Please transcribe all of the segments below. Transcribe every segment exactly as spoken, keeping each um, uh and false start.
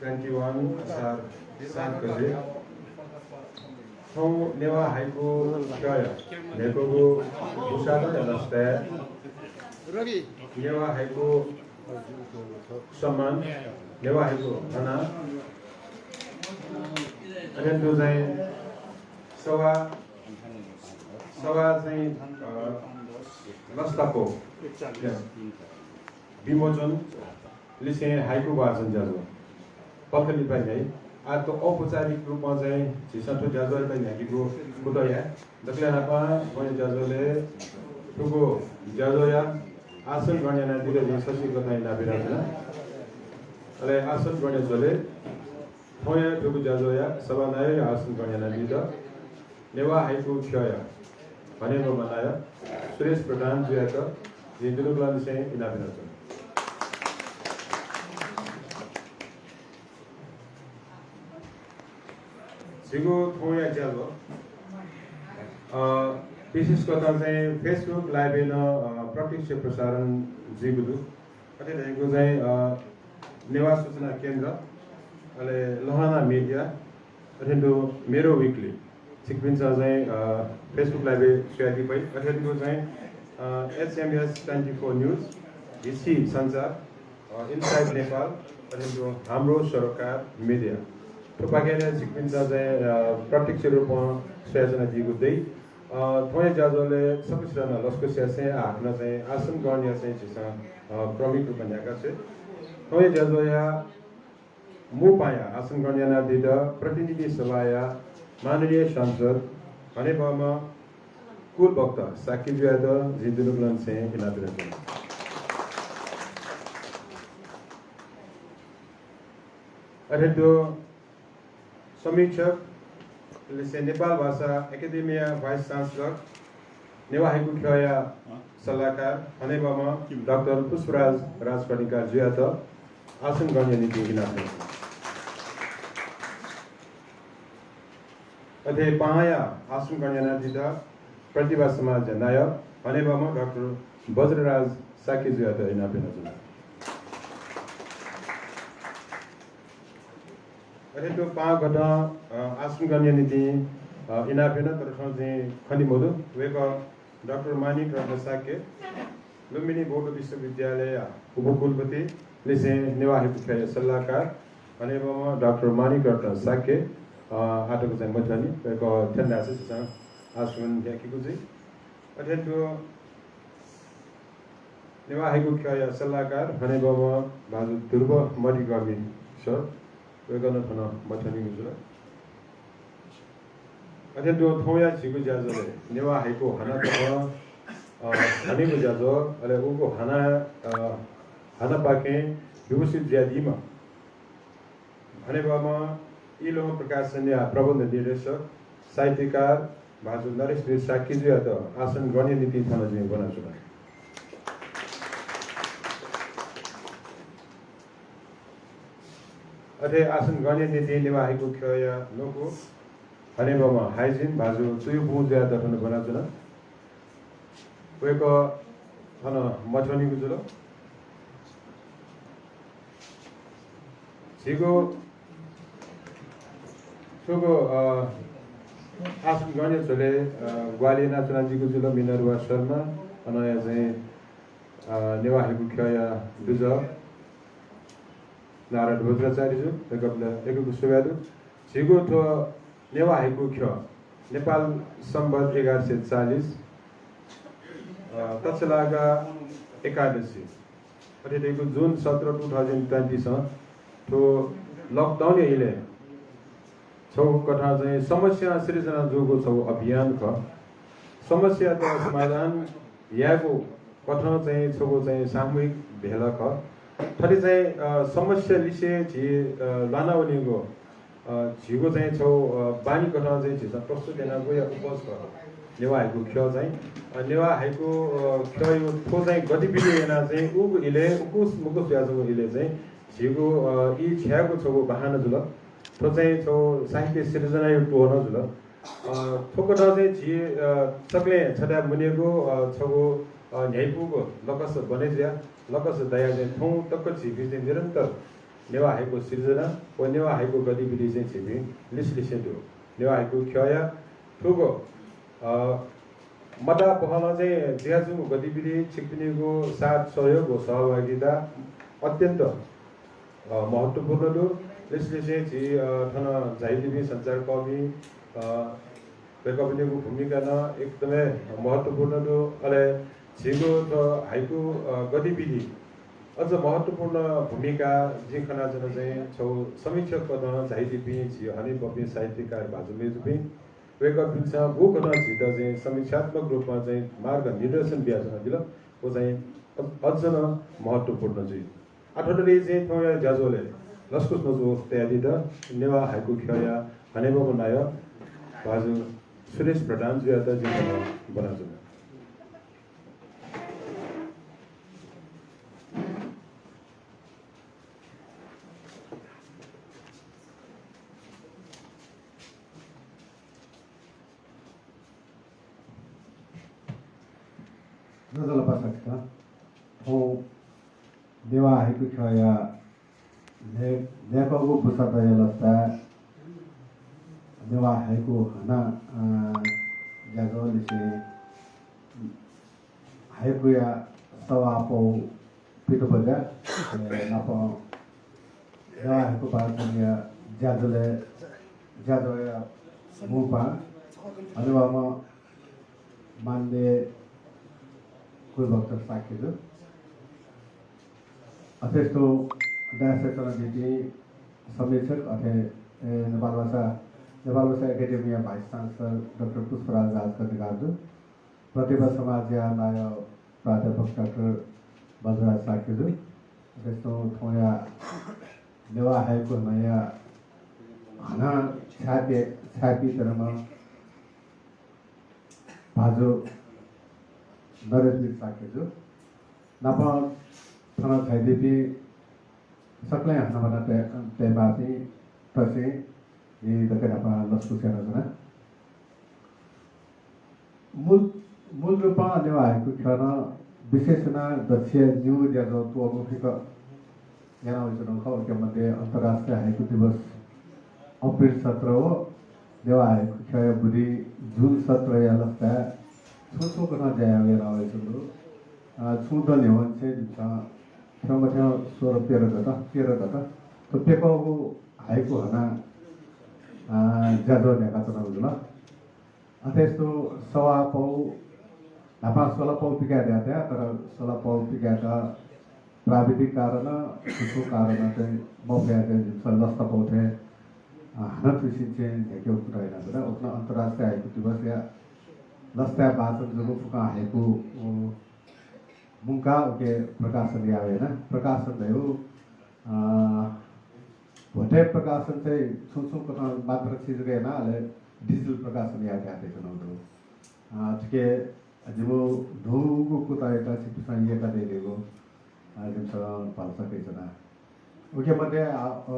Twenty one असार सात गते थौं नेवाः हाइकु ख्यःया न्हय्कूगु बुसादँया लसताय् नेवाः हाइकु सम्मान, नेवाः हाइकु हना, अथें तुं चाहिँ सवाः, सवाः चाहिँ, अ, लसता क्वः विमोचन लिसें हाइकु वाचन ज्याझ्वः पत्रिका लिपा न्ह्याइ। आः थ्व औपचारिक रूपमा चाहिँ झीसं थ्व ज्याझ्वःयात न्ह्याकेगु कुतः याये। दकलय् न्हापां थौंया ज्याझ्वलय् थुगु ज्याझ्वःया आसन ग्रहण यानादीत जिं छसिकथं इनाप यानाच्वना। अले आसन ग्रहणया झ्वलय् थौंया थुगु ज्याझ्वःया सभानायःया आसन ग्रहण यानादीत नेवाः हाइकु ख्यःया हनेबहःम्ह नायः सुरेश प्रधान जुयात जिं दुनुगलंनिसें इनाप यानाच्वना। झीगु थौंया ज्याझ्वः, अ, विशेष कथं चाहिँ Facebook live-य् नं, अ, प्रत्यक्ष प्रसारण जुइगु दु। अथे धइगु चाहिँ, अ, नेवाः सूचना केन्द्र, अले लहना मिडिया, अथें तुं मेरो विकली, छिकपिन्सं चाहिँ, अ, Facebook live-य् स्वयादी फइ। अथें तुं चाहिँ, अ, एचएमएस ट्वेन्टी फोर न्युज, भिसी सञ्चार, अ, इनसाइड नेपाल, अथें तुं हाम्रो सरोकार मिडिया। थुपाखें नं छिकपिन्सं चाहिँ, अ, प्रत्यक्ष रूपं स्वयाच्वनादीगु दइ। अ, थौंया ज्याझ्वलय् सकसितं नं लसकुस यासें आः हाकनं चाहिँ आसन ग्रहण यासें झीसं, अ, क्रमिक रूपमा न्ह्याका छ्वये। थौंया ज्याझ्वःया मू पाहांया आसन ग्रहण यानादीत प्रतिनिधि सभाया माननीय सांसद हनेबहःम्ह कुलभक्त शाक्य जुयात जिं दुनुगलंनिसें इनाप यानाच्वना। अथें तुं समीक्षक, लिसें नेपाल भाषा एकेडेमीया vice chancellor, नेवाः हाइकु ख्यःया सल्लाहकार हनेबहःम्ह डाक्टर पुष्पराज राजकर्णिकार जुयात आसन ग्रहणया निंतिं इनाप यानाच्वना। अथे पाहांया आसन ग्रहण यानादीत प्रतिभा समाजया नायः हनेबहःम्ह डाक्टर बज्रराज शाक्य जुयात इनाप यानाच्वना। अथे तुं पाहां कथं, अ, आसन ग्रहणया निंतिं, अ, इनाप याना, तर थन जिं खने मदु। वय्कः डाक्टर माणिक रत्न शाक्य, लुम्बिनी बौद्ध विश्वविद्यालयया उपकुलपति, लिसें नेवाः हाइकु ख्यःया सल्लाहकार हनेबहःम्ह डाक्टर माणिक रत्न शाक्य, अ, आःतक चाहिँ मथ्यंनि, वय्कः थ्यन धाःसा झीसं आसन ग्रहण याकेगु जुइ। अथे तुं नेवाः हाइकु ख्यःया सल्लाहकार हनेबहःम्ह भाजु ध्रुव मधिकर्मी सर, वय्कलं थन मथ्यंनिगु जुल। अथे तुं थौंया झीगु ज्याझ्वलय् नेवाः हाइकु हना तक, अ, हनेगु ज्याझ्वः, अले उगु हना, अ, हनापाखें विभूषित जुयादीम्ह हनेबहःम्ह इलोहं प्रकाशनया प्रबन्ध निर्देशक, साहित्यकार भाजु नरेशवीर शाक्यजुयात आसन ग्रहणया निंतिं थन जिं ब्वनाच्वना। अथे आसन ग्रहणया निंतिं नेवाः हाइकु ख्यःया न्वकू हनेबहःम्ह हाइजिन भाजु तुयु बुँजुयात थन ब्वनाच्वना। वय्कः थन मथ्यंनिगु जुल। झीगु थुगु, अ, आसन ग्रहणया झ्वलय्, अ, ग्वाहालि यानाच्वनादीगु जुल मिनर्वा शर्मा, अनया चाहिँ, अ, नेवाः हाइकु ख्यःया दुजः नारद वज्राचार्यजु, वय्कःपिन्त यक्व यक्व सुभाय् दु। झीगु थ्व नेवाः हाइकु ख्यः नेपाल संवत् एघार सय चालिस, अ, तछलागा एकादशी, अथे धइगु जुन सत्र two thousand twenty सं थ्व lockdown या इलय् छगू कथं चाहिँ समस्या सिर्जना जूगु छगू अभियान खः। समस्यात समाधान यायेगु कथं चाहिँ छगू चाहिँ सामूहिक भेला खः। थथे चाहिँ, अ, समस्या लिसे झी, अ, ल्वाना वनीगु, अ, झीगु चाहिँ छगू, अ, बानी कथं चाहिँ झीसं प्रस्तुत यानागु या उपज खः। नेवाः हाइकु ख्यः चाहिँ, अ, नेवाः हाइकु, अ, ख्यःया थ्व चाहिँ गतिविधि यानाः चाहिँ उगु इलय् उकुस मुकुस जुयाच्वंगु इलय् चाहिँ झीगु, अ, ई छ्यायेगु छगू बहाना जुल। थ्व चाहिँ छगू साहित्य सिर्जनाया त्वहः नं जुल। अ, थ्व कथं चाहिँ झी, अ, सकलें छथाय् मुनेगु, अ, छगू, अ, न्ह्याइपुगु लकस बने जुयाः, लकस दयाः चाहिँ थौं तक झीपिं चाहिँ निरन्तर नेवाः हाइकु सिर्जना व नेवाः हाइकु गतिविधि चाहिँ झीपिं लिसलिसें दु। नेवाः हाइकु ख्यःया थुगु, अ, मता पहलं चाहिँ जुयाच्वंगु गतिविधि छिकपिनिगु साथ सहयोग व सहभागिता अत्यन्त, अ, महत्त्वपूर्ण दु। लिसलिसें झी, अ, थन झायादीपिं सञ्चारकर्मी, अ, वय्‌कःपिनिगु भूमिका नं एकदमै महत्त्वपूर्ण दु। अले झीगु थ्व हाइकु, अ, गतिविधि अझ महत्त्वपूर्ण भूमिका जिं खनाच्वना चाहिँ छगू समीक्षक पदं झायादीपिं झी हनेबहःपिं साहित्यकार भाजु मय्‌जुपिं, वय्‌कःपिन्सं गुकथं झीत चाहिँ समीक्षात्मक रूपमा चाहिँ मार्गनिर्देशन बियाच्वनादिल, व चाहिँ अ-, अझ नं महत्त्वपूर्ण जुइ। आः थ्व दथुइ चाहिँ थौंया ज्याझ्वलय् लसकुस न्वचु तयादीत नेवाः हाइकु ख्यःया हनेबहःम्ह नायः भाजु सुरेश प्रधानजुयात जिं ब्वनाच्वना। ज्वजलपा सकसितं। थौं नेवाः हाइकु ख्यःया न्हय्-, न्हय्‌कःगु बुसातया लसताय् नेवाः हाइकु हानं, अ, ज्याझ्वः लिसें हाइकुया सवाःपौ पितब्वज्या, अ, नाप नेवाः हाइकु वाचनया ज्याझ्वलय्, ज्याझ्वःया मू पाहां हनेबहःम्ह माननीय कुलभक्त शाक्यजु। अथे हे थ्व dais-य् च्वनादीपिं समीक्षक, अथे, ए, नेपालभाषा, नेपालभाषा एकेडेमीया vice chancellor डाक्टर पुष्पराज राजकर्णिकारजु, प्रतिभा समाजया नायः प्राध्यापक डाक्टर बज्रराज शाक्यजु, अथे हे थौंया नेवाः हाइकु हानंया हानं छाय्‌पी, छाय्‌पीत्यनाम्ह भाजु नरेशवीर शाक्यजु, नाप थन झायादीपिं सकलें हनाबना तये, तयेमाःपिं तसें जिं दकलय् न्हापां लसकुस यानाच्वना। मूल, मूल रूपं नेवाः हाइकु ख्यलं विशेष यानाः दच्छिया निगू ज्याझ्वः त्वःमफिक याना वइच्वनागु खः। उके मध्ये अन्तर्राष्ट्रिय हाइकु दिवस अप्रिल सत्र व नेवाः हाइकु ख्यःया बुदिं जुन सत्रया लसताय् छुं छुं कथं ज्या याना वइच्वनागु दु। अ, छुं दँ न्ह्यवंनिसें जिमिसं थ्यंमथ्यं सोह्र प्यदँ दत, प्यदँ दत। थ्व प्यकःगु हाइकु हानं, अ, ज्याझ्वः न्ह्याकाच्वनागु जुल। अथे हे थ्व सवाःपौ, न्हापां स्वलापौ पिकायेत धाये, तर स्वलापौ पिकायेत प्राविधिक कारण, छुं छुं कारणं चाहिँ मफयाः चाहिँ जिमिसं लसतापौ थें, अ, हानं थुसिंनिसें न्ह्याकेगु कुतः यानाच्वना। उखुन्हु अन्तर्राष्ट्रिय हाइकु दिवसया लसताय् वाचन जूगु फुक्कं हाइकु, अ, मुंकाः उके प्रकाशन याः वयाना। प्रकाशन धयागु, अ, भ्वतय् प्रकाशन चाहिँ छुं छुं कथं मात्रा चिजक याना, अले digital प्रकाशन याः वयातःगु दु। अ, थुके जिमिगु न्हूगु कुतःयात छिकपिन्सं यय्‌कादीधइगु, अ, जिमिसं भलसा कयाच्वना। उके मध्ये, अ, अ,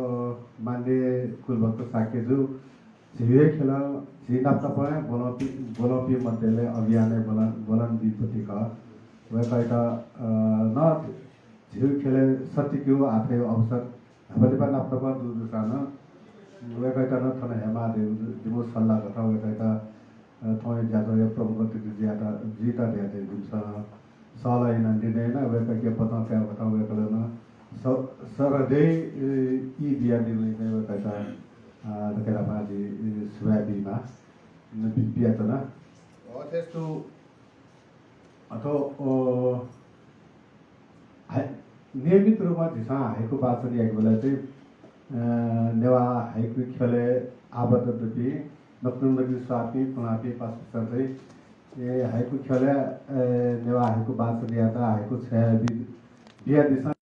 माननीय कुलभक्त शाक्यजु, झीगु हे ख्यलं झी नाप नापं हे ब्वलंपिं, ब्वलंपिं मध्ये अभियानय् ब्वलं, ब्वलंपिं व्यक्ति खः। वय्‌कःयात, अ, नं झीगु ख्यलय् सत्तीकेगु आःतय् अवसर न्हापा लिपा नाप नापं दु जूसां नं वय्‌कःयात नं थन हयेमाः धइगु जिमिगु सल्लाह कथं वय्‌कःयात अ, थौंया ज्याझ्वःया प्रमुख अतिथि जुयात, जुइत धयातः जिमिसं सहलह यानाः निर्णय याना। वय्‌कःके बचं काये कथं वय्‌कलं नं स-, सहृदय, ए, ई बियादीगुलिं वय्‌कःयात, अ, दकलय् न्हापां जिं, ए, सुभाय् बीमाः, न, बि-, बियाच्वना। अथे हे थ्व, अ, थ्व, अ, हाइ-, नियमित रूपमा झीसं हाइकु वाचन याइबलय् चाहिँ, अ, नेवाः हाइकु ख्यलय् आबद्ध दुपिं नकतिनि नकतिनि स्वाःपिं पुलांपिं पासापिन्सं चाहिँ, ए, हाइकु ख्यलय्, ए, नेवाः हाइकु वाचन यायेत हाइकु छ्वया बि-, बियादिसँ।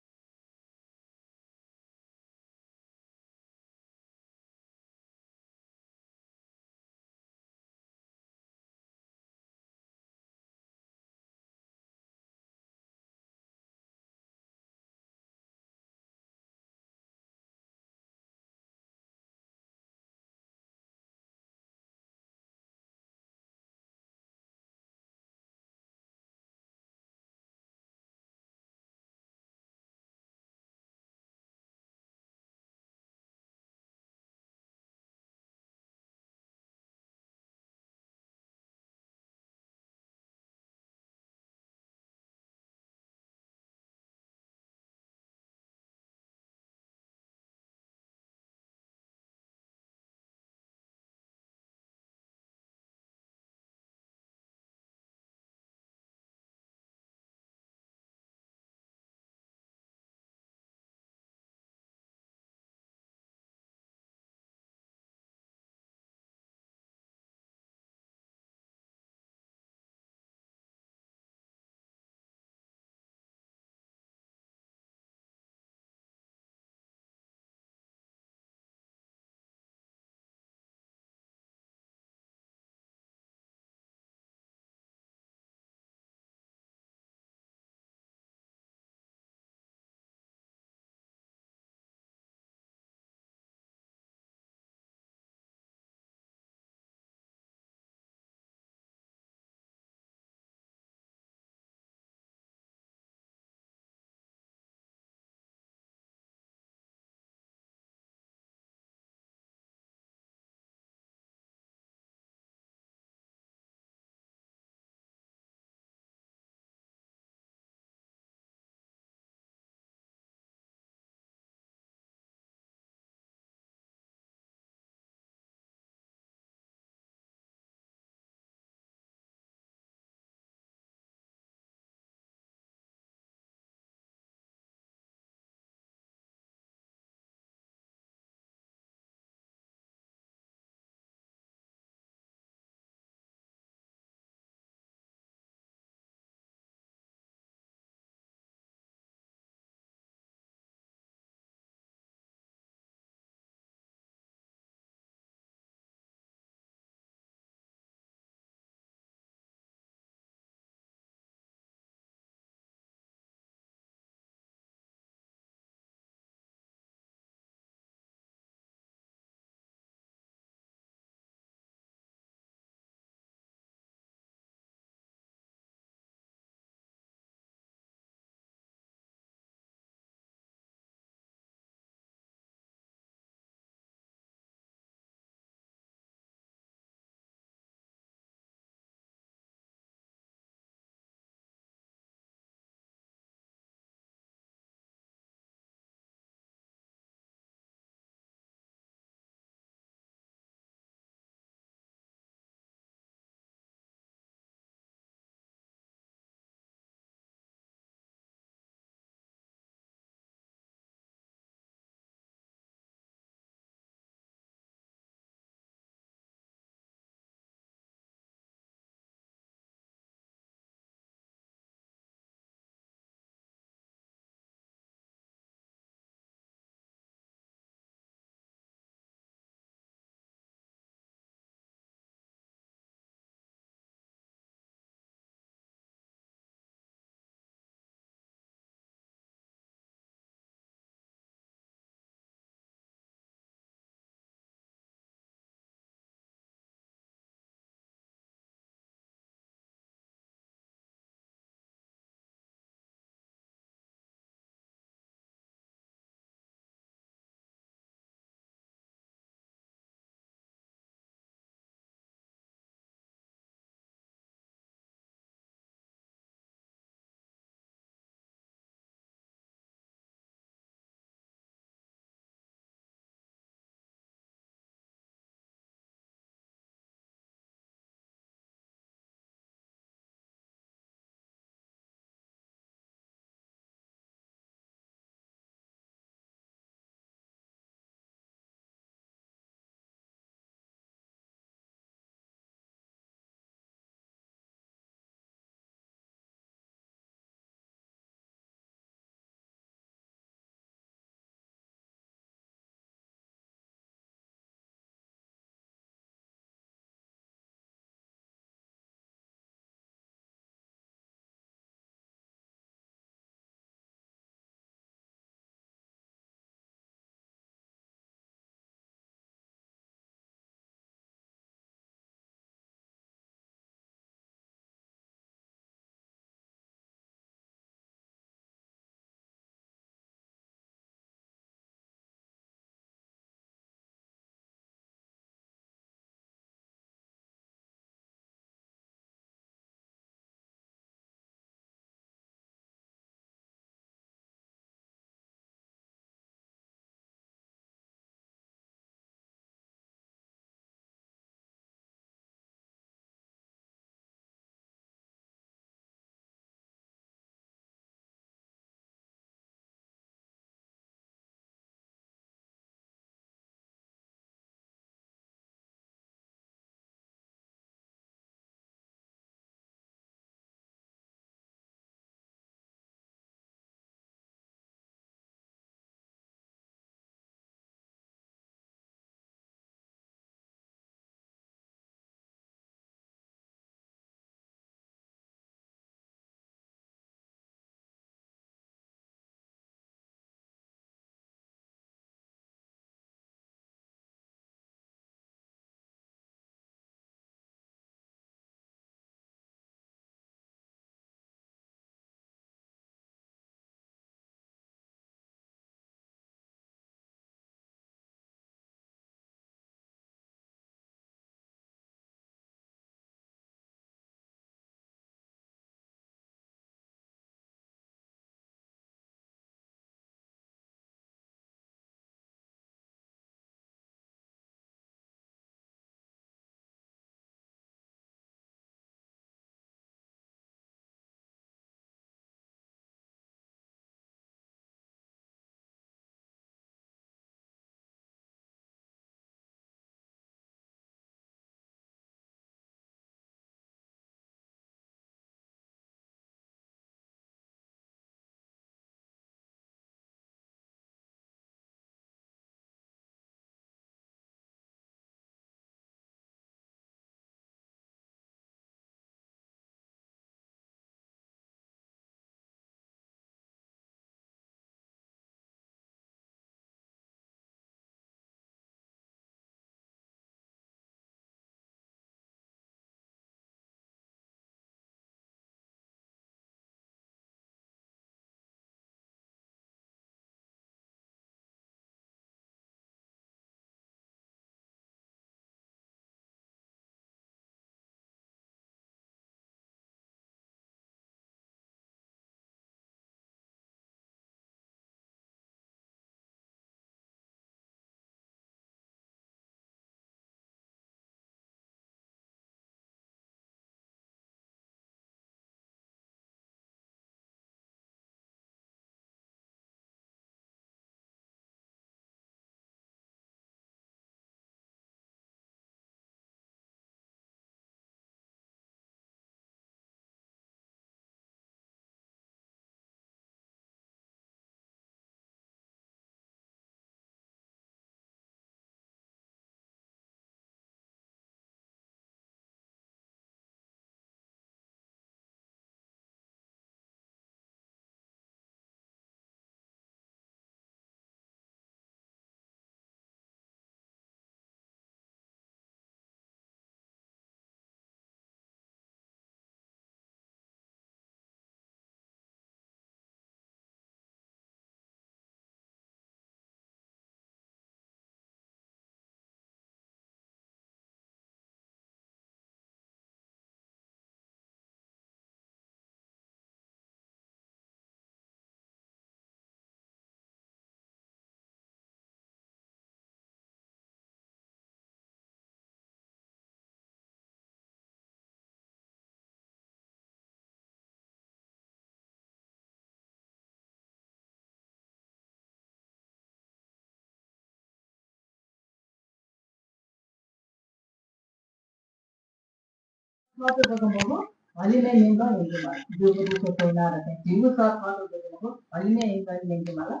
थःत जक मखु, हलिमय् न्यंकं न्यंकेमाल। ज्यूगु दुःख सहुना धकाः झीगु सः थःत जक मखु, हलिमय् न्यंकं न्यंकेमाल।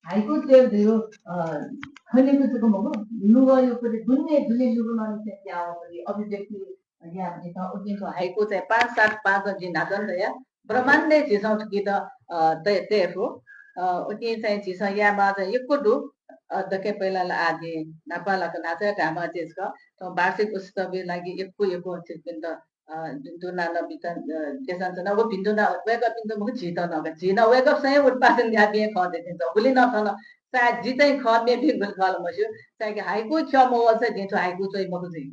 हाइकु च्वयेगु धइगु, अ, खनेगु जक मखु, नुगःया पति दुने दुने नुगलंनिसें त्याःगु पति अभिव्यक्ति याःगु पति थ्व उकिं थ्व हाइकु चाहिँ पाँच सात पाँचं जिं न्हाचः धया ब्रह्माण्डय् झीसं थुकित, अ, तये, तये फु। अ, उकिं चाहिँ झीसं यायेमाः चाहिँ यक्व दु। अ, दकले पहिला ला आः जिं न्हापालाक न्हाचः धायेमाः चाहिँ थ्व वार्षिक उत्सवया लागि यक्व यक्व छिकपिन्त अ, भिन्तुना नं बिचन, अ, देछानाच्वना। व भिन्तुना वय्कःपिन्त मखु, झीत नं का। झी नं वय्कःपिसं हे उत्पादन याःपिं हे खः धइथें च्वं। गुलि नं थन सायद जि चाहिँ खः, मेपिं गुलि खः ला मस्यू। छाय्कि हाइकु ख्यः मवःसा जिं थ्व हाइकु च्वइ मखु जुइ।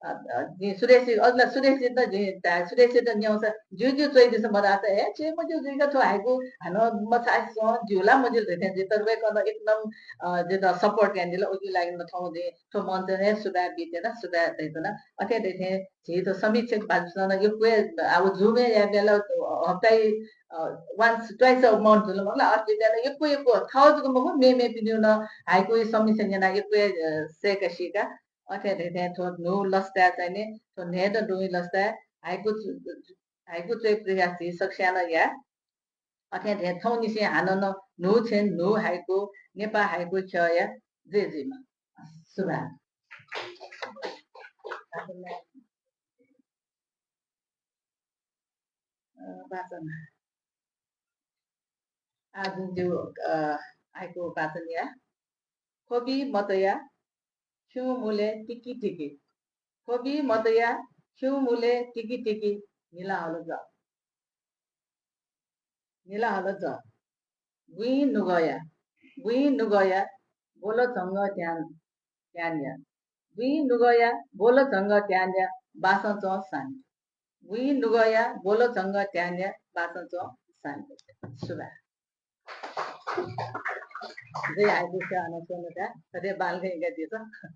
अ, अ, जिं सुरेशजि, अघिला सुरेशजित जिं धाये, सुरेशजित न्यंसा ज्यू ज्यू च्वइदिसँ मधाःसा, हे, च्वये मज्यू जुइका थ्व हाइकु हानं मछाःसा ज्यू ला मज्यू धइथें जुइ, तर वय्कलं एकदम, अ, जितः support यानादिल। उकिया लागि नं थौं जिं थ्व मञ्चय् हे सुभाय् बियाच्वना, सुभाय् धयाच्वना। अथे धइथें झीत समीक्षक भाजुपिन्सं नं यक्व हे, आ, व Zoom-य् याये बेला, अ, हप्ताय्, अ, once, twice a month जुल मखु ला, अथे बेला यक्व यक्व थःगु जक मखु, मेमेपिनिगु नं हाइकुया समीक्षा न्यनाः यक्व हे, अ, सय्का सीका। अथे धइथें थ्व न्हू लसताय् चाहिँ नि, थ्व न्हय्दँ दुगुया लसताय् हाइकु चु-, हाइकु च्वयेगु प्रयास झी सकसिनं याये। अथे धइथें थौंनिसें हानं नं न्हू छेँ न्हू हाइकु, नेपाः हाइकु ख्यःया जय जुइमा। सुभाय्। अ, वाचन। आः जिं जिगु, अ, हाइकु वाचन याये। ख्वबि मतया खिउँ मुलय् तिकितिकि। ख्वबि मतया खिउँ मुलय् तिकितिकि न्हिला हल जः। न्हिला हल जः। बुँइ नुगःया, बुँइ नुगःया ब्वल झंगः ध्यान, ध्यान या। बुँइ नुगःया ब्वल झंगः ध्यान या, बासं च्वँ शान्ति। बुँइ नुगःया ब्वल झंगः ध्यान या, बासं च्वँ शान्ति। सुभाय्। जय हाइकु ख्यः अन च्वने का, थथे बांलाक यंकादिसँ।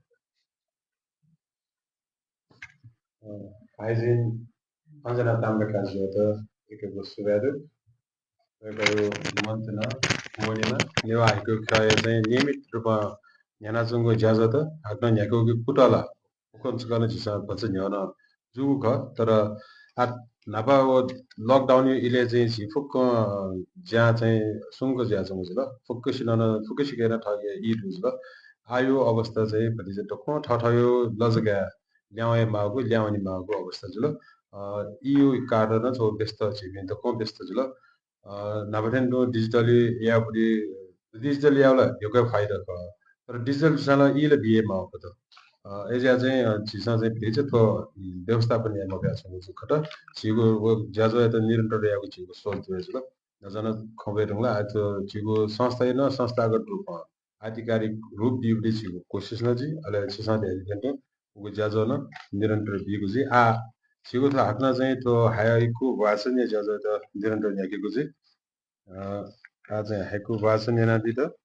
अ, हाइजिन अञ्जना ताम्राकारजुयात यक्व यक्व सुभाय् दु। वय्कःया मञ्चय् नं, वने नं नेवाः हाइकु ख्यःया चाहिँ नियमित रूपं न्ह्यानाच्वंगु ज्याझ्वःत हाकनं न्ह्याकेगु कुतः ला उखुन्हु छकः नं झीसं भचा न्ह्यः नं जूगु खः, तर आः न्हापा व lockdown-या इलय् चाहिँ झी फुक्कं ज्या चाहिँ सुंक जुयाच्वंगु जुल। फुक्कसिनं नं, फुक्कसिके नं थःगु ई दु जुल। आःया अवस्था चाहिँ भतिचा दक्वं थःथःगु लजगाय् ल्याहां वये माःगु, ल्याहां वने माःगु अवस्था जुल। अ, ईया कारणं नं छगू व्यस्त, झीपिं दक्वं व्यस्त जुल। अ, न्हापा थें तुं digital यायेगुलिं, digital यायेगु ला यक्व हे फाइदा खः। तर digital जूसां ला ई ला बी हे माःगु खः। अ, अय्जुयाः चाहिँ, अ, झीसं चाहिँ भतिचा थ्व, उम्, व्यवस्थापन याये मफयाच्वंगु जू खः। झीगु व ज्याझ्वःयात निरन्तर यायेगु झीगु सोच दु हे जुल। न्हाचः नं खँ वये धुंकल, आः थ्व झीगु संस्थाया नं संस्थागत रूपं आधिकारिक रूप बीगुलिइ झीगु कोसिस नं जुइ, अले छिसं धयादी थें तुं उगु ज्याझ्वः नं निरन्तर बीगु जुइ। आः झीगु थ्व हाकनं चाहिँ थ्व हाइकु वाचनया ज्याझ्वःयात निरन्तर न्ह्याकेगु जुइ। अ, आः चाहिँ हाइकु वाचन यानादीत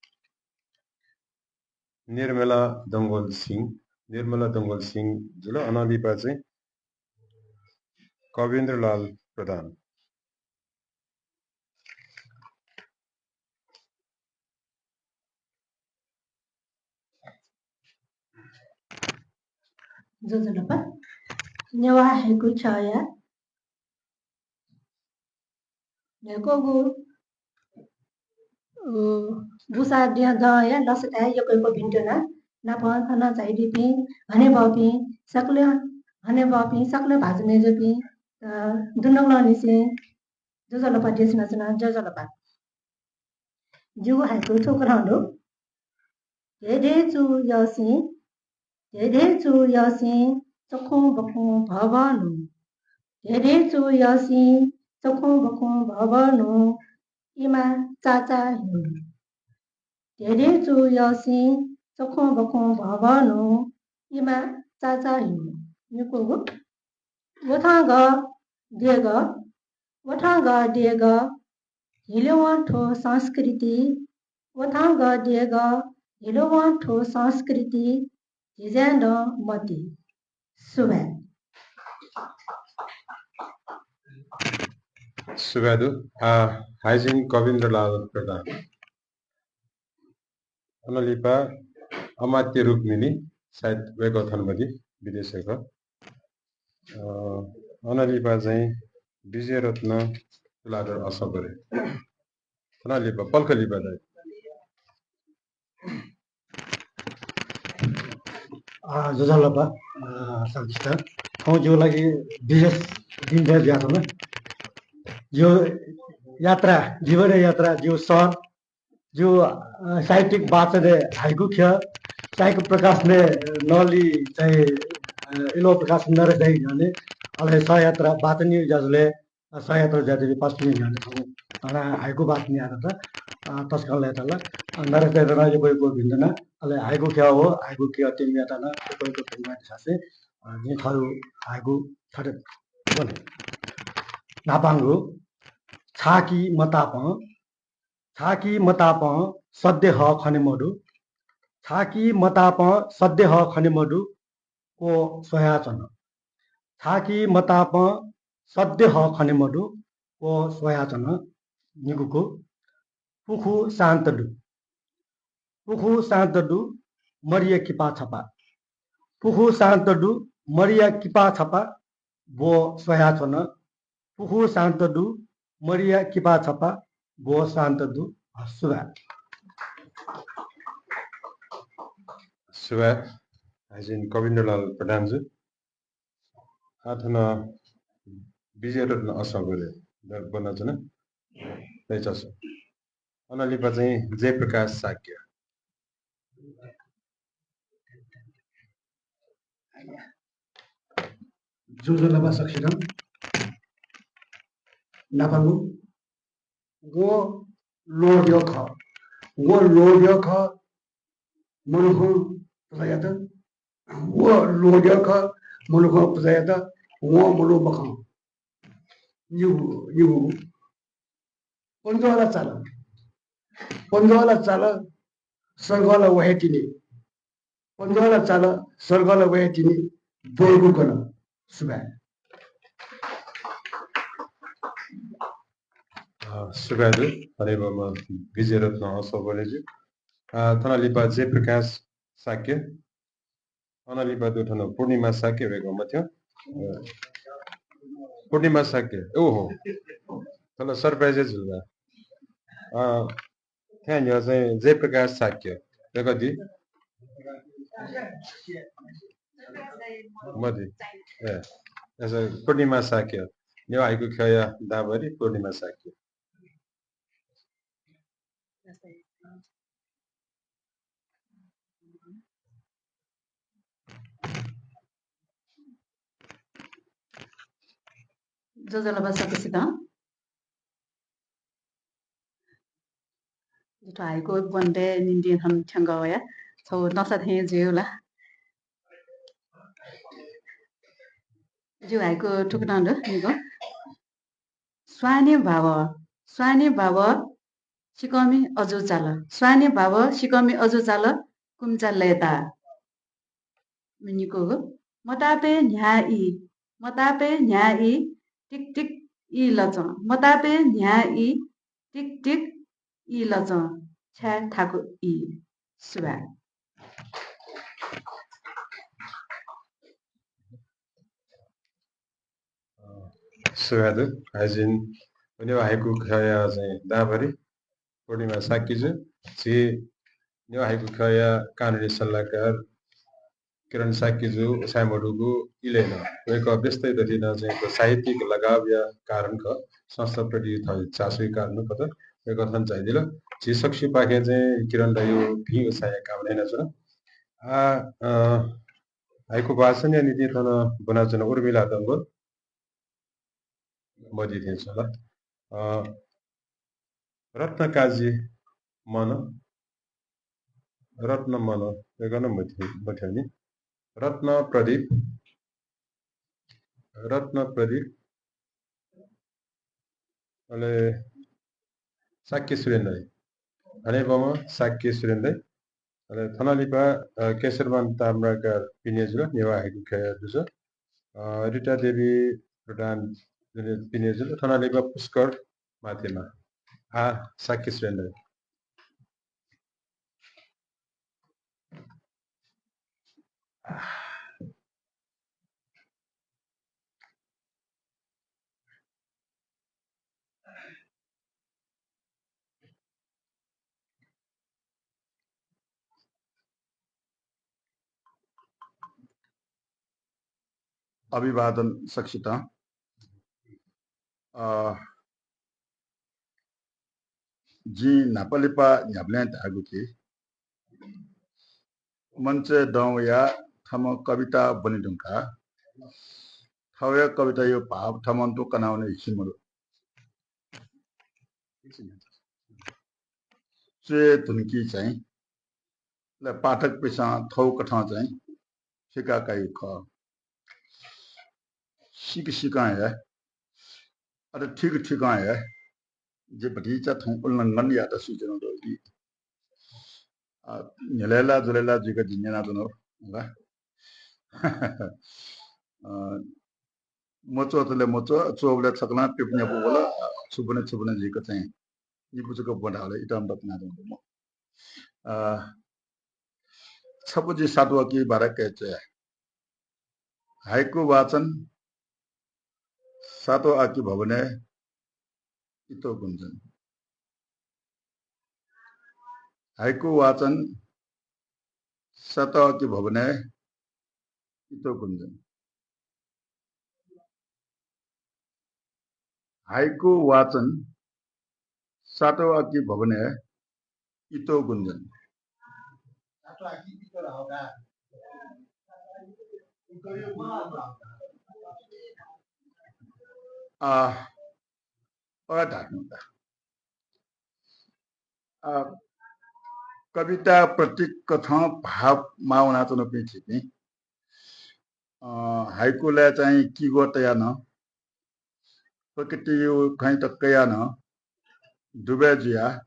निर्मला डंगोल सिंह, निर्मला डंगोल सिंह जुल। अनं लिपा चाहिँ कविन्द्रलाल प्रधान। ज्वजलपा। नेवाः हाइकु ख्यःया न्हय्कूगु, अ, बुसादिया दँया लसताय् यक्व यक्व भिन्तुना। नापं थन झायादीपिं हनेबहःपिं सकलें, हनेबहःपिं सकलें भाजु मय्जुपिं, अ, दुनुगलंनिसें ज्वजलपा देछानाच्वना, ज्वजलपा। जिगु हाइकु थुकथं दु। धेधेचु यःसिं, धेधेचु यःसिं चखुं बखुं भभनु। धेधेचु यःसिं चखुं बखुं भभनु, इमा चाचा ह्यु। धेधेचु यःसिं चखुं बखुं भभनु, इमा चाचा ह्यु। निकूगु। वथांगः देगः, वथांगः देगः, हिलवं थ्व संस्कृति, वथांगः देगः, हिलवं थ्व संस्कृति, झिंझाय् नं मति। सुभाय्। सुभाय् दु। आ, हाइजिन कविन्द्रलाल प्रधान। अनंलिपा अमात्य रुक्मिणी, सायद वय्कः थन मदी, विदेशय् खः। अ, अनंलिपा चाहिँ विजयरत्न तुलाधर असंबरे। थनंलिपा पलख लिपा दाइ। अ, ज्वजलपा, अ, सकसितं। थौं जिगु लागि विशेष दिन थें जुयाच्वन। जिगु यात्रा, जीवनया यात्रा, जिगु सर, जिगु, अ, साहित्यिक वाचनय् हाइकु ख्यः, साहित्य प्रकाशनय् नली चाहिँ, अ, इलोहं प्रकाशन नरेश दाइया न्ह्यःने, अले सहयात्रा वाचन ज्याझ्वलय्, अ, सहयात्रा ज्याझ्वलय् पासापिनिगु न्ह्यःने थौं हानं हाइकु वाचन यायेत, अ, तसकं लय्ताल। अ, नरेश दाइयात नं यक्व यक्व भिंतुना, अले हाइकु ख्यः व हाइकु ख्यः team-यात नं यक्व यक्व भिंतुना देछासें, अ, जिं थःगु हाइकु थथे ब्वने। न्हापांगु, छाकि मतापं, छाकि मतापं सद्यः खने मदु, छाकि मतापं सद्यः खने मदु, क्व स्वयाच्वन। छाकि मतापं सद्यः खने मदु, क्व स्वयाच्वन। निगूगु, पुखू शान्त दु, पुखू शान्त दु, मरिया किपा छपा। पुखू शान्त दु, मरिया किपा छपा, ब्व स्वयाच्वन। पुखू शान्त दु, मरिया किपा छपा, ब्व शान्त दु। सुभाय्। सुभाय्। हाइजिन कविन्द्रलाल प्रधानजु। आः थन विजयरत्न असंबरे ब्वनाच्वना। दय्चासँ। अनंलिपा चाहिँ जयप्रकाश शाक्य। ज्वजलपा सकसितं। न्हापांगु, व लोभ्य खः, व लोभ्य खः, मनुखं पुजा यात। व लोभ्य खः, मनुखं पुजा यात। व मनू मखं। निगू, निगू। पन्ध्रला चाल, पन्ध्रला चाल, सर्गला व हे तिनि। पन्ध्रला चाल, सर्गला व हे तिनि, ब्वःगु गन। सुभाय्। अ, सुभाय् दु। हनेबहःम्ह विजयरत्न असंबरेजु। अ, थनंलिपा जयप्रकाश शाक्य। अनंलिपा दु थन पूर्णिमा शाक्य, वय्कः मथ्यं। अ, पूर्णिमा शाक्य, ओहो। थन surprise जुल ला। अ, थ्यां न्ह्यः चाहिँ जयप्रकाश शाक्य, वय्कः दी। मदी। ए, अय्सा पूर्णिमा शाक्य। नेवाः हाइकु ख्यःया दांभरि पूर्णिमा शाक्य। ज्वजलपा सकसितं। जितः हाइकु ब्वनेत निंतिं थन थ्यंकः वया छगू नसा थें जुइ ला। जिगु हाइकु थुकथं दु, निगू। स्वाने भाव, स्वाने भाव सिकःमि अजू चाल, स्वाने भाव सिकःमि अजू चाल, कुमिचा लय्ताः। निगूगु, मतापय् न्ह्याः ई, मतापय् न्ह्याः ई, टिक टिक ई लचं, मतापय् न्ह्याः ई, टिक टिक ई लचं, छाय् थाकु ई। सुभाय्। सुभाय् दु। हाइजिन नेवाः हाइकु ख्यःया चाहिँ दांभरि पूर्णिमा शाक्यजु। झी नेवाः हाइकु ख्यःया कानुनी सल्लाहकार किरण शाक्यजु उसाँय् मदुगु इलय् नं वय्कः व्यस्तय् दथुइ नं चाहिँ थ्व साहित्यिक लगावया कारण खः, संस्थाप्रति थःगु चासोया कारण खः। वय्कः थन झायादिल। झी सकसिपाखें चाहिँ किरण दाइया भिं उसाँय्‌या कामना यानाच्वना। आ, अ, हाइकु वाचनया निंतिं थन ब्वनाच्वन उर्मिला डंगोल। मदी थें च्वं ला। अ, रत्नकाजी मन, रत्न मन, वय्कः नं मथ्यं-, मथ्यंनि। रत्न प्रदीप, रत्न प्रदीप, अले शाक्य सुरेन्द्र दाइ। हनेबहःम्ह शाक्य सुरेन्द्र दाइ। अले थनंलिपा, अ, केशरमान ताम्राकार पिने जुल, नेवाः हाइकु ख्यःया दुजः। अ, रिता देवी प्रधान पिने जुल, थनंलिपा पुष्कर माथेमा। आ, शाक्य सुरेन्द्र दाइ। अभिवादन सकसितं। अ, जिं न्हापा लिपा न्ह्याबलें धायेगु कि मञ्चय् दं वयाः थःम्हं कविता ब्वने धुंकाः थःया कविताया भाव थःम्हं तुं कनावने हिसि मदु। च्वय् धुंकी चाहिँ, अले पाठकपिन्सं थःगु कथं चाहिँ फिका काइगु खः। सीक सीकं हे, अले ठीक ठीकं हे, जिं भतिचा थौं उल्लंघन यात सूचना दु। अ, न्ह्यलय् ला जुलय् ला जुइक जिं न्यनाच्वना ला। अ, मच्वःतले मच्वः, च्वःबलय् छकलं प्यपुन्यापु वल, अ, छु ब्वने छु ब्वने जुइक चाहिँ निपु जक ब्वना हल, इतं दकनाच्वंगु मखु। अ, छपु जिं सातोआकी बारे कयाच्वया। हाइकु वाचन सातोआकी भवनय् इतो गुञ्जन। हाइकु वाचन सातोआकी भवनय् इतो गुञ्जन। हाइकु वाचन सातोआकी भवनय् इतो गुञ्जन। आ, अ, धात्मक। अ, कविता प्रतीक कथं भाव माः वनाच्वनापिं झीपिं, अ, हाइकुलय् चाहिँ किगो तयाः नं, प्रकृतिया खँत कयाः नं, दुबय् जुयाः,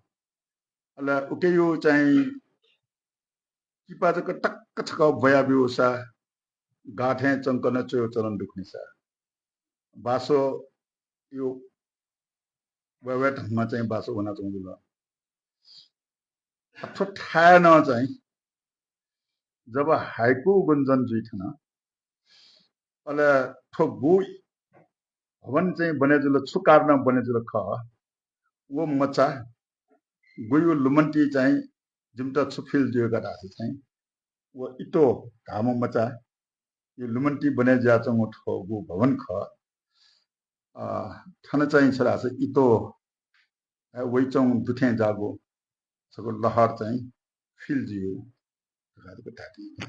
अले उकिया चाहिँ किपा जक टक्क छकः ब्वया ब्यूसा गाथें च्वंक नं च्वय् चलन दु खनिसा। बासोया वय् वय् धंगं चाहिँ बासो वनाच्वंगु दु। अ, थ्व थाय् नं चाहिँ जब हाइकु गुञ्जन जुइ थन, अले थ्व गु भवन चाहिँ बने जुल, छु कारणं बने जुल खः, व मचा गुया लुमन्ति चाहिँ जिमित छु feel जुइ का धाःसा चाहिँ व इतो धाःम्ह मचा यो लुमन्ति बने जुयाच्वंगु थ्व गु भवन खः। अ, थन चाहिँ छु धाःसा इतो, अ, वइच्वंगु दुथें जाःगु छगू लहर चाहिँ feel जुइ धकाः धाःगु।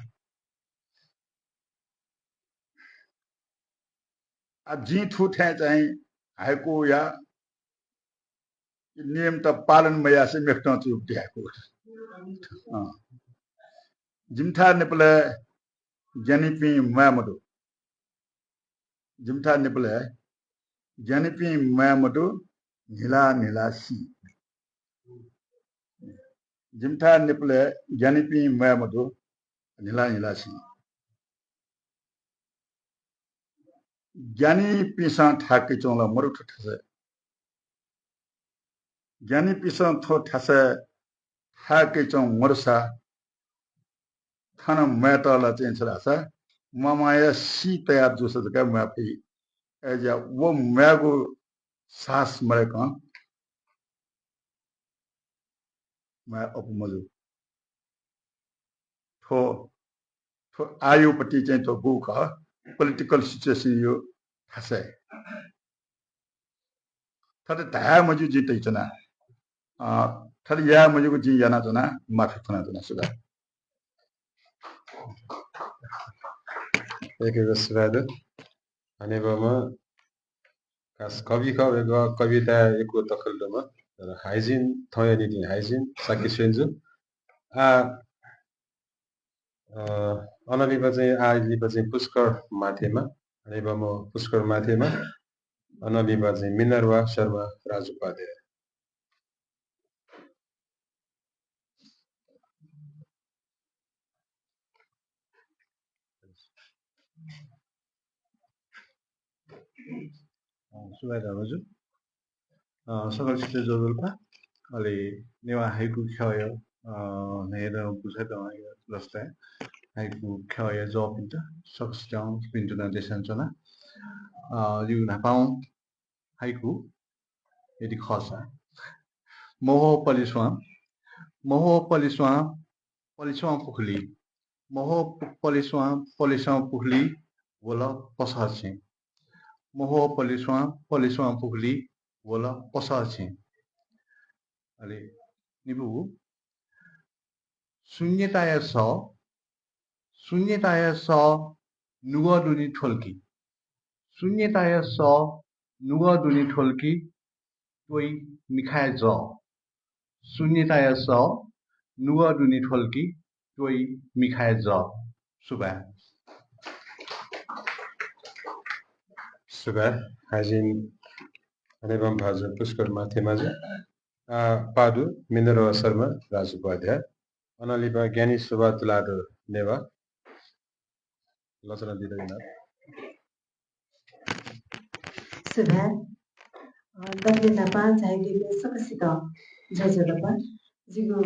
आ, जिं थुथें चाहिँ हाइकुया नियमत पालन मयासें मेखतं च्वय् ब्वति हाइकु। अँ। जिमिथाय् नेपालय् ज्ञानीपिं म्वाये मदु। जिमिथाय् नेपालय् ज्ञानीपिं म्वाये मदु, न्हिला न्हिला सी। जिमिथाय् नेपालय् ज्ञानीपिं म्वाये मदु, न्हिला न्हिला सी। ज्ञानीपिन्सं थाय् कयाच्वं ला मरु थ्व थासय्। ज्ञानीपिन्सं थ्व थासय् थाय् कयाच्वं मरुसा थन म्वायेत ला चाहिँ छु धाःसा म्वाःम्वाःया सी तयाः जूसा जक म्वाये फइ। अय्‌जुया व म्वायेगु साहस मदय्‌कं म्वाये अःपु मजू। थ्व, थ्व आःयागु पति चाहिँ थ्व गु खः, political situation या थासय्। थथे धाये मज्यू जिं तयाच्वना। अ, थथे याये मज्यूगु जिं यानाच्वना, माफी फ्वनाच्वना सुभाय्। यक्व यक्व सुभाय् दु। हनेबहःम्ह खास कवि खः, वय्‌कः कविताय् यक्व दखल दुम्ह, तर hygiene, थौंया निंतिं hygiene, शाक्य स्वय्‌जु। आ, अ, अनंलिपा चाहिँ, आः लिपा चाहिँ पुष्कर माथेमा, हनेबहःम्ह पुष्कर माथेमा, अनंलिपा चाहिँ मिनर्वा शर्मा राजोपाध्याय। अ, सुभाय् दु भाजु। अ, सकलसित ज्वजलपा। अले नेवाः हाइकु ख्यःया, अ, न्हय्‌दँ बुझादँया लसताय् हाइकु ख्यःया जःपिन्त सकसितं भिन्तुना देछानाच्वना। अ, जिगु न्हापांगु हाइकु यदि खःसा, मह्वः पलिस्वां, मह्वः पलिस्वां, पलिस्वां पुखुली, मह्वः पु-, पलिस्वां, पलिस्वां पुखुली, वल पसः छेँ। मह्वः पलिस्वां, पलिस्वां पुखुली, वल पसः छेँ। अले निपु शून्यताया सः, शून्यताया सः नुगः दुने थ्वल कि, शून्यताया सः नुगः दुने थ्वल कि, त्वइ मिखाय् जः। शून्यताया सः नुगः दुने थ्वल कि, त्वइ मिखाय् जः। सुभाय्। सुभाय्। हाइजिन हनेबहःम्ह भाजु पुष्कर माथेमाजु। आ, पादु मिनर्भा शर्मा राजोपाध्याय। अनंलिपा ज्ञानी शोभा तुलाधर नेवाः। लचना दिदय् यानाः। सुभाय्। अ, दकलय् न्हापां झायादीपिं सकसितं ज्वजलपा। जिगु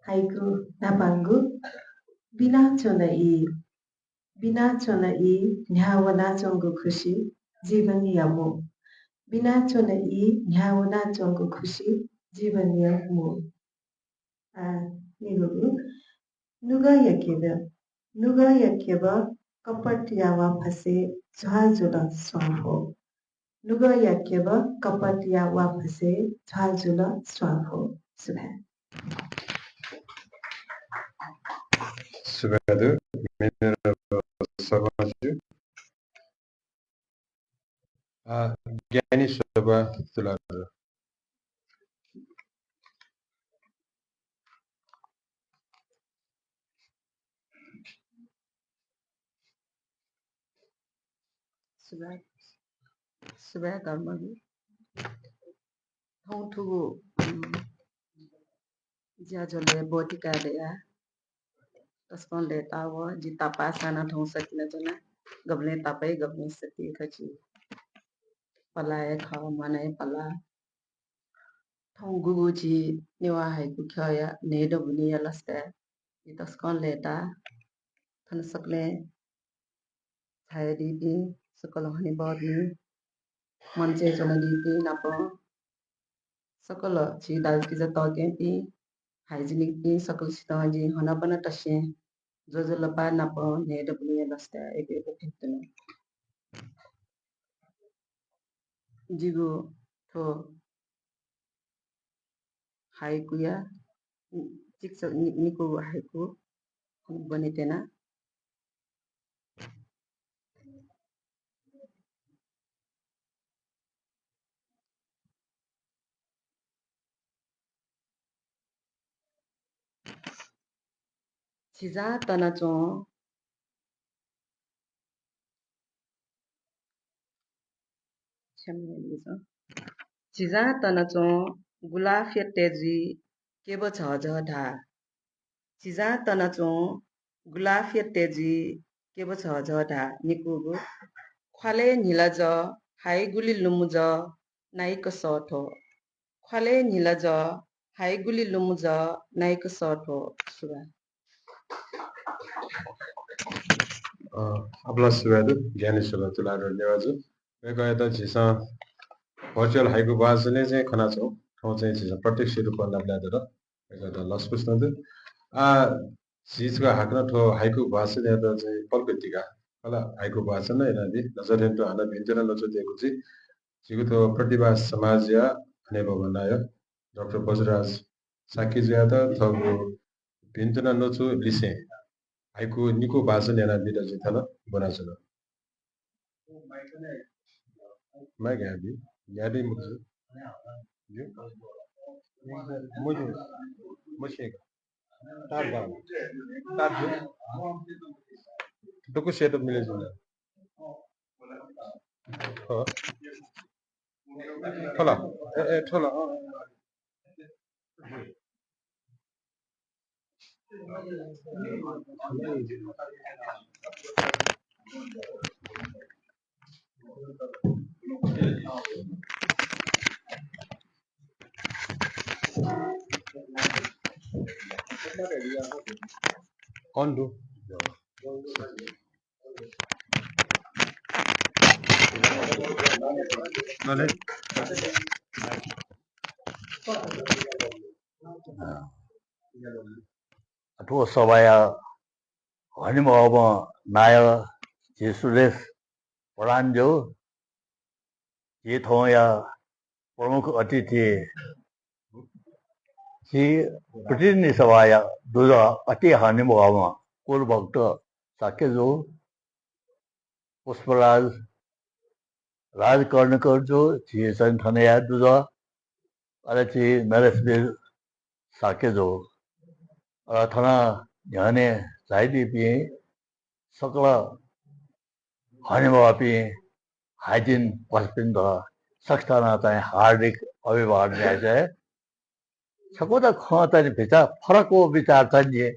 हाइकु न्हापांगु। बिनाच्वन ई, बिनाच्वन ई न्ह्याः वनाच्वंगु खुसि जीवनया मू। बिनाच्वन ई न्ह्याः वनाच्वंगु खुसि जीवनया मू। आ, निगूगु। नुगःया केब, नुगःया केब कपटया वाफसय् झ्वाः जुल स्वांफो। नुगःया केब कपटया वाफसय् झ्वाः जुल स्वांफो। सुभाय्। सुभाय् दु, मिनर्भा शर्माजु। आ, ज्ञानी शोभा तुलाधर। सुभाय्, सुभाय् धर्मवीर। थौं थुगु, उम्, ज्याझ्वलय् ब्वति काये दयाः तसकं लय्ताः वः। जि तापाःसां नं थौं सतिना च्वना। गबलें तापाइ, गबलें सति खः, जि पलाः हे खः, मन हे पलाः। थौं गुगु झी नेवाः हाइकु ख्यःया न्हय्दँ बुन्हिया लसताय् जि तसकं लय्ताः। थन सकलें झायादीपिं, सकल हनेबहःपिं, मञ्चय् च्वनादीपिं नाप सकल झी दाजुकिजा तःकेहेँपिं, हाइजिनपिं सकलसितं जिं हनाबना तसें ज्वजलपा नाप न्हय्दँ बुन्हिया लसताय् यक्व यक्व भेटतुना। जिगु थ्व हाइकुया, चिकिचा नि-, निकूगु हाइकु ब्वनेत्यना। झिजां तनाच्वं, क्षमा यानादिसँ। झिजां तनाच्वं गुलाफया तय्जुइ केब झःझः धाः। झिजां तनाच्वं गुलाफया तय्जुइ केब झःझः धाः। निकूगु। ख्वालय् न्हिला जः, हाइगुलि लुमु जः, नाइक सःथ्व। ख्वालय् न्हिला जः, हाइगुलि लुमु जः, नाइक सःथ्व। सुभाय्। अ, आपालं सुभाय् दु, ज्ञानी शोभा तुलाधर नेवाःजु। वय्कःयात झीसं virtual हाइकु वाचनय् चाहिँ खनाच्वं। थौं चाहिँ झीसं प्रत्यक्ष रूपं नापलाये दत। वय्कःयात लसकुस नं दु। आ, झी छकः हाकनं थ्व हाइकु वाचनयात चाहिँ पलख दिकाः खला हाइकु वाचन यानादी। नजर यंतु हानं भिन्तुना न्वचु दयेकूगु जुइ। झीगु थ्व प्रतिभा समाजया हनेबहःम्ह नायः डाक्टर बज्रराज शाक्यजुयात थःगु भिन्तुना न्वचु लिसें हाइकु निकू वाचन यानाबीत जिं थन ब्वनाच्वना। माइक न्यायेबी, न्यायेबी मखु। ज्यू। मज्यू, मस्यू का। तार गाउ। तार ज्यू। दक्व setup मिले जुल। हो। थ्व ला। ए, ए, थ्व ला, अँ। कौन दो? अथवा सभाया हनेबहःम्ह नायः झी सुरेश प्रधानज्यू, झी थौंया प्रमुख अतिथि, झी प्रतिनिधि सभाया दुजः अति हनेबहःम्ह कुलभक्त शाक्यजु, पुष्पराज राजकर्णिकारजु, झी चाहिँ थनया दुजः, अले झी नरेशवीर शाक्यजु, अले थन न्ह्यःने झायादीपिं सकल हनेबहःपिं हाइजिन पासापिन्त सकसितं चाहिँ हार्दिक अभिवादन याये। छकूचा खँ चाहिँ भचा फरक विचार चाहिँ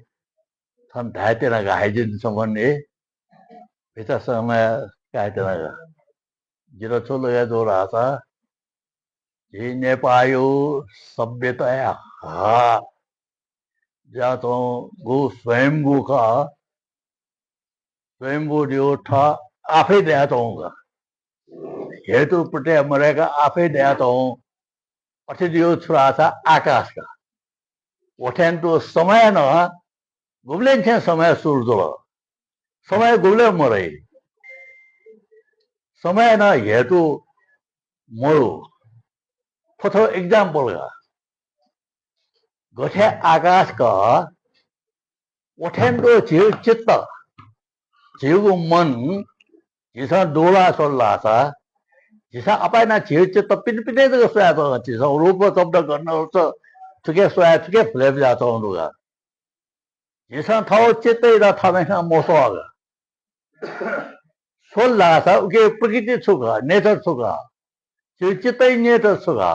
थन धायेत्यनागु हाइजिन सम्बन्धी भचा समय कायेत्यनागु। जितः छु लगे जू धाःसा झी नेपाःया सभ्यताया हा जुयाच्वंगु स्वयम्भू खः। स्वयम्भू धइगु थः आफै दयाच्वंगु का। हेतु प्रत्यय मदय्क आफै दयाच्वंगु। अथे धइगु छु धाःसा आकाश का। व थें तुं समय नं गुबलें थें समय सुरु जुल, समय गुबलें मदइ, समय नं हेतु मदु। थ्व थ्व example का। गथे आकाश का, व थें तुं झीगु चित्त, झीगु मन, झीसं दुला स्वल धाःसा, झीसं अपाय् नं झीगु चित्त पिने पिने जक स्वयाच्वं, झीसं रूप, शब्द, गन्ध, रस थुके स्वया, थुके भुले बियाच्वंगु दु का। झीसं थःगु चित्तयात थःम्हं मस्वः का। स्वल धाःसा उके प्रकृति छु खः, nature छु खः, झीगु चित्तया nature छु खः।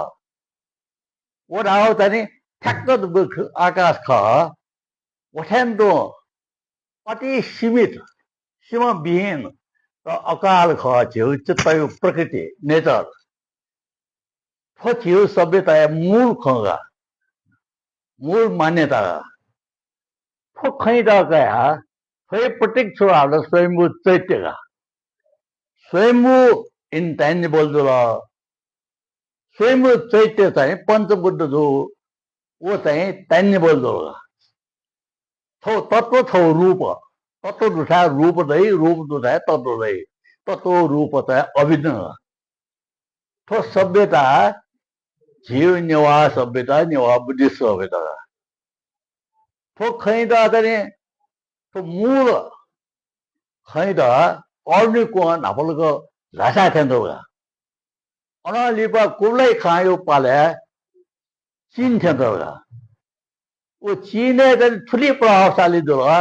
व धाःगु चाहिँ ठ्याक्क आकाश खः। व थें तुं अति सीमित, सीमाविहीन, र अकाल खः झीगु चित्तया प्रकृति, nature। थ्व झीगु सभ्यताया मूल खँ का, मूल मान्यता का। थ्व खँयात कयाः थ्वया प्रतीक छु धाःसा स्वयम्भू चैत्य का। स्वयम्भू intangible जुल। स्वयम्भू चैत्य चाहिँ पञ्चभूत जू, व चाहिँ tangible जुल का। थ्व तत्त्व, थ्व रूप। तत्त्व दुथाय् रूप दइ, रूप दुथाय् तत्त्व दइ। तत्त्व रूप चाहिँ अभिन्न। थ्व सभ्यता झीगु नेवाः सभ्यता, नेवाः बुद्धिस्ट सभ्यता। थ्व खँयात चाहिँ थ्व मूल खँयात अरनिकों न्हापालाक ल्हासा थ्यंकल का। अनं लिपा कुबलाइ खानया पालय् चीन थ्यंकल का। व चीनय् चाहिँ थुलि प्रभावशाली जुल का।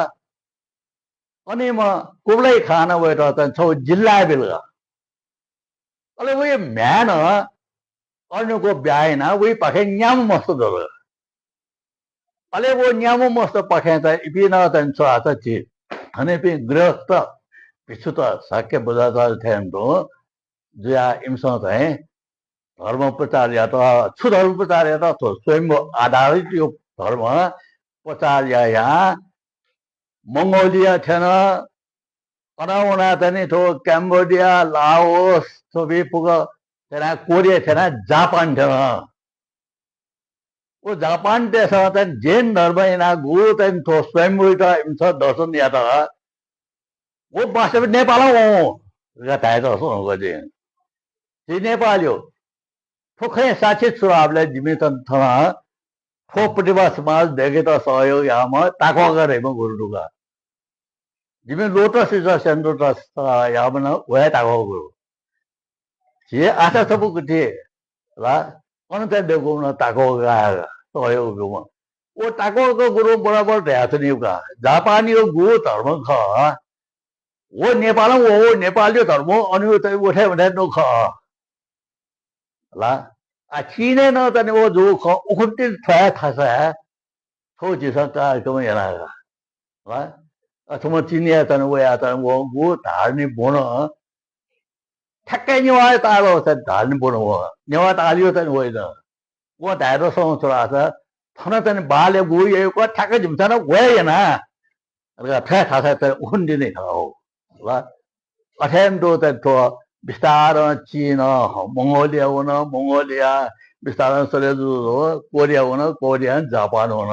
अन इमिसं कुबलाइ खानं वयात चाहिँ छगू जिल्ला बिल का। अले वया म्ह्याय् नं अरनिकों ब्याहा यानाः वयापाखें न्याम्ह मस्त दल। अले व न्याम्ह मस्तपाखें चाहिँ इपिं नं चाहिँ छु धाःसा झी थनयापिं गृहस्थ भिक्षुत शाक्य बज्राचार्य थें तुं जुयाः इमिसं चाहिँ धर्म प्रचार यात। छु धर्म प्रचार यात? थ्व स्वयम्भू आधारित यो धर्म प्रचार यायां मंगोलिया थ्यन, अन वनाः चाहिँ थ्व क्याम्बोडिया, लाओस, थ्वपिं फुक्क थ्यनाः कोरिया थ्यनाः जापान थ्यन। व जापानतय्सं चाहिँ जैन धर्म यानाः गुगु चाहिँ थ्व स्वयम्भूयात इमिसं दर्शन यात। व वास्तवय् नेपालं वं धकाः धायेत स्वंगु जिं। झी नेपाःल्यू, थ्व खँया साक्षी छु धाःबलय् जिमि थन, थन थ्व प्रतिभा समाज दय्केत सहयोग याःम्ह ताकःका धइम्ह गुरु दु का। जिमि लोटस रिसर्च सेन्टर याःम्ह नं व हे ताकःका गुरु। झी आशा छपु गुथि ला अन चाहिँ दय्कूम्ह नं ताकःका सहयोग ब्यूम्ह। व ताकःका गुरु बराबर धयाच्वनीगु का। जापानया गुगु धर्म खः, व नेपालं वःगु नेपालया धर्म अन व थें व थें नं खः ला। आ, चीनय् नं चाहिँ व जूगु खः, उखुन्हु तिनि थ्व हे थासय् थ्व झीसं कार्यक्रम याना का ला। अथवा चीनय् चाहिँ वयाः चाहिँ वःगु धार्मिक वन ठ्याक्कै नेवाःया ताःला धार्मिक वन व। नेवाः ताःलाया चाहिँ वइन। व धायेत स्वंगु छु धाःसा थन चाहिँ बालय् गु याइगु खः, ठ्याक्कै जिमिसं नं व हे याना धकाः थ्व हे थासय् चाहिँ उखुन्हु तिनि खः हो ला। अथें तुं चाहिँ थ्व बिस्तारं चीन, मंगोलिया वन, मंगोलिया बिस्तारं सरे जुजुं कोरिया वन, कोरियां जापान वन।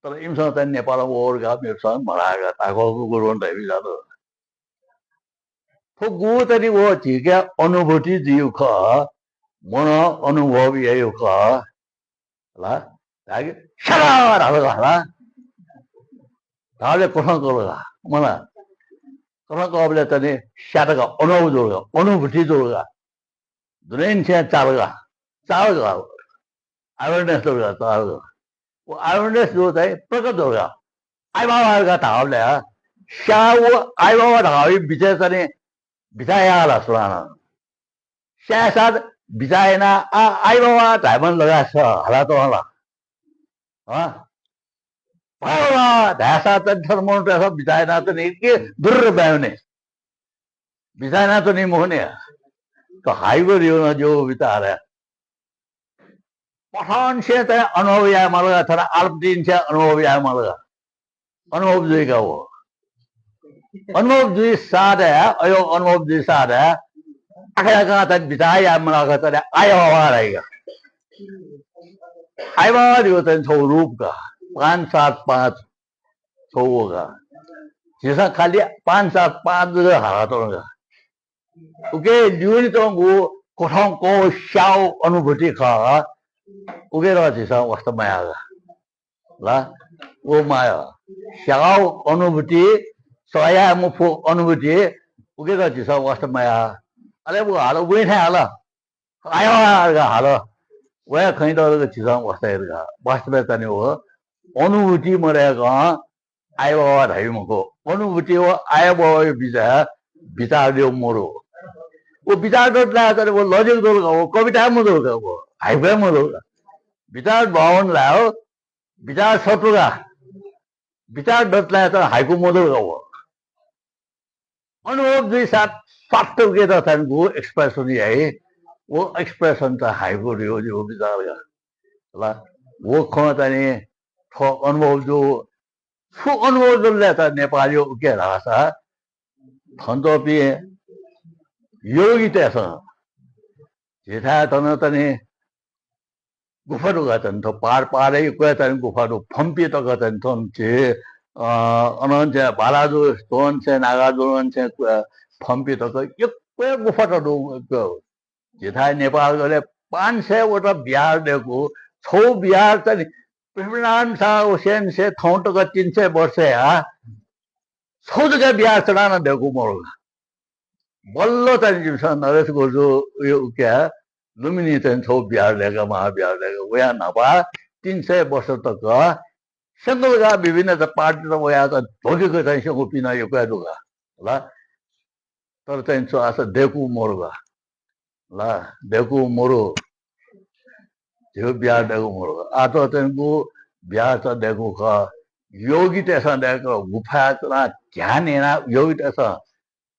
तर इमिसं चाहिँ नेपालं वःगु धकाः मेपिन्सं मधाः का, ताकःका गुरुं धयाबिज्यात। थ्व गु तनि व झीके अनुभूति जुइगु खः, मनं अनुभव याइगु खः। ला, धाःगु स्याला धाल का ला। धाःबलय् कथं कल का, मला। कथं कःबलय् तनि स्यात का, अनुभव जुल का, अनुभूति जुल का। दुनेंनिसें चाल का, चाल का। Awareness जुल का, चाल का। व awareness जुल चाहिँ प्रकट जुल का। आइबाबा का धाःबलय् स्या व आइबाबा धाःगु बिचय् तनि बिचाः याः ला सुनानं? स्याःसा बिचाः यानाः आ, आइबाबा धायेमाल धकाः हाला तल ला? हँ? बाबा धायेसा तनि थन मनूतय्‌सं बिचाः यानाः तनि के दुर्र बाय् वने। बिचाः यानाः तनि मखुने। त हाइगु रियो न जो बिचाः रे। पठंनिसें तनि अनुभव यायेमाल का, थन आलपतिनिसें अनुभव यायेमाल का। अनुभव जुइका व। अनुभव जुइ साथ हे, अयो अनुभव जुइ साथ हे, आखा आखा तनि बिचाः यायेमाल का तनि आइबाबा धाइ का। आइबाबा रियो तनि छौ रूप का। पाँच सात पाँच छौ व का। झीसं खालि पाँच सात पाँच जक हाला तल का। उके ल्यूने च्वंगु कथं कः स्याउ अनुभूति खः। उके नं झीसं वास्ता मयाः का। ला, व माया। स्याउ अनुभूति, सह याये मफु अनुभूति, उके नं झीसं वास्ता मयाः। अले व हाला, वइ थें हाला। आइबाबा का हाला। वया खँय् दःगु झीसं वास्ता यात का। वास्तवय् तनि व अनुभूति मदय्‌कं आइबाबा धाइ मखु। अनुभूति व आइबाबाया बिचाः, बिचाः देउ मरु। व बिचाः दत ला तनि व logic जुल का, व कविता मजुल का, व हाइकु मजुल का। बिचाः भावना ला हो, बिचाः सत्व का। बिचाः दत ला तनि हाइकु मजुल का व। अनुभव जुइ साथ स्वात्त उके त तनि गु expression याइ, व expression त हाइकु रियो जो बिचाः का। ला, व खँ तनि थ्व अनुभव जू, छु अनुभव जुल ले त नेपालय् उके धाःसा थन च्वंपिं योगीतय्‌सं झीथाय् थन तनि गुफा दु का तनि थ्व पहाड, पहाडय् यक्व तनि गुफा दु, फम्पि तक तनि थन झी, अ, अनंनिसें बालाजु, थनंनिसें नागार्जुनंनिसें, अ, फम्पि तक यक्व गुफा दु। झीथाय् नेपाल गले पाँच सय वटा बिहार दय्‌कू, छौ बिहार तनि पृथ्वीनारायण शाह उसेंनिसें थौं तक तीन सय वर्ष या छौ जक बिहार चढानं दय्‌कू मरु का। बल्ल तनि जिमिसं नरेश गुरुजु उयो उके लुम्बिनी तनि छौ बिहार दय्‌का, महाविहार दय्‌का, वया न्हापा तीन सय वर्ष तक स्यंगल का विभिन्न त party त वया त ध्वगेक तनि स्यंगुपिं नं यक्व दु का। ला, तर तनि छु आशा दय्‌कू मरु का। ला, दय्‌कू मरु। झीगु बिहार दय्‌कू मरु का। आः त तनि गु बिहार त दय्‌कू खः। योगीतय्‌सं दय्‌कू, गुफाय् च्वनाः ध्यान यानाः योगीतय्‌सं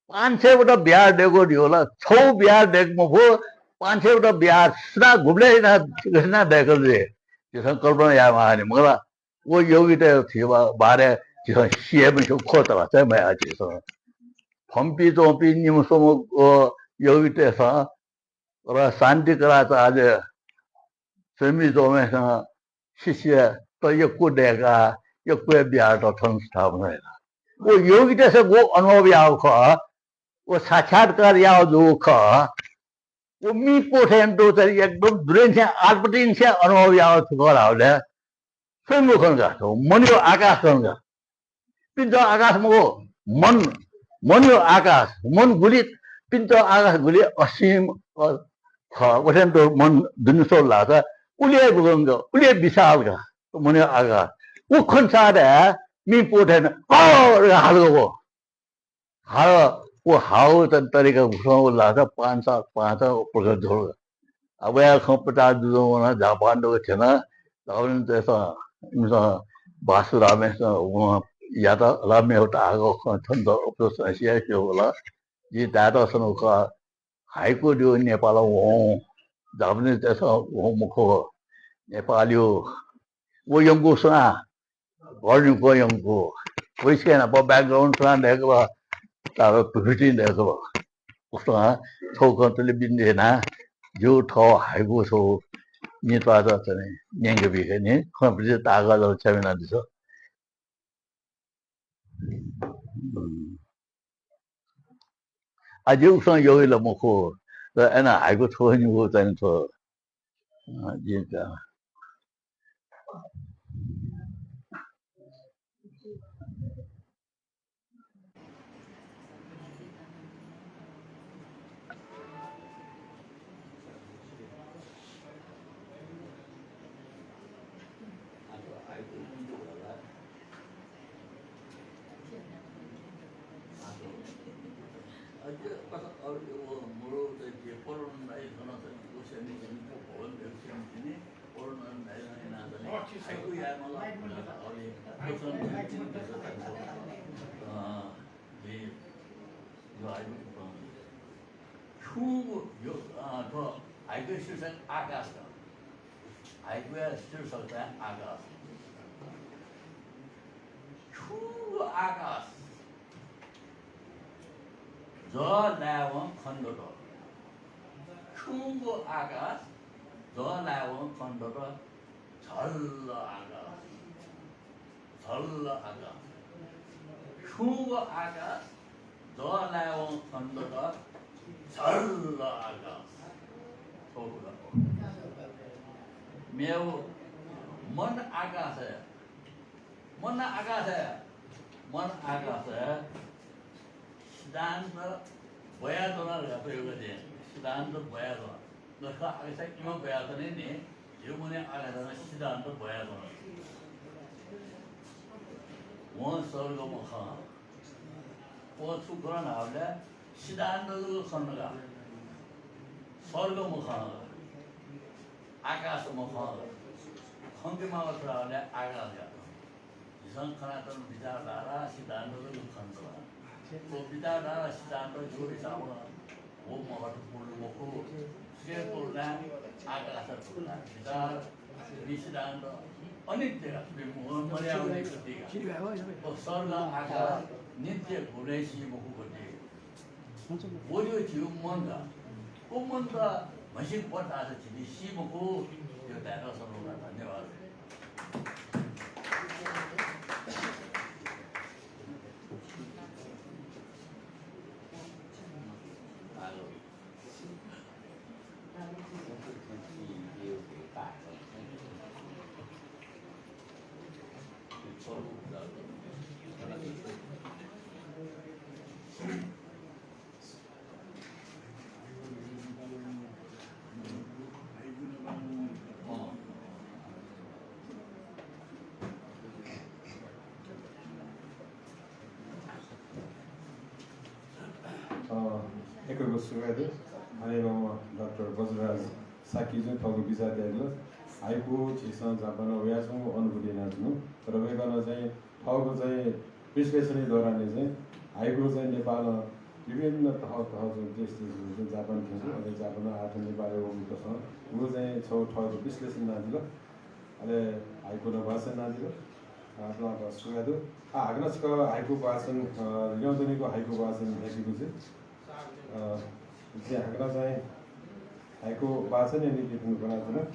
पाँच सय वटा बिहार दय्‌कू धइगु ला, छौ बिहार दय्‌कू मफु, पाँच सय वटा बिहार सुनां गुबलें यानाः, यानाः दय्‌कल जुइ। झीसं कल्पना यायेमाः नि, मखु ला? व योगीतय् थी बा-, बारे झीसं सिया मस्यू, ख्वःतला चाहिँ मयाः झीसं। फम्पि च्वंपिं निम्ह स्वम्ह, अ, योगीतय्‌सं र शान्तिकराचार्य स्वयम्भू च्वंम्हय्‌सिनं शिष्यत यक्व दय्‌काः यक्व बिहारत थन स्थापना यात। व योगीतय्‌सं गु अनुभव याःगु खः, व साक्षात्कार याःगु जूगु खः, व मि प्वथें दु, तर एकदम दुनेंनिसें आलपतिनिसें अनुभव याःगु थुकः धाःबलय् स्वयम्भू खन का, मनयो आकाश खन का। पिन्त आकाश मखु, मन, मनयो आकाश, मन गुलि, पिन्त आकाश गुलि असीम, अ, खः। वथें दु मन दुने स्वल धाःसा उलि हे गुलंक, उलि हे विशाल का, मनयो आकाश। व खन साथ हे मि प्वथें, "अ" धकाः हाल का व। हाल, व हाउ त तरिका गुसं व लासा पाँच सात पाँच प्रकट जुल। अब या खँ पचास जुजुं वना जापान दु थेना, जापान तेसं इमिसं बासुरामेसं वं यात, ला मेव ताःगु खँ थन त उपसंसिया के होला। जि दायेत सनु खः, हाइकु दु नेपाल वं, जापानी तेसं वं मखु, नेपाली हो। व यंगु सुना, घर न्यंकं यंकं। वइसे यानाः ब background सुनां दय्‌कल, तर प्रकृतिं दय्‌कल। उस्तां छौ कन्तले बिन्देना, ज्यू थौ हाइगु छौ नित्वाद तने न्यंक बिकने, खँ प्रति तागा दल छविना दिस। आ, जिं उकथं यःगु ला मखु, तर अय्‌नं हाइकु थ्व निगू चाहिँ थ्व, अ, जिं का। छुं यो, अ, थ्व हाइकु शीर्षक आकाश का। हाइकुया शीर्षक चाहिँ आकाश। छुं आकाश जः लायेवं खनेदत। छुं आकाश जः लायेवं खनेदत। झल्ल आकाश। झल्ल आकाश। छुं आकाश जः लायेवं खनेदत। झल्ल आकाश। थ्व खः। मेव मन आकाशय्, मन आकाशय्, मन आकाशय् सिद्धान्त ब्वयाच्वन धकाः प्रयोग याये। सिद्धान्त ब्वयाच्वन। जसको आकाशय् इमा ब्वयाच्वनी नि, झीगु मनय् आकाशय् सिद्धान्त ब्वयाच्वन। वं स्वर्ग मखं। वं छु खन धाःबलय् सिद्धान्त जक खन का। स्वर्ग मखं, आकाश मखं। खंकेमाःगु छु धाःबलय् आकाश का। झीसं खनाच्वंगु विचारधारा, सिद्धान्त जक खनेदत। व विचारधारा, सिद्धान्त जिगु हिसाबं व महत्त्वपूर्ण मखु। सुया तुलनाय् आकाशया तुलनाय् विचार, सिद्धान्त अनित्य का, थुपिं मर्यावनी गति का। व स्वर्ग आकाश नित्य, गुबलें सी मखु गति। व जू झीगु मन का। व मन का म्हसिक पट्टास झीपिं सी मखु। यो धायेत सलोना। धन्यवाद। अ, यक्व यक्व सुभाय् दु। अले वं डाक्टर बज्रराज शाक्यजुं थःगु बिचाः तयादिल। हाइकु झीसं जापानं वयाच्वंगु अनुभूति यानाच्वनु। तर वय्कलं चाहिँ थःगु चाहिँ विश्लेषणया दौरानय् चाहिँ हाइकु चाहिँ नेपालं विभिन्न तह तह चाहिँ देश देशय् चाहिँ जापान थें जू, अले जापानं आः थन नेपालय् वःगु तसं व चाहिँ छगू थःगु विश्लेषण यानादिल। अले हाइकु नं वाचन यानादिल। अ, सुभाय् दु। आ, हाकनं छकः हाइकु वाचन, अ, ल्यं दनिगु हाइकु वाचन याइपिगु जुइ। अ, जिं हाकनं चाहिँ हाइकु वाचनया निंतिं थन ब्वनाच्वना।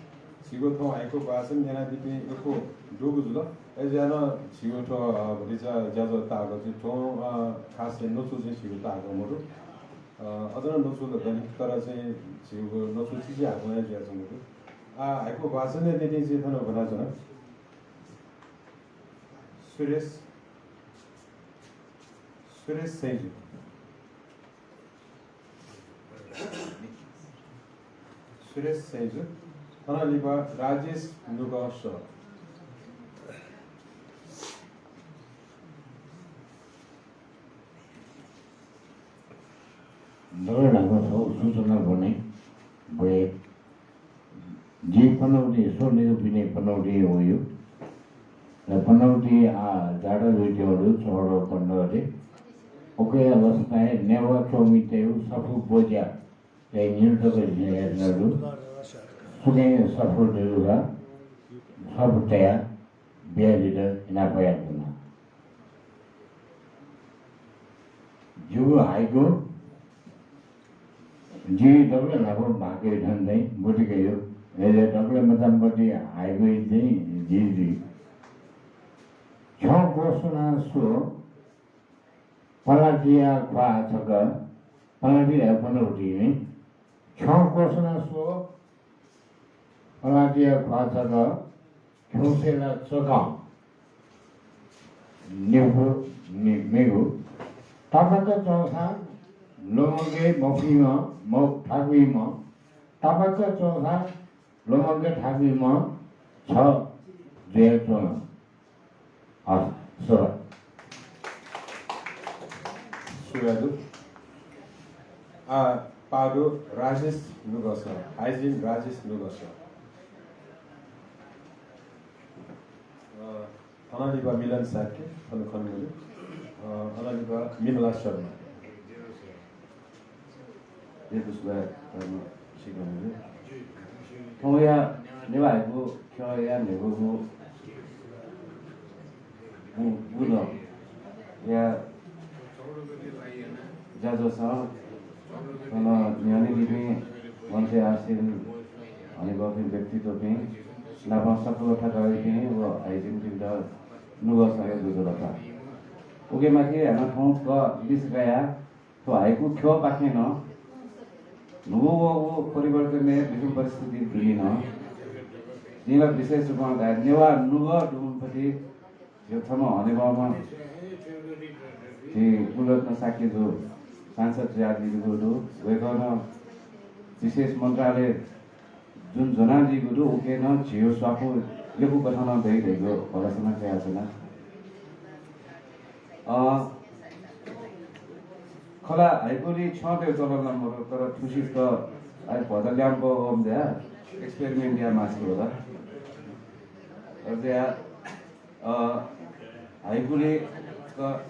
झीगु थौं हाइकु वाचन यानादीपिं यक्व दुगु जुल। अय्‌जुयाः नं झीगु थ्व, अ, भतिचा ज्याझ्वः ताःगु जुइ। थौं, अ, खास चाहिँ नचु चाहिँ झीगु ताःगु मदु। अ, अझ नं नचु ला दनि, तर चाहिँ झीगु नचु चिचिहाकलं हे जुयाच्वंगु दु। आ, हाइकु वाचनया निंतिं चाहिँ थन ब्वनाच्वना। सुरेश, सुरेश सैंजु। सुरेश सैंजु, थन लिपा राजेश नुगः सः। दकलय् न्हापां छगू सूचना ब्वने, ब्वये। जि पनौती, स्वनिगू पिने पनौती वयागु। र पनौती आः जाडा जुइत्यंगु दु, सोह्र पन्ध्र गते। उकिया लसताय् नेवाः च्वमितय्गु सफू ब्वज्या तये न्हिन्हु तक जिं यानाच्वनागु दु। सुनां सफू दु ला, सफू तयाः बियादीत इनाप यानाच्वना। जिगु हाइकु, जि दकलय् न्हापा म्हाकेगु थन चाहिँ ब्वति कयागु। अले दकलय् मचाम्ह ब्वति हाइकुइ चाहिँ जि जुइ। छ्यं क्वस्वनाः स्व, पलातिया ख्वाः छकः, अनादि धाये फन उतिनि। छ्यं क्वसना स्व, अनादिया ख्वाः छक, खिउँसे ला चकं। निगू, नि-, निगू। तापाक च्वंसां लुमंके मफुइम्ह, म-, थाकुइम्ह। तापाक च्वंसां लुमंके थाकुइम्ह छ जुयाच्वन। हस्, सुभाय्। सुभाय् दु। आ, पाः दु राजेश नुगःसः, हाइजिन राजेश नुगःसः। अ, अनंलिपा मिलन शाक्य, थन खनेदु। अ, अनंलिपा मिमला शर्मा। यक्व सुभाय्, अ, सिकं। थौंया नेवाः हाइकु ख्यःया न्हय्‌गूगु गु-, गुलंया ज्याझ्वःसं थन न्ह्यःने दीपिं मञ्चय् आसीन हनेबहःपिं व्यक्तित्वपिं नाप सकल थकालिपिं व हाइजिनपिन्त नुगःसःया ज्वजलपा। उकिं माथि हानं थौं क लिसे कयाः थ्व हाइकु ख्यःपाखें नं न्हूगु वःगु परिवर्तनय् विषम परिस्थिति दुने नं जिं ला विशेष रूपं धाये, नेवाः नुगः दुम्ह पति झी छम्ह हनेबहःम्ह झी कुलरत्न शाक्य जु सांसद जुयादीगु दु। वय्‌कलं विशेष मन्त्रालय जुन ज्वनादीगु दु, उके नं झीगु स्वापू यक्व कथं नं दइ धइगु भलसा नं कयाच्वना। अ, खला हाइकुलि छ्यं तयेगु चलन नं मदु, तर थुसित आः भचा ल्याम्प वःम्ह जुयाः experiment याये मास्ति वल। अथे जुयाः, अ, हाइकुलि क-,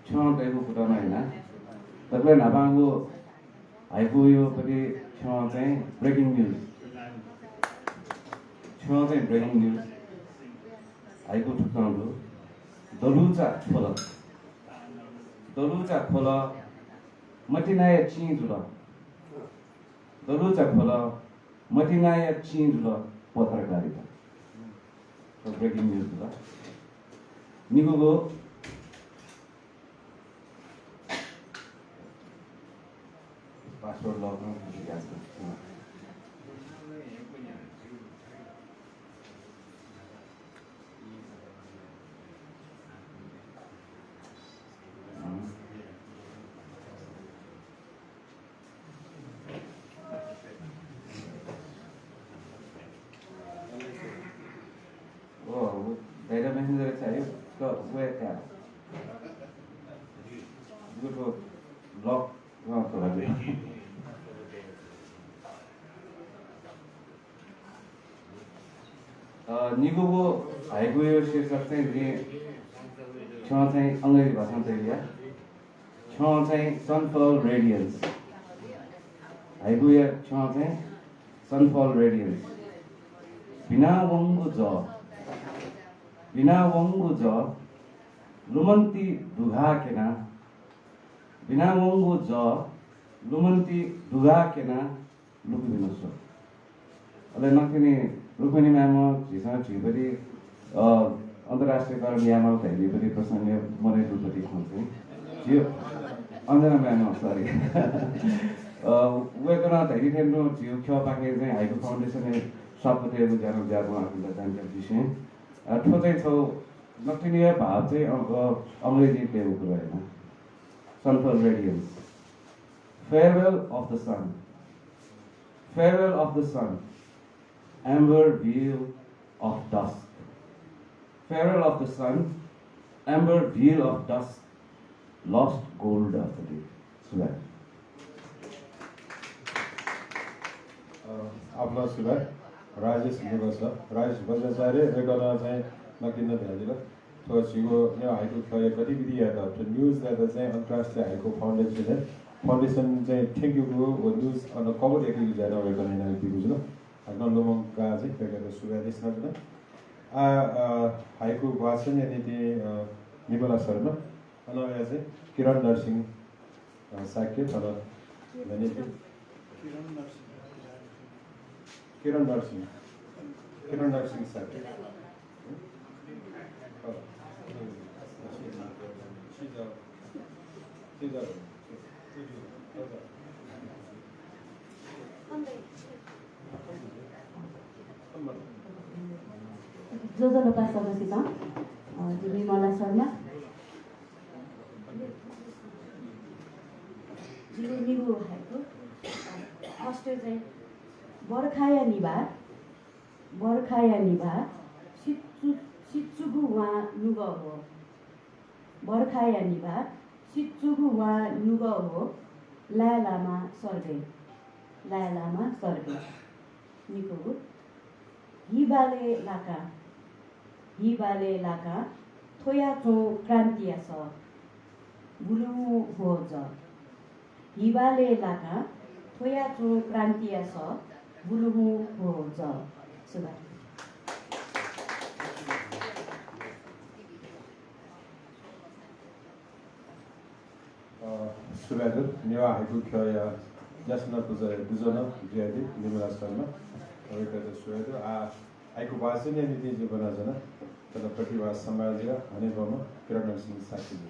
छ्यं तयेगु कुतः नं याना। दकलय् न्हापांगु हाइकुया पति छ्यं चाहिँ breaking news। छ्यं चाहिँ breaking news। हाइकु थुकथं दु। दलुचा ख्वल। दलुचा ख्वल। मतिनाया चिं जुल। दलुचा ख्वल। मतिनाया चिं जुल पत्रकारिता। थ्व breaking news जुल। निगूगु password lock नं याद। ओ, वो data messenger चाहियो, तो वो है क्या? वो तो lock, हाँ, तो लगे। अ, निगूगु हाइकुया शीर्षक चाहिँ जिं छ्यं चाहिँ अंग्रेजी भाषां तयार याना। छ्यं चाहिँ Sunfall Radiance। हाइकुया छ्यं चाहिँ Sunfall Radiance। बिनावंगु जः, बिनावंगु जः, लुमन्ति दुघाः क्यना, बिनावंगु जः, लुमन्ति दुघाः क्यना, लुकुबिन स्व। अले नकतिनि रुक्मिणी म्यामं झीसं झीपति, अ, अन्तर्राष्ट्रियकरण यायेमाल धइगुपति प्रसंग मनय् दुपति खँ चाहिँ झी अञ्जना म्यामं, sorry। अ, वय्‌कलं धइथें तुं झीगु ख्यःपाखें चाहिँ हाइकु फाउन्डेसनया सभापतियागु ज्यानं ज्याबुं आखुन्त जानकारी बिसें, अ, थ्व चाहिँ छगू नकतिनि हे भाव चाहिँ, अ, अ, अंग्रेजीं तयेगु कुतः याना। Sunfall Radiance। Farewell of the sun. Farewell of the sun. Amber veil of dusk. Farewell of the sun. Amber veil of dusk. Lost gold of the day. सुभाय्। अ, आपालं सुभाय्। राजेश नुगःसः, राजेश बज्राचार्य, वय्‌कलं चाहिँ नकतिनि धयादिल। थ्व झीगु नेवाः हाइकु ख्यःया गतिविधियात, थ्व news-यात चाहिँ अन्तर्राष्ट्रिय हाइकु फाउन्डेसनय्, फाउन्डेसन चाहिँ थ्यंकेगु व news अन cover याकेगु ज्या नं वय्‌कलं यानादीगु जुल। हाकनं लुमंकाः चाहिँ वय्‌कःयात सुभाय् देछानाच्वना। आ, अ, हाइकु वाचनया निंतिं, अ, विमला शर्मा, अनं वयाः चाहिँ किरण नरसिंह, अ, शाक्य, थन न्ह्यःने दु। किरण नरसिंह। किरण नरसिंह। किरण नरसिंह शाक्य। ज्वजलपा सकसितं, अ, जि निर्मला शर्मा। जिगु निगू हाइकु, अ, first चाहिँ बर्खाया निभाः, बर्खाया निभाः, सिचु-, सिचुगु वां नुगः ह्वः। बर्खाया निभाः, सिचुगु वां नुगः ह्वः, लाय् लामा सर्गय्, लाय् लामा सर्गय्। निकूगु, हि बालय् लाकाः, हि बालय् लाकाः, थ्वयाच्वं क्रान्तिया सः, बुलुहुँ ह्वः जः। हि बालय् लाकाः, थ्वयाच्वं क्रान्तिया सः, बुलुहुँ ह्वः जः। सुभाय्। अ, सुभाय् दु। नेवाः हाइकु ख्यःया ज्यासना पुचःया दुजः नं जुयादी निर्मला शर्मा। वय्कःयात सुभाय् दु। आः हाइकु वाचनया निंतिं जिं ब्वनाच्वना। तर प्रतिभा सम्मानया हनेबहःम्ह किरण नरसिंह शाक्यजु।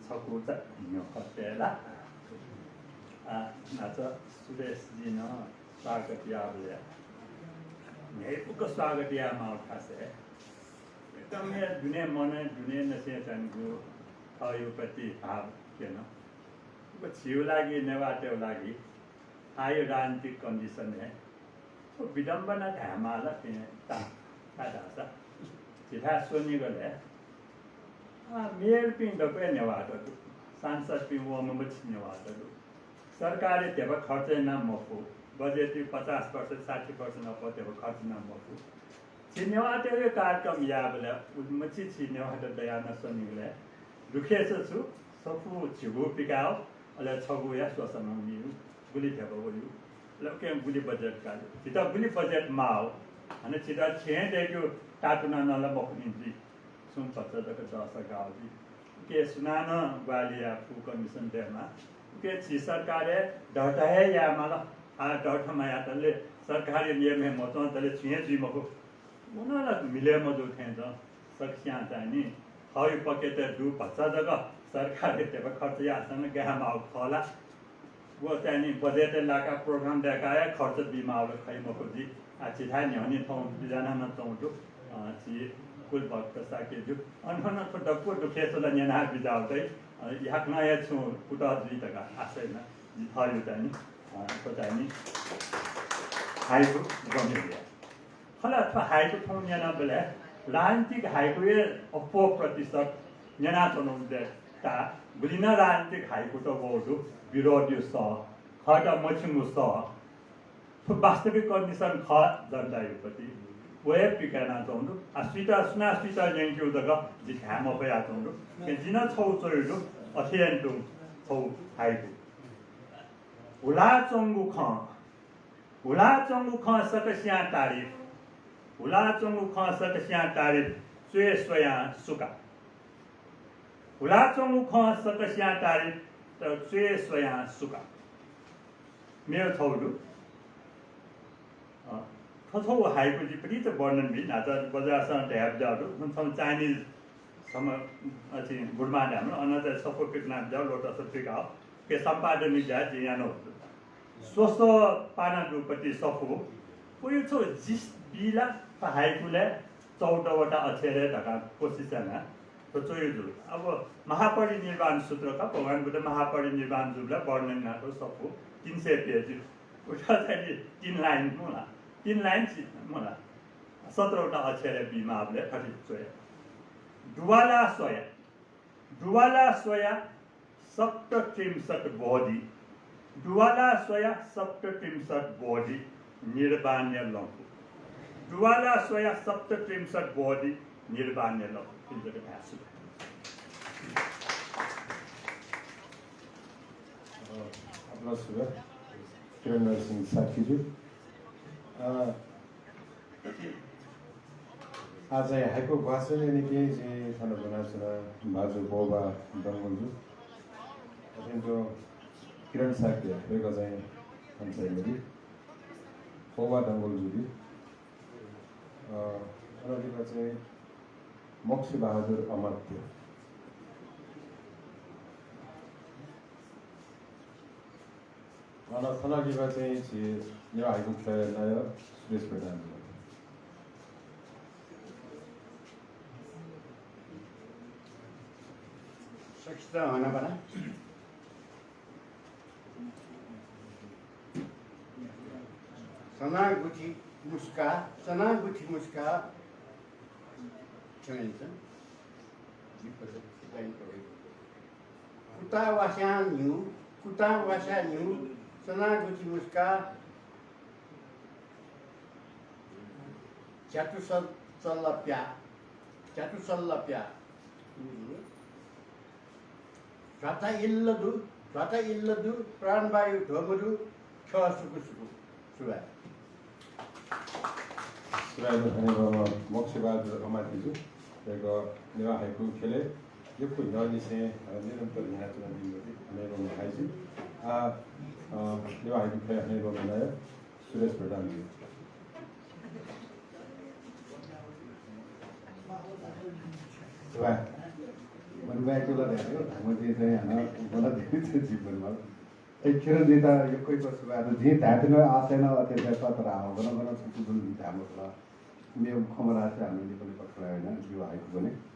छकू चा न्ह्यः खः ला। आ, नाचा सुरेशजीं स्वागत याःबलय् न्ह्यइपुक स्वागत यायेमाःगु थासय् एकदम हे दुने मनय् दुने नसें च्वंगु थःगु प्रति भाव क्यन। व झीगु लागि, नेवाःतय्गु लागि आःया राजनीतिक condition हे थ्व विडम्बना धायेमाल थें ताः, छाय्धाःसा झीथाय् स्वनिगलय्, आ, मेयरपिं दक्व हे नेवाःत दु, सांसदपिं वंम्ह मछि नेवाःत दु। सरकारय् ध्यबा खर्च याना मफु, बजेटय् पचास percent, साठी percent अप्वः ध्यबा खर्च याना मफु। झी नेवाःतय्गु कार्यक्रम याःबलय् उलिमछि झी नेवाःत दयाः नं स्वनिगलय् दुःखय् छु, सफू झीगु पिकाः, अले छगूया स्वसः नं मीगु, गुलि ध्यबा वइगु। अले उकिं गुलि बजेट काल, झीत गुलि बजेट माः, अन झीत छेँय् दय्केगु तातुना नं ला मखुनि जुइ। छुं भचा जक दःसा गाः जुइ। उके सुनानं ग्वाहालि याये फु, कमिसन दयेमाः। उके झी सरकारय् दर्ता हे यायेमाल। आः दर्ता मयातले, सरकारी नियम हे मच्वंतले छुं हे जुइ मखु। व नं ला मिले मजू थें च्वं। सकसियां चाहिँ नि थःगु पकेटय् दु भचा जक सरकारय् ध्यबा खर्च याःसां नं गाये माःगु खः ला। व चाहिँ नि बजेटय् लाकाः program दय्काः हे खर्च बीमाःगु खइ मखु जुइ। आ, झीथाय् न्ह्यःने थौं बिज्यानाः नं च्वंगु दु। अ, झी कुलभक्त शाक्यजु। अन नं थ्व दक्व दुःखय् छु ला न्यनाः बिज्याःगु दइ। अ, याकनं हे छुं कुतः जुइ धकाः आशा याना। जि थःगु चाहिँ नि, अ, थ्व चाहिँ नि हाइकु गम्य जुया। खला, थ्व हाइकु थौं न्यनाबलय् राजनीतिक हाइकु हे अप्वः प्रतिशत न्यनाच्वनागु दु। ता गुलि नं राजनीतिक हाइकुत वःगु दु, विरोधया सः, खःत मछिंगु सः। थ्व वास्तविक condition खः जनताया प्रति। व हे पिकानाच्वंगु दु। आ, सुइत, सुनां सुइत न्यंकेगु जक जि धाये मफयाच्वंगु दु। जिं नं छगू च्वयागु दु, अथे यानातुं छगू हाइकु। हुलाच्वंगु खँ, हुलाच्वंगु खँ सकसियां तारिफ, हुलाच्वंगु खँ सकसियां तारिफ, च्वय् स्वयां सुका। हुलाच्वंगु खँ सकसियां तारिफ, तर च्वय् स्वयां सुका। मेगु छगू दु। अ, थ्व छगू हाइकु जि भतिचा वर्णन बी, न्हाचः बज्रासं धयाबिज्याःगु दु। थन छम्ह Chinese छम्ह, अथे गुरुमां धाःम्ह, अन चाहिँ सफू पिकनाबिज्याः, लोटस पिकाः, के सम्पादन याः, जिं यानागु दु। स्वसः पानादुपति सफू, वया छगू gist बी ला, थ्व हाइकुलय् चौध वटा अक्षरय् धकाः कोसिस याना। थ्व च्वयागु जुल। अब महापरिनिर्वाण सूत्र का, भगवान बुद्ध महापरिनिर्वाण जूबलय् वर्णन यानातःगु सफू तीन सय page। उत चाहिँ नि तीन line मला, तीन line छि मला। सत्र वटा अक्षरय् बीमाःबलय् थथे च्वया। दुवाला स्वया, दुवाला स्वया सप्तत्रिंशत् बोधि, दुवाला स्वया सप्तत्रिंशत् बोधि निर्वाणया लँपु। दुवाला स्वया सप्तत्रिंशत् बोधि निर्वाणया लँपु। थुलि जक धाये सुभाय्। अ, आपालं सुभाय्। किरण नरसिंह शाक्यजु। अ, आः चाहिँ हाइकु वाचनया निंतिं जिं थन ब्वनाच्वना भाजु पौभा डंगोलजु। अथें तुं किरण शाक्य, वय्कः चाहिँ थन चाहिँ मदी। पौभा डंगोलजु दी। अ, अनंलिपा चाहिँ मोक्ष बहादुर अमात्य। अन थनंलिपा चाहिँ झी नेवाः हाइकु ख्यःया नायः सुरेश प्रधानजु। सकसितं हनाबना। सनागुथि मुस्का, सनागुथि मुस्का। क्षम्य यानाच्वँ। कुता वास्यां न्ह्यू, कुता वास्यां न्ह्यू, सनागुथि मुस्का, झ्यातु सल-, सल्ला प्या, झ्यातु सल्ला प्या। ध्वाता इल्ल दु, ध्वाता इल्ल दु, प्राणवायु ध्वमु दु, ख्यः सुकु सुकु। सुभाय्। सुभाय् दु हनेबहःम्ह मोक्ष बहादुर अमात्यजु। वय्कः नेवाः हाइकु ख्यलय् यक्व न्ह्यःनिसें, अ, निरन्तर न्ह्यानाच्वनादीम्ह हनेबहःम्ह हाइजु। आः, अ, नेवाः हाइकु ख्यलय् हनेबहःम्ह नायः सुरेश प्रधानजु। सुभाय्। मनुबाय् चुला धायेगु, धाःम्ह जिं चाहिँ हानं मला देवी चाहिँ जीवन मा। ए, किरण जित यक्व यक्व सुभाय् दु। जिं धायेत्यनागु आशय नं अथे हे खः, तर हानं गन गन छु छु जुल जिं धाये मखु ला। मेगु खँ मदय्क हानं लिपा लिपा खँ ल्हायेगु याना, जिगु हाइकु ब्वने।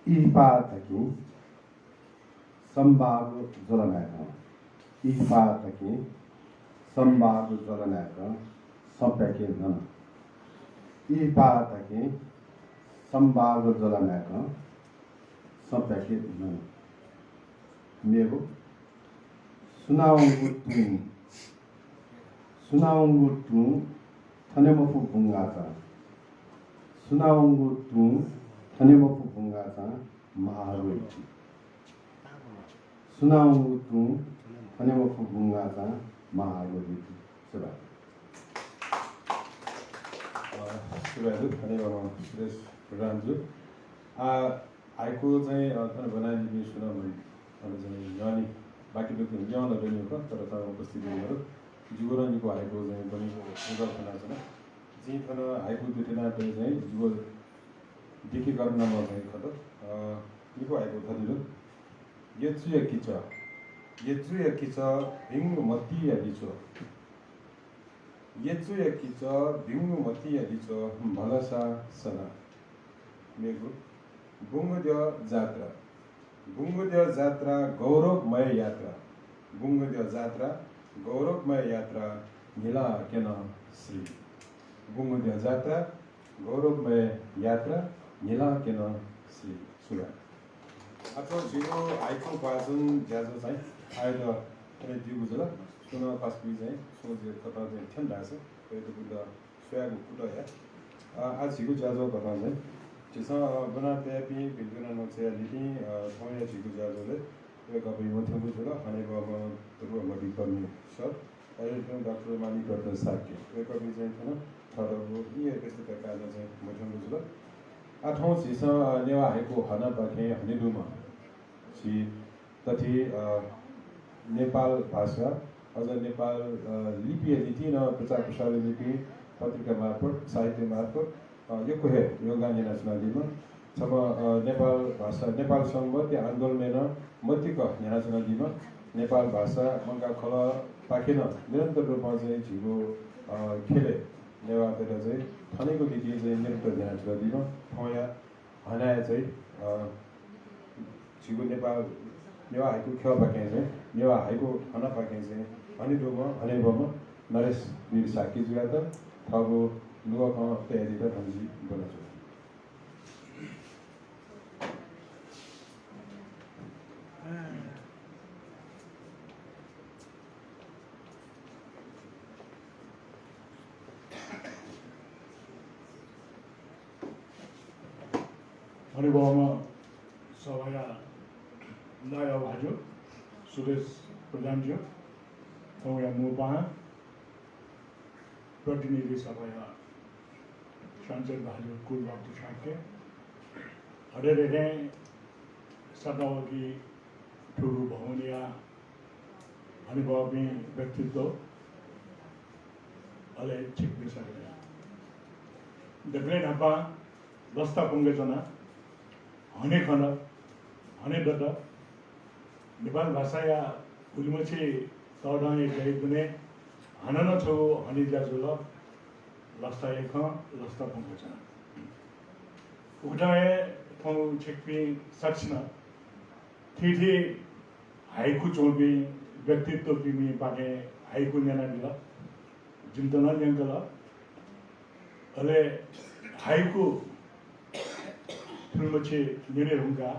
इहिपा धकिं संवाद ज्वला नाय्कं, इहिपा धकिं संवाद ज्वला नाय्कं सँ प्याके न्हन। इहिपा धकिं संवाद ज्वला नाय्कं सँ प्याके न्हन। मेगु, सुनावंगु तुं, सुनावंगु तुं थने मफु बुंगाःचां, सुनावंगु तुं थने मफु बुंगाःचां महारोइ। सुनावंगु तुं थने मफु बुंगाःचां महारोइ। सुभाय्। अ, सुभाय् दु, हनेबहःम्ह सुरेश प्रधानजु। आः, हाइकु चाहिँ, अ, थन ब्वनादीपिं सुं नं, अ, चाहिँ न्ह्यःने बाकी दु, न्ह्यः ला दनि खः, तर थन उपस्थित मदु। जिगु नं निगू हाइकु चाहिँ ब्वनेगु अवसर खनाच्वना। जिं थन हाइकु दुथ्यानातये चाहिँ जिगु देखीकरण नं चाहिँ खः। अ, निगू हाइकु थथे दु। यचुया किचः, यचुया किचः भिंगु मतिया लिच्वः। यचुया किचः भिंगु मतिया लिच्वः भलसा सना। मेगु, बुंगद्यः जात्रा, बुंगद्यः जात्रा गौरवमय यात्रा, बुंगद्यः जात्रा गौरवमय यात्रा न्हिला क्यन श्री। बुंगद्यः जात्रा गौरवमय यात्रा न्हिला क्यन श्री। सुभाय्। आः थ्व झीगु हाइकु वाचन ज्याझ्वः चाहिँ आःयात थन दीगु जुल। सुं नं पासापिं चाहिँ छुं जिगु कथं चाहिँ थ्यन धाःसा वय्कःपिन्त स्वयागु कुतः या। अ, आः झीगु ज्याझ्वः कथं चाहिँ झीसं, अ, ब्वना तयापिं भिंतुना नं च्वयादीपिं, अ, थौंया झीगु ज्याझ्वलय् वय्कःपिं मथ्यंगु जुल, हनेबहःम्ह ध्रुव मधिकर्मी सर, अले थन डाक्टर माणिक रत्न शाक्य। वय्कःपिं चाहिँ थन थःथःगु इहे व्यस्तता कारणं चाहिँ मथ्यंगु जुल। आः थौं झीसं, अ, नेवाः हाइकु हनापाखें हनेदुम्ह झी तथी, अ, नेपाल भाषा, अझ नेपाल, अ, लिपिया निंतिं नं प्रचार प्रसारया निंतिं पत्रिका मार्फत, साहित्य मार्फत, अ, यक्व हे योगदान यानाच्वनादीम्ह, छम्ह, अ, नेपाल भाषा, नेपाल संवत्‌या आन्दोलनय् नं मतिक न्ह्यानाच्वनादीम्ह, नेपाल भाषा, मंकाः खलःपाखें नं निरन्तर रूपं चाहिँ झीगु, अ, ख्यलय् नेवाःतय्त चाहिँ थनेगु निंतिं चाहिँ निरन्तर न्ह्यानाच्वनादीम्ह थौंया हनाया चाहिँ, अ, झीगु नेपाल, नेवाः हाइकु ख्यःपाखें चाहिँ, नेवाः हाइकु हनापाखें चाहिँ हनेदुम्ह, हनेबहःम्ह नरेश वीर शाक्यजुयात थःगु नुगः खँ तयादीत धन्यवाद ब्वनाच्वना। हनेबहःम्ह सभाया नायः भाजु सुरेश प्रधानजु, थौंया मू पाहां प्रतिनिधि सभाया सांसद भाजु कुलबहादुर शाक्य, अथे हे सातावगी थुगु भवनया हनेबहःपिं व्यक्तित्व, अले छिकपिं सकलें दकलय् न्हापां लसता प्वंके च्वना। हने खन, हने दत। नेपाल भाषाया उलिमछि तःधंया ज्याया दुने हानं नं छगू हने ज्या जुल। लसता हे खँ, लसता प्वंके च्वना। उकथं हे थौं छिकपिं सकसिनं थीथी हाइकु च्वंपिं व्यक्तित्वपिनिपाखें हाइकु न्यनादिल। जिमित नं न्यंकल। अले हाइकु थुलिमछि न्यने धुंकाः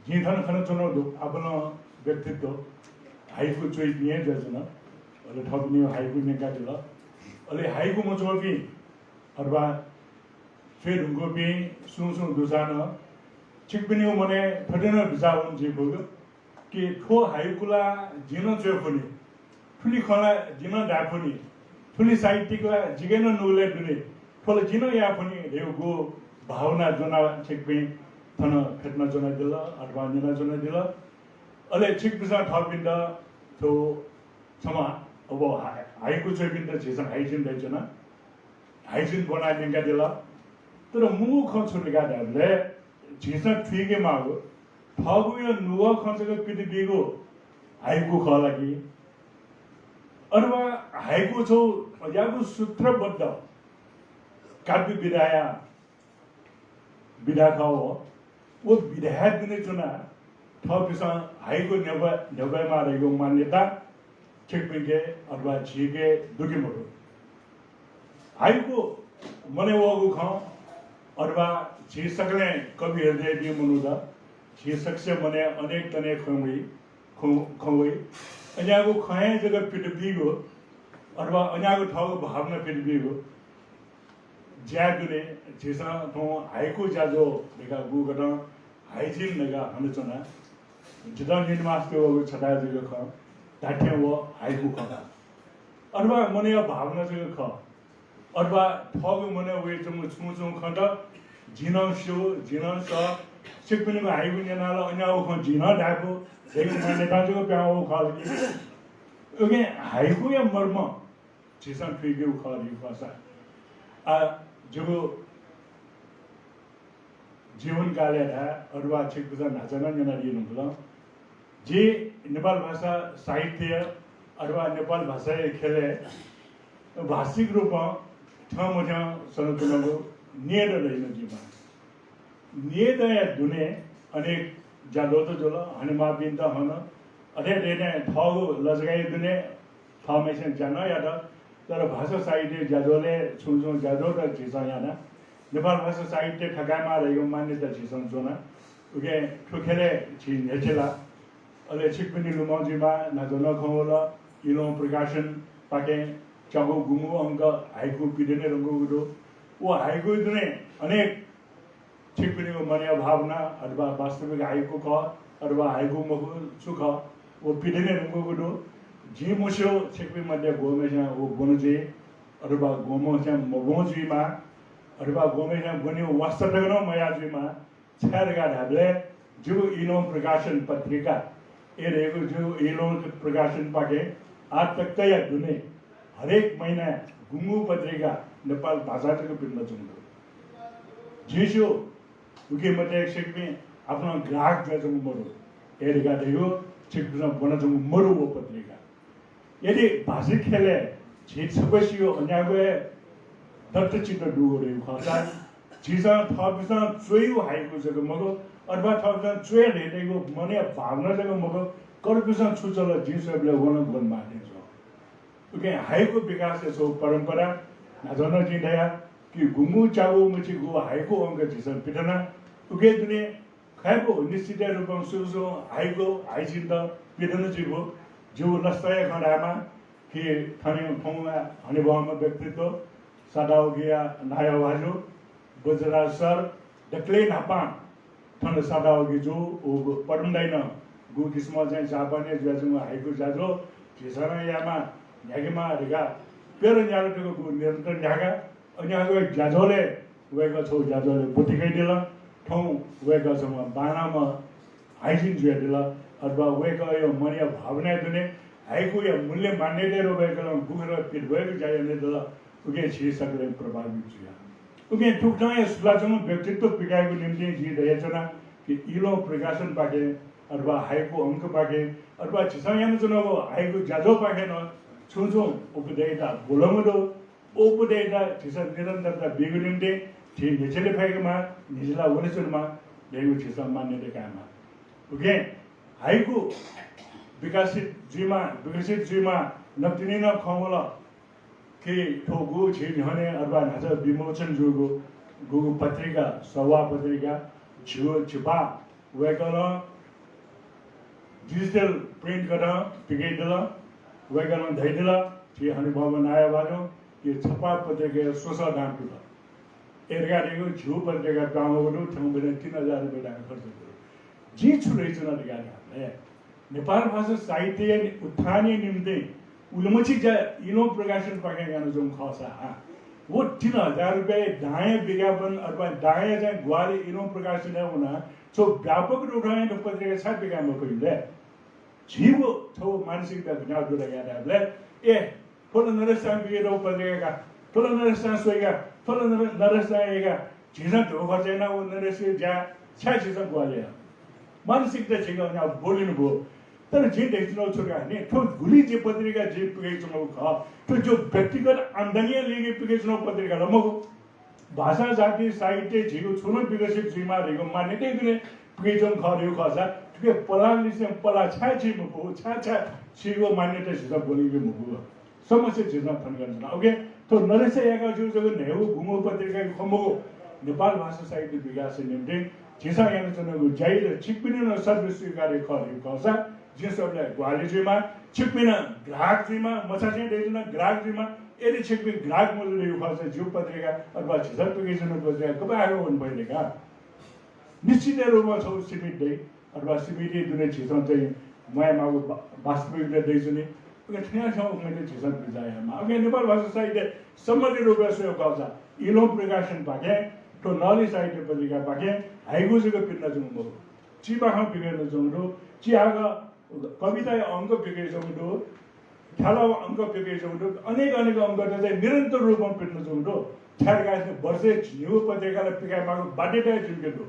जिं थन खनाच्वनागु दु, आपालं व्यक्तित्व हाइकु च्वइपिं हे जुयाच्वन। अले थःपिनिगु हाइकु न्यंकादिल। अले हाइकु मच्वंपिं अथवा च्वये धुंकूपिं सुं सुं दुसा नं छिकपिनिगु मनय् थथे नं बिचाः वने जुइफु कि थ्व हाइकु ला जिं नं च्वये फुनि, थुलि खँ ला जिं नं धाये फुनि, थुलि साहित्यिक ला जिके नं नुगलय् दुनि, थ्व ला जिं नं याये फुनि धयागु भावना ज्वनाः छिकपिं थन फ्यतुना च्वनादिल अथवा न्यना च्वनादिल। अले छिकपिन्सं थःपिन्त थ्व छम्ह अब हा-, हाइकु च्वइपिन्त झीसं हाइजिन धयाच्वना। हाइजिन ब्वनाः न्यंकादिल। तर मुगु खँ छु धकाः धायेबलय् झीसं थुइके माःगु थःगुया नुगः खँ जक पित बीगु हाइकु खः ला कि? अथवा हाइकु छगू यागु सूत्रबद्ध काव्य विधाया विधा खः व। व विधाया दुने च्वनाः थःपिन्सं हाइकु न्ह्यब्वये, न्ह्यब्वयेमाः धइगु मान्यता छिकपिन्के अथवा झीके दु कि मदु? हाइकु मनय् वःगु खँ अथवा झी सकलें कवि हृदयपिं मनूत, झी सकसिया मनय् अनेक तनय् खँ वइ, खँ, खँ वइ। अज्याःगु खँ हे जक पित बीगु अथवा अज्याःगु थःगु भावना पित बीगु ज्या दुने झीसं थौं हाइकु ज्याझ्वः धकाः गुकथं हाइजिन धकाः हनाच्वना। जितः न्यने मास्ति वःगु छता जक खः, धात्थें व हाइकु खः। अथवा मनया भावना जक खः। अथवा थःगु मनय् वयाच्वंगु छुं छुं खँत जिं नं स्यू, जिं नं सः, छिकपिनिगु हाइकु न्यनाः ला अज्याःगु खँ जिं नं धायेफु धइगु मान्यता जक पिहां वःगु खः ला कि? उकिं हाइकुया मर्म झीसं थुइकेगु खः धइगु खःसा, आ, जिगु जीवनकालय् धाये अथवा छिकपिन्सं न्हाचः नं न्यनादी धुंकल। जि नेपाल भाषा साहित्य अथवा नेपाल भाषाया ख्यलय् भाषिक रूपं थ्यंमथ्यं सनाच्वनागु निय्दँ धइगु जिं माः। निय्दँया दुने अनेक ज्याझ्वःत जुल, हनेमाःपिन्त हन, अथे हे थःगु लजगाःया दुने थःम्हय्सिनं ज्या नं यात, तर भाषा साहित्य ज्याझ्वलय् छुं छुं ज्याझ्वःत झीसं याना। नेपाल भाषा साहित्य थकायेमाः धइगु मान्यता झीसं ज्वना। उकिं थ्व ख्यलय् झी न्ह्यचिला। अले छिकपिनि लुमं जुइमाः, न्हाचः नं खँ वल, इलोहं प्रकाशनपाखें च्यागू गुंगू अंक हाइकु पिदने धुंकूगु दु। व हाइकुया दुने अनेक छिकपिनिगु मनया भावना अथवा वास्तविक हाइकु खः अथवा हाइकु मखु छु खः, व पिदने धुंकूगु दु। जिं मस्यू छिकपिं मध्ये गुम्हस्यां व ब्वन जुइ अथवा गुम्हस्यां मब्वं जुइमाः अथवा गुम्हस्यां ब्वनेगु वास्ता तक नं मयाः जुइमाः। छाय् धकाः धायेबलय् जिगु इलोहं प्रकाशन पत्रिका, ए धइगु जिगु इलोहं प्रकाशनपाखें आः तकया दुने हरेक महिनाय् गुंगू पत्रिका नेपाल भाषां जक पिदनाच्वंगु दु। जिं स्यू, उकी मते छिकपिं आपालं ग्राहक जुयाच्वंगु मदु। ए धकाः धइगु छिकपिन्सं ब्वनाच्वंगु मदु व पत्रिका। यदि भाषिक ख्यलय् झी छपसिया अज्याःगु हे दत्तचित्त दुगु धइगु खःसा, झीसं थःपिन्सं च्वइगु हाइकु जक मखु, अथवा थःपिन्सं च्वये धयातःगु मनया भावना जक मखु, कर्पिन्सं छु चल जिं स्वयेबलय् व नं ग्वनेमाः थें च्वं। उकिं हाइकु विकासया छगू परम्परा, न्हाचः नं जिं धया कि गुंगू च्यागू मछि गु हाइकु अंक झीसं पिदना। उकी दुने खय्‌पु निश्चित रूपं सुरु सुरुं हाइकु हाइजिनत पिदन जुइफु। जिगु लसताया खँ धायेमाः कि थन थौंया हनेबहःम्ह व्यक्तित्व सातावगिया नायः भाजु बज्रराज सर दकलय् न्हापां थन सातावगी जू, व पद्म दाइनं गु किसिमं चाहिँ जापानय् जुयाच्वंगु हाइकु ज्याझ्वः झीसं नं यायेमाः, न्ह्याकेमाः धकाः प्यदँ न्याला तक गु निरन्तर न्ह्याका। अन न्ह्याकागु ज्याझ्वलय् वय्कः छगू ज्याझ्वलय् ब्वति कयादिल। थौं वय्कः छम्ह बांलाःम्ह हाइजिन जुयादिल। अथवा वय्कःया मनया भावनाया दुने हाइकुया मूल्य मान्यता यानाः वय्कलं गुगु पित वय्कः ज्या यानादिल। उकिं झी सकलें प्रभावित जुया। उकिं थुकथं हे सुलाच्वंगु व्यक्तित्व पिकायेगु निंतिं जिं धयाच्वना कि इलोहं प्रकाशनपाखें अथवा हाइकु अंकपाखें अथवा झीसं यानाच्वनागु हाइकु ज्याझ्वःपाखें नं छुं छुं उपदेयता ब्वलंगु दु। व उपदेयता झीसं निरन्तरता बीगु निंतिं झी न्ह्यचिले फय्केमाः, न्ह्यचिला वनेच्वनेमाः धइगु झीसं मान्यता कायेमाः। उकिं हाइकु विकसित जुइमाः, विकसित जुइमाः नकतिनि नं खँ वल। कि थ्व गु झी न्ह्यःने अथवा न्हाचः विमोचन जूगु गुगु पत्रिका, सवाः पत्रिका, झिगू झिपाः वय्कलं digital print कथं पिकयादिल। वय्कलं धयादिल, झी हनेबहःम्ह नायः भाजुं कि छपाः पत्रिकाया स्वसः दां तुत। अय् धकाः धइगु झिगू पत्रिका पिहां वःगु दु, थ्यंबलय् तीन हजार रुपियाँ दां खर्च दु। जिं छु धयाच्वना धकाः धाःबलय् नेपाल भाषा साहित्यया नि-, उत्थानया निम्तिं उलिमछि ज्या इलोहं प्रकाशनपाखें यानाच्वंगु खःसा, व तीन हजार रुपियाँया दांया विज्ञापन अथवा दांया चाहिँ ग्वाहालि इलोहं प्रकाशनय् वनाः छगू व्यापक रूपं थ्व पत्रिका छाय् पिकाये मफइ ले? झीगु छगू मानसिकता गज्याःगु दु धकाः धाःबलय्, ए, थ्व ला नरेश दां पिकयातःगु पत्रिका का, थ्व ला नरेश दां स्वइ का, थ्व ला नरे-, नरेश दां यइ का, झीसं धुंकल खर्च यानाः व नरेशया ज्या छाय् झीसं ग्वाहालि याये? मानसिकता झीके अन ब्वलिनु ब्वः। तर जिं धयाच्वनागु छु धकाः धाःसा, थ्व गुलि जि पत्रिका जिं पिकयाच्वनागु खः, थ्व जिगु व्यक्तिगत आम्दानीया लागि पिकयाच्वनागु पत्रिका ला मखु। भाषा, जाति, साहित्य झीगु छुं नं विकसित जुइमाः धइगु मान्यताया दुने पिकयाच्वंगु खः धइगु खःसा, थुके पलाःनिसें पलाः छाय् छि मखु, छाय् छाय् छिगु मान्यता झीसं ब्वलिके मखु। समस्या झीसं थन कनाच्वना। OK, थ्व नरेशं याकाः जूगु जक न्हय्गू गुंगू पत्रिकाया खँ मखु, नेपाल भाषा साहित्य विकासया निम्तिं झीसं यानाच्वनागु ज्याया ला छिकपिनि नं सर्वस्वीकार्य खः धइगु खःसा, जिं स्वयेबलय् ग्वाहालि जुइमाः, छिकपिं नं ग्राहक जुइमाः, मछासें धयाच्वना ग्राहक जुइमाः। यदि छिकपिं ग्राहक मजू धइगु खःसा, जिगु पत्रिका अथवा झीसं पिकयाच्वनागु पत्रिका गबलय् हाकः वने फइ धकाः निश्चित रूपमा छगू सीमित दइ, अथवा सीमितया दुने झीसं चाहिँ म्वायेमाःगु वा-, वास्तविकता दइच्वनी। उकिं थज्याःगु खँय् झीसं बिचाः यायेमाः। उकिं नेपाल भाषा साहित्य सम्बन्धी रूपय् स्वयेगु खःसा इलोहं प्रकाशनपाखें थ्व नली साहित्य पत्रिकापाखें हाइकु जक पिकयाच्वंगु मखु। चिबाखं पिकयाच्वंगु दु, चिहाकः कविताया अंक पिकयाच्वंगु दु, थ्यालाःगु अंक पिकयाच्वंगु दु, अनेक अनेक अंकत चाहिँ निरन्तर रूपमा पिकयाच्वंगु दु। छाय् धकाः धाःसा वर्षय् झिंनिगू पत्रिका ला पिकायेमाःगु बाध्यता जिमिके दु।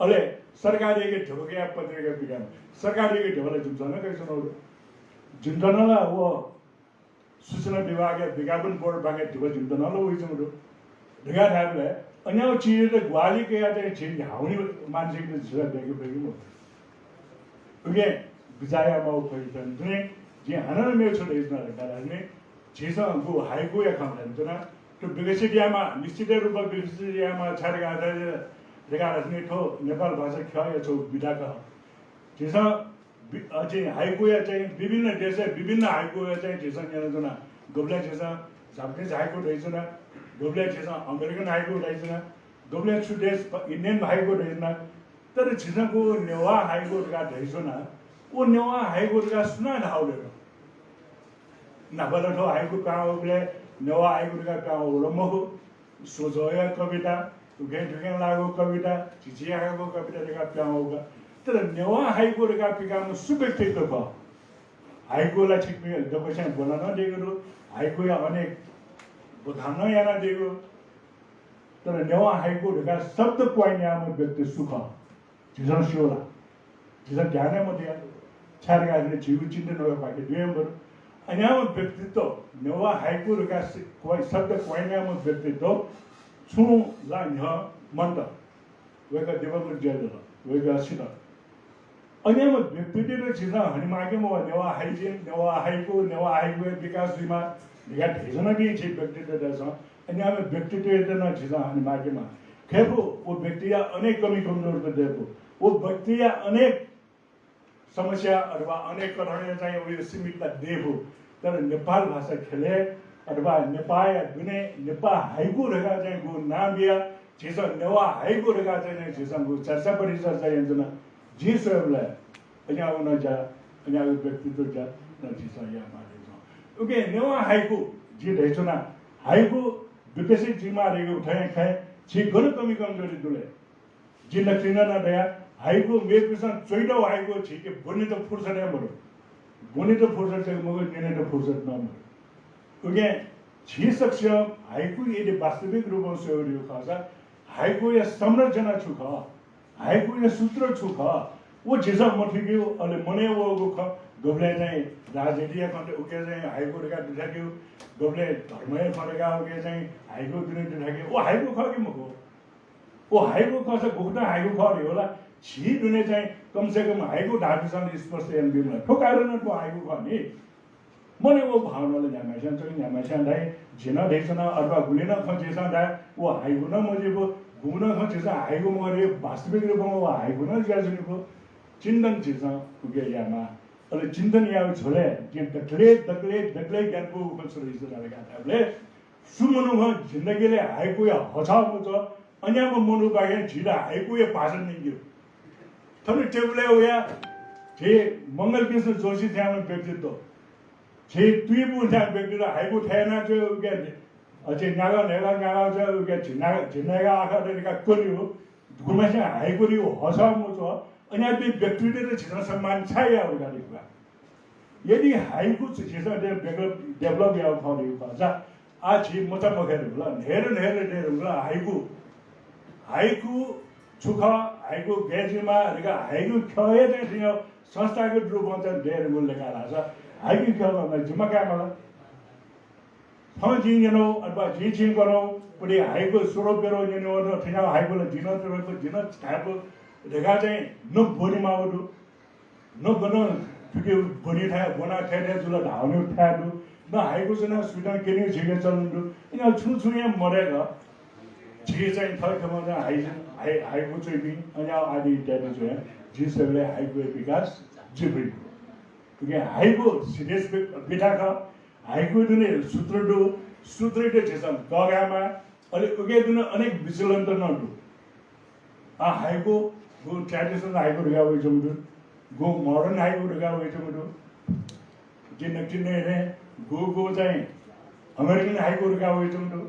अले सरकारयाके धिबा कयाः पत्रिका पिकायेमाः। सरकारयाके धिबा ला जिमिसं नं कयाच्वनागु दु। जिमित नं ला व सूचना विभागया विज्ञापन बोर्डपाखें धिबा जिमित नं ला वइच्वंगु दु धकाः धायेबलय् अज्याःगु चिजयात ग्वाहालि कयाः चाहिँ झी न्ह्याःगु मानसिकता झीसं दय्के फइगु मखु। उकिं बिचाः यायेमाःगु खः। थन दुने जिं हानं नं मेगु छु धयाच्वना धकाः धाःसा नि, झीसं गु हाइकुया खँ धयाच्वना, थ्व विकसित यायेमाः, निश्चित रूपमा विकसित यायेमाः। छाय् धकाः धाःसा नि, थ्व नेपाल भाषा ख्यःया छगू विधा खः। झीसं वि-, अ, चाहिँ हाइकुया चाहिँ विभिन्न देशय् विभिन्न हाइकुया चाहिँ झीसं न्यनाच्वना। गुबलें झीसं Japanese हाइकु धयाच्वना, गुबलें झीसं American हाइकु धयाच्वना, गुबलें छु देश प-, Indian हाइकु धयाच्वना। तर झीसं गु नेवाः हाइकु धकाः धयाच्वना, व नेवाः हाइकु धकाः सुनां धाःगु दु? न्हापा ला थ्व हाइकु पिहां वःबलय् नेवाः हाइकु धकाः पिहां वःगु ला मखु। स्वझ्वःया कविता, उखें थुखें लाःगु कविता, झिंछिं हाःगु कविता धकाः पिहां वःगु का। तर नेवाः हाइकु धकाः पिकाःम्ह सु व्यक्तित्व खः? हाइकु ला छिकपिं दक्वस्यां ब्वना नं दीगु दु, हाइकुया अनेक बखान नं यानादीगु। तर नेवाः हाइकु धकाः शब्द coin याःम्ह व्यक्ति सु खः? झीसं स्यू ला? झीसं ध्यान हे मदया। छाय् धकाः धाःसा झीगु चिन्तन वयापाखे दुया बरु। अज्याःम्ह व्यक्तित्व, नेवाः हाइकु धकाः सि-, coin, शब्द coin याःम्ह व्यक्तित्व छुं ला न्ह्यः मन्त। वय्कः दिवंगत जुयादिल, वय्कः सित। अज्याःम्ह व्यक्तित्वयात झीसं हनेमाःकेमा, नेवाः हाइजिन, नेवाः हाइकु, नेवाः हाइकुया विकास जुइमा धकाः धयाच्वनापिं झी व्यक्तित्वतय्सं अज्याःम्ह व्यक्तित्वयात नं झीसं हनेमाःकेमा। खय्फु, व व्यक्तिया अनेक कमी कमजोरता दयेफु, व व्यक्तिया अनेक समस्या अथवा अनेक कथंया चाहिँ व सीमितता दयेफु। तर नेपाल भाषा ख्यलय् अथवा नेपाःया दुने नेपाः हाइकु धकाः चाहिँ गु नां बियाः झीसं नेवाः हाइकु धकाः चाहिँ झीसं गु चर्चा परिचर्चा यानाच्वना। जिं स्वयेबलय् अज्याःगु नं ज्या, अज्याःगु व्यक्तित्व ज्या नं झीसं यायेमाः धइगु। उकिं नेवाः हाइकु जिं धयाच्वना, हाइकु विकसित जुइमाः धइगु थें खँय् झी गन कमी कमजोरी दु ले? जिं नकतिनि नं धया, हाइकु मेपिन्सं च्वइतःगु हाइकु झीके ब्वनेत फुर्सद हे मदु। ब्वनेत फुर्सद जक मखु, न्यनेत फुर्सद नं मदु। उकिं झी सकसिनं हाइकु यदि वास्तविक रूपं स्वयेगु खःसा, हाइकुया संरचना छु खः, हाइकुया सूत्र छु खः, व झीसं मथुइकेगु, अले मनय् वःगु खँ, गबलें चाहिँ राजनीतिया खँ उके चाहिँ हाइकु धकाः दुथ्याकेगु, गबलें धर्मया खँ धकाः उके चाहिँ हाइकु दुने दुथ्याकेगु, व हाइकु खः कि मखु? व हाइकु खःसा गुकथं हाइकु खः धइगु ला? झी दुने चाहिँ कम से कम हाइकु धाःपिन्सं स्पष्ट यानाबी मला। थ्व कारणं थ्व हाइकु खः नि। मनय् वःगु भावनाले न्ह्याम्हस्यां च्वनी, न्ह्याम्हस्यां धाइ, झी नं धयाच्वना, अथवा गुलि नं खँ झीसं धाये, व हाइकु नं मजुइगु, गुगु नं खँ झीसं हाइकु मखु धइगु वास्तविक रूपं व हाइकु नं जुयाच्वनीगु। चिन्तन झीसं उके यायेमाः। अले चिन्तन यायेगु झ्वलय् जिं दकलय्, दकलय्, दकलय् ग्यानापुगु खँ छु धइगु धाःसा धायेबलय् सु मनुखं जिन्दगीलय् हाइकुया हछः मच्वः, अज्याःम्ह मनूपाखें झीत हाइकुया भाषण न्यंकेगु। थन टेबुलय् वया झी मंगल कृष्ण जोशी थेंम्ह व्यक्तित्व, झी तुइबुङ थेंम्ह व्यक्तित्व हाइकु थथे यानाच्वय् उके, अ, झी न्यागः न्हय्गः न्यागः च्वय् उके झी न्यागः, झी न्हय्गः आखः दनि का क्वनेगु। गुम्हस्यां हाइकुया हछः मच्वः, अज्याःपिं व्यक्तित्वयात झीसं सम्मान छाय् याये धकाः धइगु का। यदि हाइकु झीसं develop, develop याःगु खः धइगु खःसा, आः झी मचा मखय् धुंकल, न्हय्दँ न्हय्दँ दये धुंकल हाइकु। हाइकु छु खः, हाइकु गय् जुइमाः धकाः हाइकु ख्यः हे चाहिँ थुइया संस्थागत रूपं चाहिँ दये धुंकल धकाः धाःसा हाइकु ख्यः ला जिम्मा कायेमाल। थौं जिं न्यनागु अथवा जिं छिं कनागु पुति हाइकु स्वरौ प्यरौ न्यनेगु, थुइया हाइकु ला जिं नं स्वरौ प्यरौ, जिं नं धायेगु धकाः चाहिँ न ब्वनेमाःगु दु। न गनं थुके ब्वने थाय्, ब्वना थथे थथे जुल धाःगु थाय् दु। न हाइकु च्वना सुइतं क्यनेगु झीके चलन दु। अज्याःगु छुं छुं हे मदय्क झी चाहिँ थःखेमं चाहिँ हाइ-, हाइ-, हाइकु च्वइपिं, अज्याःगु आदि इत्यादि च्वयाः झी स्वयेबलय् हाइकुया विकास जुइ फइ मखु। उकिं हाइकु serious बि-, बिथा खः। हाइकु दुने सूत्र दु, सूत्रयात झीसं कःघायेमाः। अले उके दुने अनेक विचलन नं दु। आ, हाइकु, गु traditional हाइकु धकाः वयाच्वंगु दु, गु modern हाइकु धकाः वयाच्वंगु दु। जिं नकतिनि धये, गु, गु चाहिँ American हाइकु धकाः वयाच्वंगु दु,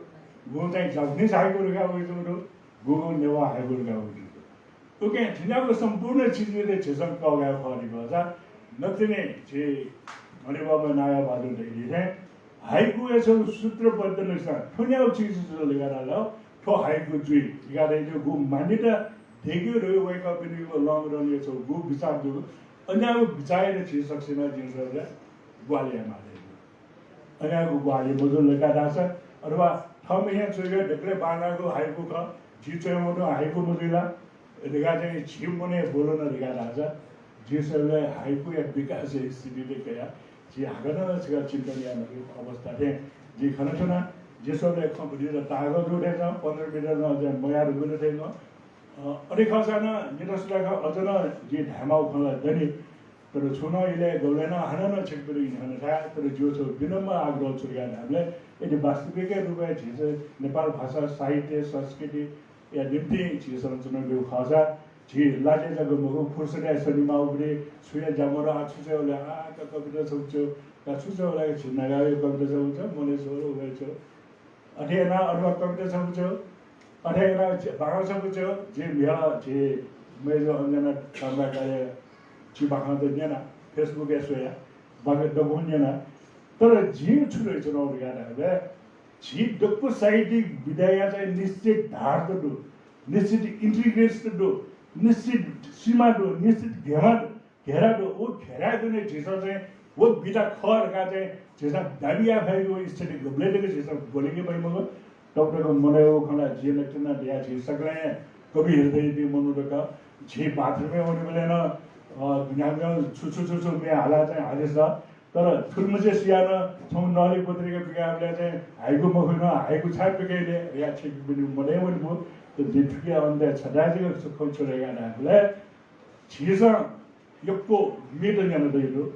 गु चाहिँ Japanese हाइकु धकाः वयाच्वंगु दु, गु, गु नेवाः हाइकु धकाः वयाच्वंगु दु। उकिं थुइयागु सम्पूर्ण चिजयात झीसं कःघायेगु खः धइगु खःसा, नकतिनि झी हनेबहःम्ह नायः भाजु धइगु थें हाइकुया छगू सूत्रबद्ध नक्सा थ्व न्यागू चिज जुल धकाः धाल, थ्व हाइकु जुइ धकाः धयागु मान्यता दयेकेगु धइगु वय्कःपिनिगु long run या छगू बिचाः दु। अज्याःगु बिचाःयात झी सकसिनं जिं स्वयाः ग्वाहालि यायेमाः धइगु। अज्याःगु ग्वाहालि मजुल धकाः धाःसा, अथवा थःम्हं च्वयागु दकलय् बांलाःगु हाइकु खः, जिं च्वयागु हाइकु मजुइ ला धकाः चाहिँ झी मनय् ब्वलन धकाः धाःसा, जिं स्वयेबलय् हाइकुया विकासया स्थितित कयाः झी हाकनं छकः चिन्तन यायेमाःगु अवस्था थें जिं खनाच्वना। जिं स्वयेबलय् खँ भतिचा ताःगः जू थें च्वं, पन्ध्र मिनेट नं अझ मयाः धुंकल थें च्वं। अ, अथे खःसा नं निता सुता खँ अझ नं जिं धायेमाःगु खँ ला दनि। तर छुं नं इलय् गबलें नं हानं नं छिकपिनिगु न्ह्यःने धाये, तर जिगु छगू विनम्र आग्रह छु धकाः धायेबलय्, यदि वास्तविक रूपय् झीसं नेपाल भाषा, साहित्य, संस्कृतिया निंतिं झीसं च्वनागु खःसा, झी लाजय् जक मखु, फुर्सदय् सनेमाःगु, छुया ज्या मदु, आ, छु च्वयेबलय्, आ, का कविता छगू च्वये, का छु च्वयेबलय्, झी नागाया कविता छगू च्वये, मनय् च्वये, उबय् च्वये। अथे यानाः अथवा कविता छगू च्वये, अथे यानाः झी बाखं छगू च्वये, झी म्हिगः झी मय्जु अञ्जना ताम्राकारया झी बाखंत न्यना, Facebook-य् स्वया, बाखं दक्वं न्यना। तर जिं छु धयाच्वनागु धकाः धाःबलय्, झी दक्व साहित्यिक विधाया चाहिँ निश्चित धार त दु, निश्चित intricacy त दु, निश्चित सीमा दु, निश्चित घेरा दु। घेरा दु, व घेराय् दुने झीसं चाहिँ व बिदा खः धकाः चाहिँ झीसं दाबी याये फइगु स्थिति गबलें तक झीसं ब्वनेके फइ मखु। तब तक मनय् वःगु खँ ला जिं नकतिनि धया, झी सकलें कवि हृदयपिं मनूत खः। झी बाथरुमय् वनेबलय् नं, अ, न्ह्याम्हं छु छु छु छु म्ये हालाः चाहिँ हालेस। तर थुलिमछि सियाः नं छम्ह नलि पत्रिका पिकायेबलय् चाहिँ हाइकु मखु नं हाइकु छाय् पिकय् ले धया छिकपिनि मनय् वनेगु। तर जिं थुकिया अन्तय् छता जक खँ छु धया धायेबलय् झीसं यक्व म्येत न्यनादीगु दु।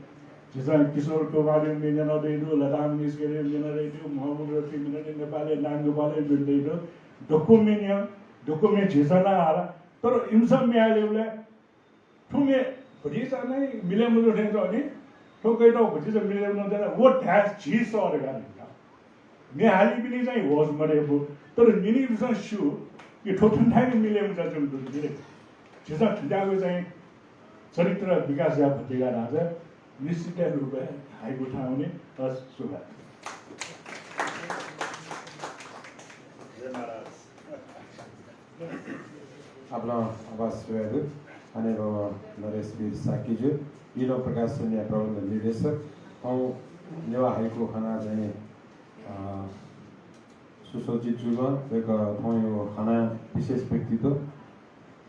झीसं किशोर कुमारया म्ये न्यनादीगु दु, लता मङ्गेशकरया म्ये न्यनादीगु दु, मोहम्मद रफीया म्ये न्यनादीगु दु, नेपालया नांगोपालया म्ये न्यनादीगु दु। दक्व म्ये न्यं, दक्व म्ये झीसं नं हाला। तर इमिसं म्ये हालेबलय् थ्व म्ये भतिचा नै मिले मजू थें च्वं नि, थ्व कयातःगु भतिचा मिले मजू थें च्वं, व धाये झी सः धकाः धइगु का। म्ये हालीपिनि चाहिँ होश मदय्‌कू, तर न्यनीपिन्सं स्यू कि थ्व थन थाय् मिले मजू जुयाच्वंगु दु नि। झीसं थज्याःगु चाहिँ चरित्र विकास याये फत धाःसा निश्चित रूपं हाइकु थाहां वनी। हस्, सुभाय्। जय महाराज। आपालं आभार स्वयागु हनेबहःम्ह नरेशवीर शाक्यजु, इलोहं प्रकाशनया प्रबन्ध निर्देशक, थौं नेवाः हाइकु हना चाहिँ, अ, सुसज्जित जूम्ह, वय्‌कः थौंया हना विशेष व्यक्तित्व।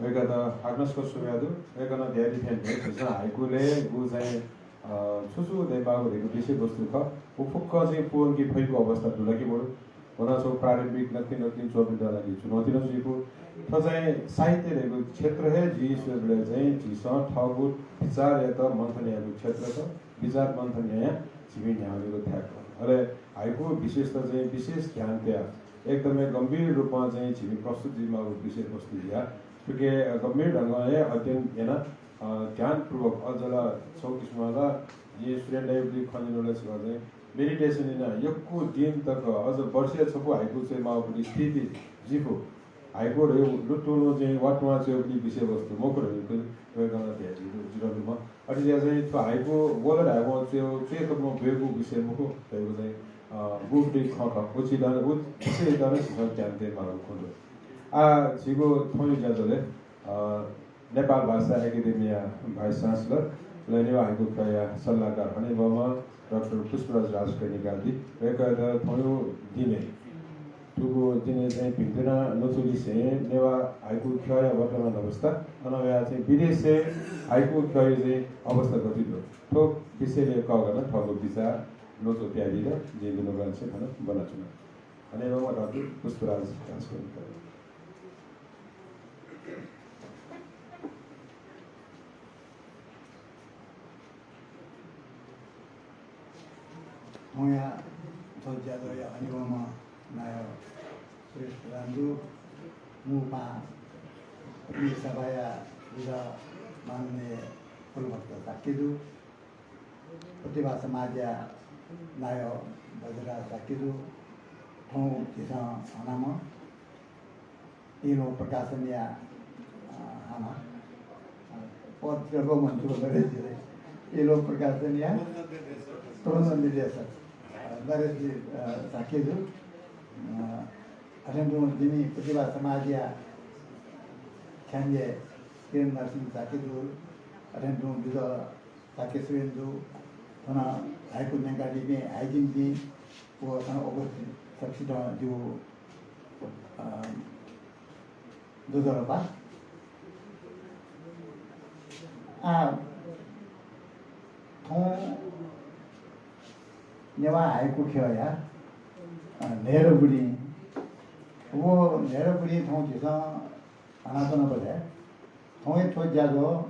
वय्‌कःयात हाकनं सकल सुभाय् दु। वय्‌कलं धयादी थें झीसं हाइकुलय् व चाहिँ, अ, छु छु दयेमाःगु धइगु विषयवस्तु खः, व फुक्क चाहिँ पूवंके फइगु अवस्था दु ला कि मदु? व नं छगू प्रारम्भिक नकतिनि नकतिनि च्वमित लागि चुनौती नं जुइफु। थ्व चाहिँ साहित्य धइगु क्षेत्र हे जिं स्वयेबलय् चाहिँ झीसं थःगु विचारयात मन्थन यायेगु क्षेत्र खः। विचार मन्थन यायां झीपिं न्ह्यावनेगु थाय् खः। अले हाइकु विशेषतः चाहिँ विशेष ध्यान तयाः एकदमै गम्भीर रूपमा चाहिँ झीपिं प्रस्तुत जुइमाःगु विषयवस्तु जुयाः थुके गम्भीर ढंगं हे अध्ययन यानाः, अ, ध्यानपूर्वक अझ ला छगू किसिमं ला जिं सुरेन दाइयागु खँ न्यनागु ला छिकपिं चाहिँ meditation यानाः यक्व दिन तक अझ वर्षय् छपु हाइकु च्वयेमाःगु स्थिति जुइफु। हाइकु धइगु लुतुं लुं चाहिँ वातुवां च्वयेगु विषयवस्तु मखु धइगु वय्‌कलं धयादीगु जितः लुमं। अथे जुयाः चाहिँ थ्व हाइकु वल धायेवं च्वयेगु, च्वयेतःम्ह ब्वयेगु विषय मखु धइगु चाहिँ, अ, गुगु खँ खः। व चिज नं, व विषययात नं झीसं ध्यान तयेमाःगु खँ दु। आः झीगु थौंया ज्याझ्वलय्, अ, नेपाल भाषा एकेडेमीया vice chancellor, अले नेवाः हाइकु ख्यःया सल्लाहकार हनेबहःम्ह डाक्टर पुष्पराज राजकर्णिकार जी, वय्‌कःयात थौंया दिनय्, थुगु दिनय् चाहिँ भिंतुना न्वचुलिसें नेवाः हाइकु ख्यःया वर्तमान अवस्था, अन वयाः चाहिँ विदेशय् हाइकु ख्यःया चाहिँ अवस्था गथे दु, थ्व विषयलय् कःघानाः थःगु विचार न्वचु पियादीत जिं दुनुगलंनिसें थन ब्वनाच्वना। हनेबहःम्ह डाक्टर पुष्पराज राजकर्णिकार। थौंया थ्व ज्याझ्वःया हनेबहःम्ह नायः सुरेश प्रधान जु, मू पाहां प्रतिनिधि सभाया विधायक माननीय कुलभक्त शाक्यजु, प्रतिभा समाजया नायः वज्रराज शाक्यजु, थौं झीसं हनाम्ह इलोहं प्रकाशनया, अ, हानं, अ, पद ल्वःमंतुगु नरेश जी, इलोहं प्रकाशनया प्रबन्ध निर्देशक, अ, नरेश जी, अ, शाक्यजु, अ, अथें तुं जिमि प्रतिभा समाजया छ्याञ्जे किरण नरसिंह शाक्यजु, अथें तुं बिजु शाक्य सुरेन जु, थन हाइकु न्यंकादीपिं हाइजिनपिं व थन उपस्थित सकसितं जिगु, अ, ज्वजलपा। आः, थौं नेवाः हाइकु ख्यःया, अ, न्हय्दँ बुदिं, व न्हय्दँ बुदिं थौं झीसं हनाच्वनाबलय् थौंया थ्व ज्याझ्वः,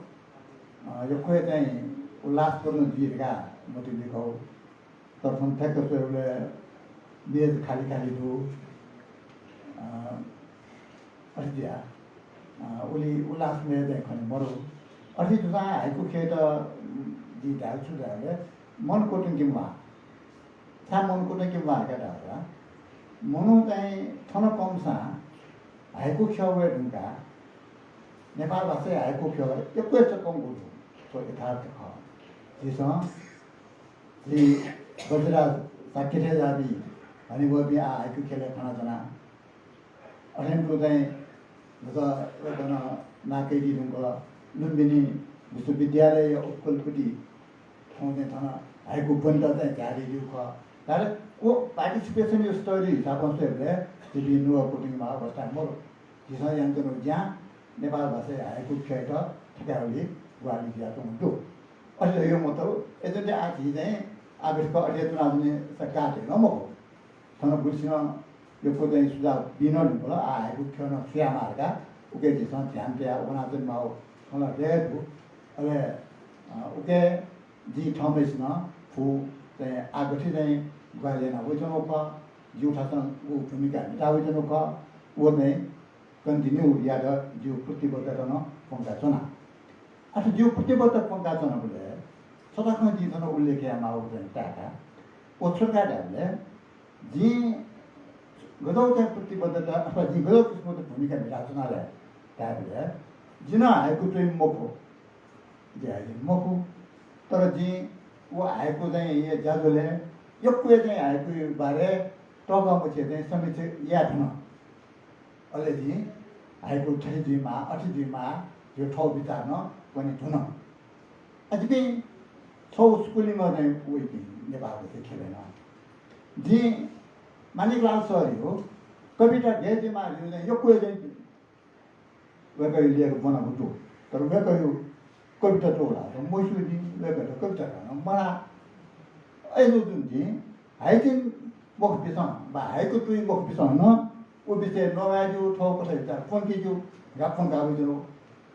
अ, यक्व हे चाहिँ उल्लासपूर्ण जुइ धकाः मतिइ लुइकागु। तर थन थ्यंक स्वयेबलय् मेज खालि खालि दु। अ, अथे जुयाः, अ, उलि उल्लासमय चाहिँ खने मदु। अथे जूसां हाइकु ख्यःयात, उम्, जिं धायेगु छु धायेबलय् मन क्वतुंकेमाः। छाय् मन क्वतुंकेमाः धकाः धाःसा, मनू चाहिँ थन कःम्हसां हाइकु ख्यः वये धुंकाः नेपाल भाषाया हाइकु ख्यः यक्व हे चक्कंगु दु। थ्व यथार्थ खः। झीसं झी वज्रराज शाक्य थें ज्याःपिं हनेबहःपिं आः हाइकु ख्यलय् खनाच्वना। अथें तुं चाहिँ जक वय्कलं नां कयादी धुंकल। लुम्बिनी विश्वविद्यालयया उपकुलपति थौं चाहिँ थन हाइकु ब्वनेत चाहिँ झायादीगु खः। तर व participation या स्तरया हिसाबं स्वयेबलय् झीपिं नुगः क्वतुंकेमाः अवस्थाय् मदु। झीसं यानाच्वनागु ज्यां नेपाल भाषाया हाइकु ख्यःयात थकायेगुली ग्वाहालि जुयाच्वंगु दु। अथे धइगु मतलब, अय्जूगुलिं आः झी चाहिँ आः बेथुका अथे च्वनाच्वनेगु नं मखु। थन गुलिसिनं यक्व चाहिँ सुझाव बी नं धुंकल, आः हाइकु ख्यः नं छु यायेमाः धकाः उके झीसं ध्यान तयाः वनाच्वनेमाःगु थन हे दु। अले, अ, उके जिं थःम्हय्सिनं फु चाहिँ आः गथे चाहिँ ग्वाहालि याना वइच्वनागु खः, जिगु थासं व भूमिका म्हिता वइच्वनागु खः, व चाहिँ continue यायेत जिगु प्रतिबद्धता नं प्वंकाच्वना। अथे जिगु प्रतिबद्धता क्वंकाच्वनाबलय् छता खँ जिं थन उल्लेख यायेमाःगु चाहिँ ताय्‌का। व छु का धायेबलय् जिं गज्याःगु चाहिँ प्रतिबद्धता अथवा जिं गज्याःगु किसिमं भूमिका म्हिताच्वना ले धायेबलय् जि नं हाइकु च्वइम्ह मखु। जि हाइकु मखु। तर जिं व हाइकु चाहिँ ज्याझ्वलय् यक्व चाहिँ हाइकुया बारे तःकः मछि चाहिँ समीक्षा याये धुन। अले जिं हाइकु थथे जुइमाः, अथे जुइमाः, जिगु थःगु बिचाः नं कने धुन। अ, जिपिं छगू स्कुलय् चाहिँ वइपिं नेपाल भाषा ख्यलय् नं। जिं मानिकलाल सरयागु कविता गय् जुइमाः धइगु चाहिँ यक्व चाहिँ वय्‌कःया लेख ब्वनागु दु। तर वय्‌कःयागु कविता दु ला, मस्यू जिं, वय्‌कःयात कविता कना मना। अय्‌जूगुलिं जिं हाइकु च्वइम्ह मखुपिन्सं वा हाइकु च्वइम्ह मखुपिन्सं नं व विषयय् नवाये ज्यू, थःगु कथं बिचाः क्वंके ज्यू धकाः क्वंकागु ज्यू।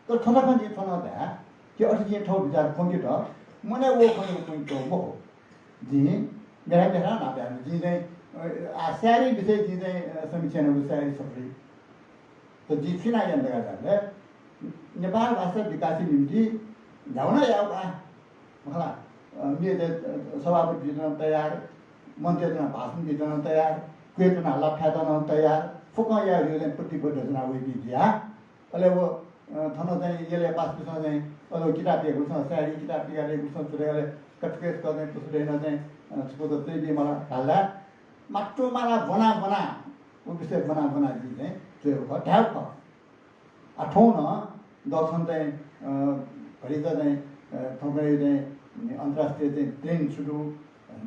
तर थ्व खँ जिं थन धाये कि अथे जिं थःगु बिचाः क्वंकेत मनय् वःगु खँ क्वंकेत मखु। जिं मेथाय् मेथाय् न्हापा यानागु। जिं चाहिँ, अ, आ, शायरी विषय जिं चाहिँ, अ, समीक्षा यानागु शायरी सफुली। त जिं छु याना याना धकाः धाःबलय् नेपाल भाषा विकासया निम्ति न्ह्यागु नं याःगु का। मखु ला, अ, मेगु, अ, सभापति जुइत नं तयार, मञ्चय् च्वनाः भाषण बीत नं तयार, क्वय् च्वनाः लापा थायेत नं तयार, फुक्कं यायेगु चाहिँ प्रतिबद्ध च्वना वइपिं जुया। अले व, अ, थन चाहिँ यलय् पासापिन्सं चाहिँ अले किताब पिकादीगुलिं, शायरी किताब पिकादीगुलिं, छु धयागु अले कथेकथं चाहिँ पुस्तक यानाः चाहिँ, अ, छकूचा च्वयाबी मला धाल ला। मात्तु माला ब्वना ब्वना, व विषय ब्वना ब्वना जिं चाहिँ च्वयेगु खः, धायेगु खः। आ, थौं नं दःसन चाहिँ, अ, भतिचा चाहिँ, अ, थौंकन्हय् चाहिँ अन्तर्राष्ट्रिय चाहिँ trend छु दु,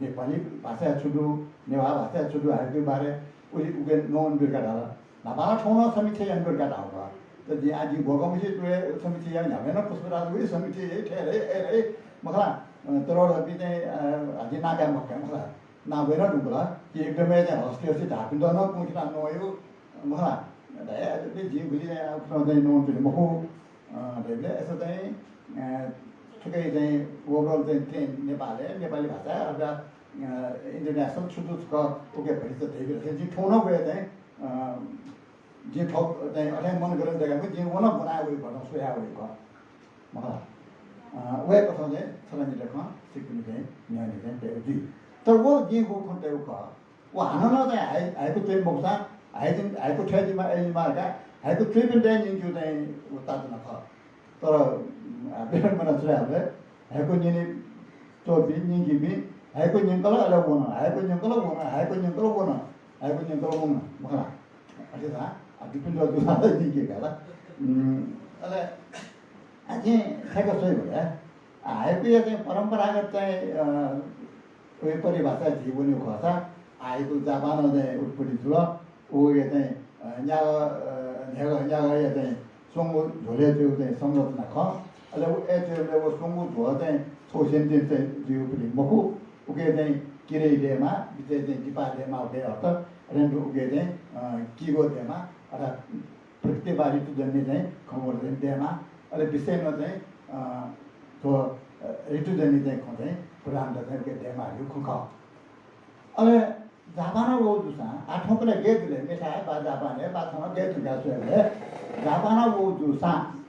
नेपाली भाषाय् छु दु, नेवाः भाषाय् छु दु, हाइकुया बारे उलि उके नवानाब्यु धकाः धाल। न्हापा ला थौं नं समीक्षा यानाब्यु धकाः धाःगु खः। त जिं आः जिं ग्वःगः मछि तुले समीक्षा याये न्ह्याबलें नं पुष्पराज उलि समीक्षा याइ, थथे याइ, अथे याइ, मखु ला, अ, तर धाःपिं चाहिँ, अ, जिं नां काये मखु, मखु ला। नां ब्वये नं धुंकल कि एकदमै चाहिँ हस्ती हस्ती धाःपिन्त नं क्वंकिता नवाइगु, मखु ला। धाये, अले जिं गुलि चाहिँ आः उखुन्हु चाहिँ नवानाच्वने मखु, अ, धइबलय् अय्‌सा चाहिँ, अ, थुकी चाहिँ overall चाहिँ trend नेपालय्, नेपाली भाषा अथवा, अ, international छु दु छु खः उके भतिचा धइबलय् जिं थौं नं वये चाहिँ, अ, जिं थौं चाहिँ अथे मन गन धकाः जिं व नं ब्वना वये, भतिचा स्वया वये खः। मखु ला। अ, वय्‌कलं चाहिँ छता निता खँ छिकपिनि चाहिँ न्ह्यःने चाहिँ तयागु जुइ। तर व जिं व खँ तयागु खः। व हानं नं चाहिँ हाइ-, हाइकु च्वइम्ह मखुसां, हाइकु, हाइकु थथे जुइमाः, अथे जुइमाः धकाः हाइकु च्वइपिन्त न्यंकेगु चाहिँ व ताःतुना खः। तर, अ, विडम्बना छु धाःसा हाइकु न्यने च्वंपिं, न्यंकीपिं, हाइकु न्यंकल अले वन, हाइकु न्यंकल वन, हाइकु न्यंकल वन, हाइकु न्यंकल वन, मखु ला। अथे धाः, अ, दुपिन्त दुसा न्यंके का ला। उम्, अले, अ, जिं थथे स्वयेबलय्, अ, हाइकुया चाहिँ परम्परागत चाहिँ, अ, व परिभाषा झी वनेगु खःसा, हाइकु जापानं चाहिँ उत्पत्ति जुल। उके चाहिँ, अ, न्यागः, अ, न्ह्यागः, न्यागःया चाहिँ स्वंगू झ्वलय् च्वयेगु चाहिँ संरचना खः। अले व, अथे च्वयेबलय् व स्वंगू झ्वः चाहिँ छगू sentence चाहिँ जुइगु मखु। उके चाहिँ किरै दयेमाः, बिचय् चाहिँ दिपा दयेमाः, उके अर्थ। अले उके चाहिँ, अ, किगो दयेमाः, अर्थात् प्रकृति वा ऋतुजन्य चाहिँ खँग्वः चाहिँ दयेमाः। अले विषयं नं चाहिँ, अ, थ्व, अ, ऋतुजन्य चाहिँ खँ चाहिँ प्रधानता चाहिँ उके दयेमाः धइगु खँ खः। अले जापानं वःगु जूसां, आः थौंकन्हय् गय् जुल, मेथाय् वा जापानय् वा थन गय् जुल धकाः स्वयेबलय् जापानं वःगु जूसां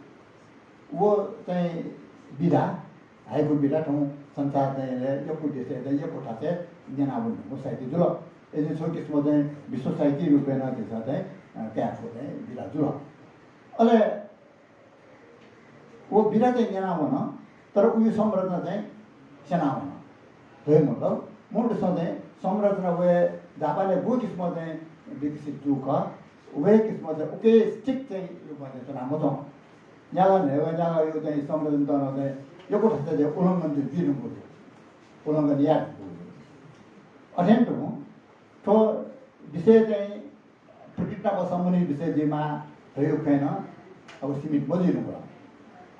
व चाहिँ विधा, हाइकु विधा थौं संसार चाहिँ यक्व देशय् चाहिँ यक्व थासय् न्यनावनीगु साहित्य जुल। अय्‌जूगुलिं छगू किसिमं चाहिँ विश्व साहित्य रूपय् नं झीसं चाहिँ, अ, काये फुगु चाहिँ विधा जुल। अले व विधा चाहिँ न्यनावन, तर उगु संरचना चाहिँ स्यनावन। धइगु मतलब, मूल रूपं चाहिँ संरचना व जापानय् गु किसिमं चाहिँ विकसित जूगु खः, व किसिमं चाहिँ उके stick चाहिँ रूपमा चाहिँ च्वना मच्वं। न्यागः न्हय्‌गः न्यागःया चाहिँ संरचनात नं चाहिँ यक्व थासय् चाहिँ उल्लंघन चाहिँ जुइ धुंकूगु दु। उल्लंघन याये धुंकूगु दु। अथें तुं थ्व विषय चाहिँ प्रकृति नाप सम्बन्धित विषय जुइमाः धइगु खँय् नं अब सीमित मजुइ धुंकल।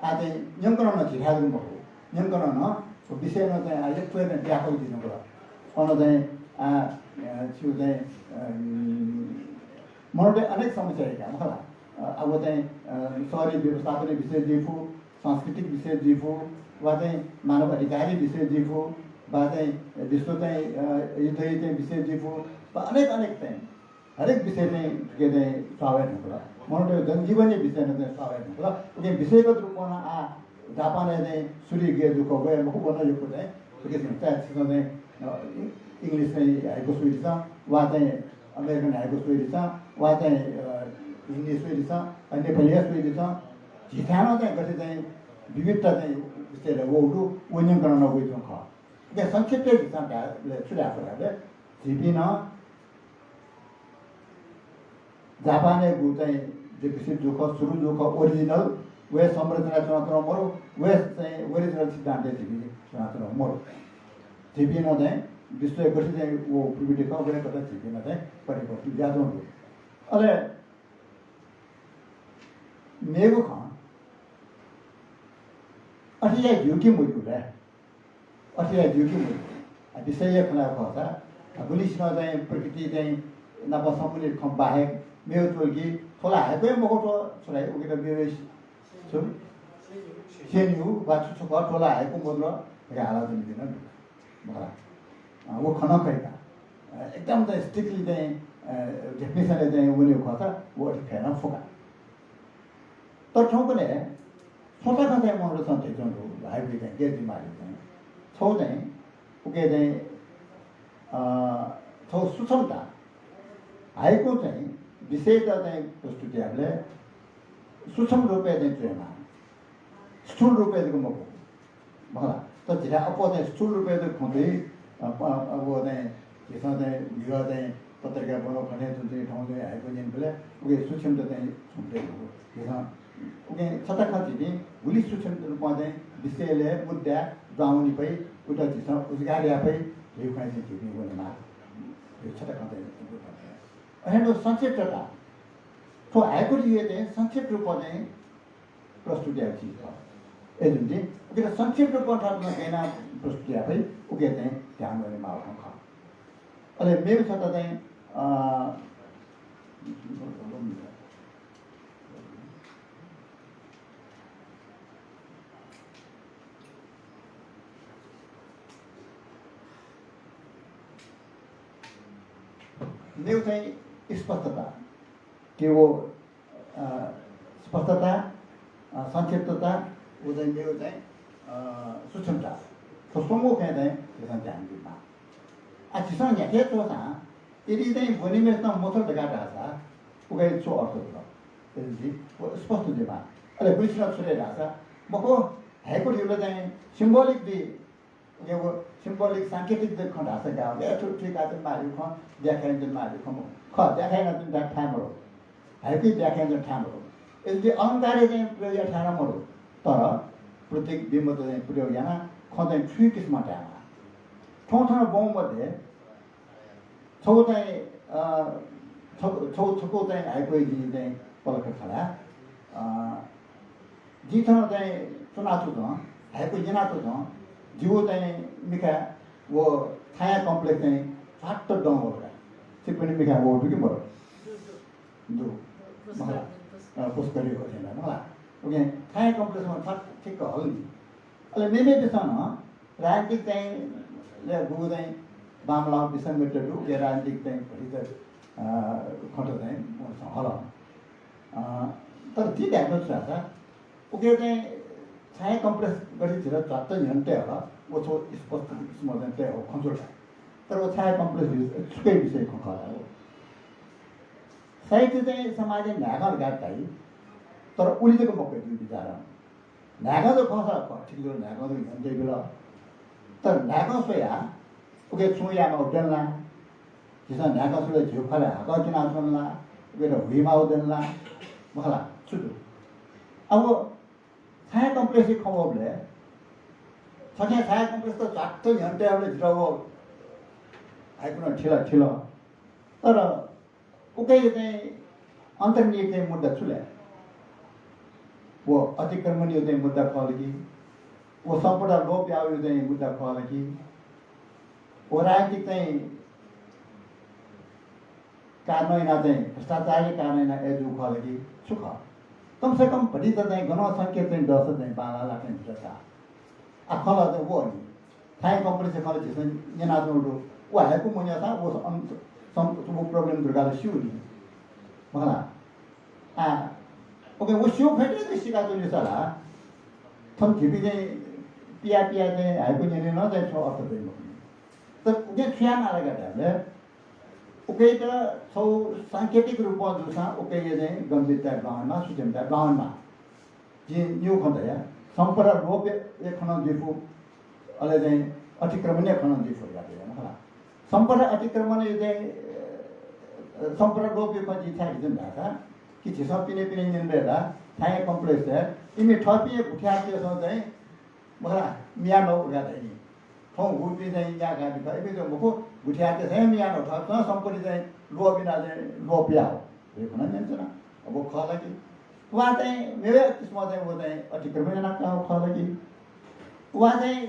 आः चाहिँ न्यंकनं नं झीथाय् जक मखु, न्यंकनं नं व विषय नं चाहिँ आः यक्व हे व्यापक जुइ धुंकल। अन चाहिँ आः, अ, छु चाहिँ, अ, मनूतय् अनेक समस्या हे का, मखु ला। अ, अब चाहिँ, अ, शहरी व्यवस्थापनया विषय जुइ फु, सांस्कृतिक विषय जुइ फु, वा चाहिँ मानव अधिकारया विषय जुइ फु, वा चाहिँ विश्व चाहिँ, अ, युद्धया चाहिँ विषय जुइ फु, वा अनेक अनेक चाहिँ हरेक विषय चाहिँ थुके चाहिँ स्वाभाविक हुँदु। मनूतय् जनजीवनया विषय नं चाहिँ स्वाभाविक हुँदु। उकिं विषयगत रूपं नं आः जापानय् चाहिँ सुरु गय् जूगु वय् मखु, व नं यक्व चाहिँ थुके चाहिँ, चाहे छिकपिन्सं चाहिँ, अ, इ-, English चाहिँ हाइकु स्वयादिसँ, वा चाहिँ American हाइकु स्वयादिसँ, वा चाहिँ, अ, हिन्दी स्वयादिसँ, अ, नेपाली हे स्वयादिसँ। झीथाय् नं चाहिँ गथे चाहिँ विविधता चाहिँ विषयलय् वःगु दु, व न्यंकं नं वयाच्वंगु खः। अले संक्षिप्त झीसं धायेबलय् छु धाये फु धायेबलय् झीपिं नं जापानय् गु चाहिँ विकसित जूगु खः, सुरु जूगु खः, original, वय् संरचना च्वनाच्वनागु मरु, वय् चाहिँ original सिद्धान्तय् झीपिं च्वनाच्वनागु मरु। झीपिं नं चाहिँ विश्वय् गथे चाहिँ व प्रवृत्ति खः, वय् कथं झीपिं नं चाहिँ परिवर्तन जुयाच्वंगु दु। अले मेगु खँ, अथे याये ज्यू कि मज्यू ले? अथे याये ज्यू कि मज्यू? आ, विषयया खँ ल्हायेगु खःसा, आ, गुलिसिनं चाहिँ प्रकृति चाहिँ नाप सम्बन्धित खँ बाहेक मेगु च्वल कि, थ्व ला हाइकु हे मखु, थ्व छु धाइ, उकित मेगु छु? सेन्यु वा छु छु खः, थ्व ला हाइकु मखु धकाः हालाच्वनीपिं नं दु। मखु ला? अ, व खँ नं खइ का। अ, एकदम चाहिँ strictly चाहिँ, अ, definition-य् चाहिँ वनेगु खःसा व अथे खये नं फु का। तर थौंकन्हय् छता खँ चाहिँ मनूतय्सं धयाच्वंगु दु, हाइकुइ चाहिँ गय् जुइमाः धइगु चाहिँ। छगू चाहिँ, उके चाहिँ, अ, छगू सूक्ष्मता। हाइकु चाहिँ विषयत चाहिँ प्रस्तुत यायेबलय् सूक्ष्म रूपय् चाहिँ च्वयेमाः। स्थूल रूपय् जक मखु। मखु ला? तर झीथाय् अप्वः चाहिँ स्थूल रूपय् जक खँ दइ, अ, प-, अ, व चाहिँ झीसं चाहिँ म्हिगः चाहिँ पत्रिका ब्वनाः खँ ल्हानाच्वंगु थें थौं चाहिँ हाइकु न्यनेबलय् उके सूक्ष्मता चाहिँ छुं दइ मखु। झीसं उके छता खँ झीपिं गुलि सूक्ष्म रूपं चाहिँ विषयलय् मुद्दाय् दुहां वने फइ, उत झीसं उजागर याये फइ, धइगु खँ चाहिँ झीपिं वनेमाः। यो छता खँ चाहिँ अथे नं संक्षिप्तता। थ्व हाइकुया चाहिँ संक्षिप्त रूपं चाहिँ प्रस्तुत याये फइ। अय्‌जूगुलिं उकित संक्षिप्त रूपं थःत नं गय् यानाः प्रस्तुत याये फइ, उके चाहिँ ध्यान वनेमाःगु खँ खः। अले मेगु छता चाहिँ, अ, मेगु चाहिँ स्पष्टता। कि व, अ, स्पष्टता, अ, संक्षिप्तता, व चाहिँ मेगु चाहिँ, अ, सूक्ष्मता। थ्व स्वंगू खँय् चाहिँ झीसं ध्यान बीमाः। आ, झीसं न्ह्याथे च्वंसां यदि चाहिँ ब्वनीम्हय्‌सिनं मथुल धकाः धाःसा उकिया छु अर्थ जुल? यदि व स्पष्ट जुइमाः। अले गुलिसिनं छु धाइ धाःसा, मखु, हाइकु धइगु ला चाहिँ symbolic जुइ। उकिया व symbolic, सांकेतिक जक खँ धाःसा गाः, ए, थ्व थुइकाच्वनेमाःगु खँ, व्याख्या यानाच्वनेमाःगु खँ मखु। खः, व्याख्या यानाच्वने थाय् मरु। हाइकुइ व्याख्या यानाच्वने थाय् मरु। यदि अलंकारया चाहिँ प्रयोग याये थाय् नं मरु, तर प्रतीक बिम्बत चाहिँ प्रयोग यानाः खँ चाहिँ थुइकिसिमं धायेमाः। थौं थन ब्वंगु मध्ये छगू चाहिँ, अ, छगू, छगू, छगू चाहिँ हाइकुइ जिं चाहिँ पलख खला। अ, जिं थन चाहिँ च्वनाच्वंगु, हाइकु न्यनाच्वंगु, जिगु चाहिँ मिखाय् व छाया complex चाहिँ च्वात्त दं वल का। छिकपिनि मिखाय् वःगु दु कि मदु? दु। मखु ला? अ, पुष्करी हो थें ला, मखु ला? OK, छाया complex मा च्वात्त ठिक्क हल नि। अले मेमेपिसं नं राजनीतिक चाहिँ ले गुगु चाहिँ बांमलाःगु विसंगति दु, उके राजनीतिक चाहिँ भतिचा, अ, खँत चाहिँ हल। अ, तर जिं धायेगु छु धाःसा, उके चाहिँ छाया complex गथे झीत च्वात्त न्ह्यःने तये हल, व छगू स्पष्ट किसिमं चाहिँ तये हःगु खँ जुल का। तर व छाया complex विषय, छुकिया विषय खँ खः ला? साहित्य चाहिँ समाजय् न्हाय्कं धकाः धाइ, तर उलि जक मखु जिगु विचारं। न्हाय्कं जक खःसा खः, ठीक जुल, न्हाय्कं जक न्ह्यःने तयाबिल। तर न्हाय्कं स्वयाः उके छुं यायेमाःगु दनि ला? झीसं न्हाय्कं स्वयाः झीगु ख्वालय् हाकः तिनाच्वन ला? उकेत हुइमाःगु दनि ला? मखु ला? छु दु? अब छाया complex खँ वःबलय्, छखे छाया complex त च्वात्त न्ह्यःने तयाबलय् जितः व हाइकु नं थिल, थिल। तर उके चाहिँ अन्तर्निहित चाहिँ मुद्दा छु ले? व अतिक्रमणया चाहिँ मुद्दा खः ला कि? व सम्पदा लोप याःगु चाहिँ मुद्दा खः ला कि? व राजनीतिक चाहिँ कारणं यानाः चाहिँ, भ्रष्टाचारया कारणं यानाः अय् जूगु खः ला कि? छु खः? कम से कम भतिचा चाहिँ गनं संकेत चाहिँ दःसा चाहिँ बांलाः ला चाहिँ जितः का। आ, खँ ला चाहिँ व नि। छाया complex खँ ला झीसं न्यनाच्वनागु दु। व हाइकु मन्यंसां व सम-, सम-, व problem दुर्गाले स्यू नि। मखु ला? आ, OK, व स्यू खँय् तुं सीकाच्वनीसा ला, थन झीपिं चाहिँ पिया पिया चाहिँ हाइकु न्यने नं चाहिँ छुं अर्थ दइ मखु। तर उकिं छु याये माल का धायेबलय् उकियात छगू सांकेतिक रूपं जूसां उकिया चाहिँ गम्भीरताय् दुहां वनेमाः, सूक्ष्मताय् दुहां वनेमाः। जिं निगू खँ धया, सम्पदा लोपया खँ नं जुइफु, अले चाहिँ अतिक्रमणया खँ नं जुइफु धकाः धया, मखु ला। सम्पदा अतिक्रमणया चाहिँ, अ, सम्पदा लोपया खँ जिं छाय् धयागु धाःसा कि झीसं पिने पिने न्यनेबलय् ला छाय् complex हे इमि थःपिं हे गुथियारतय्सं चाहिँ मखु ला, मियानौ धकाः धाइ नि। थौं गुपिं चाहिँ याकाः बिखः, इपिं चाहिँ मखु, गुथियारतय्सं हे मियानौ, थःपिन्सं सम्पत्ति चाहिँ लोप यानाः चाहिँ लोप याः हो। हे खँ नं न्यनाच्वना। अब खः ला कि? वा चाहिँ मेगु किसिमं चाहिँ व चाहिँ अतिक्रमण यानाः काः खः ला कि? वा चाहिँ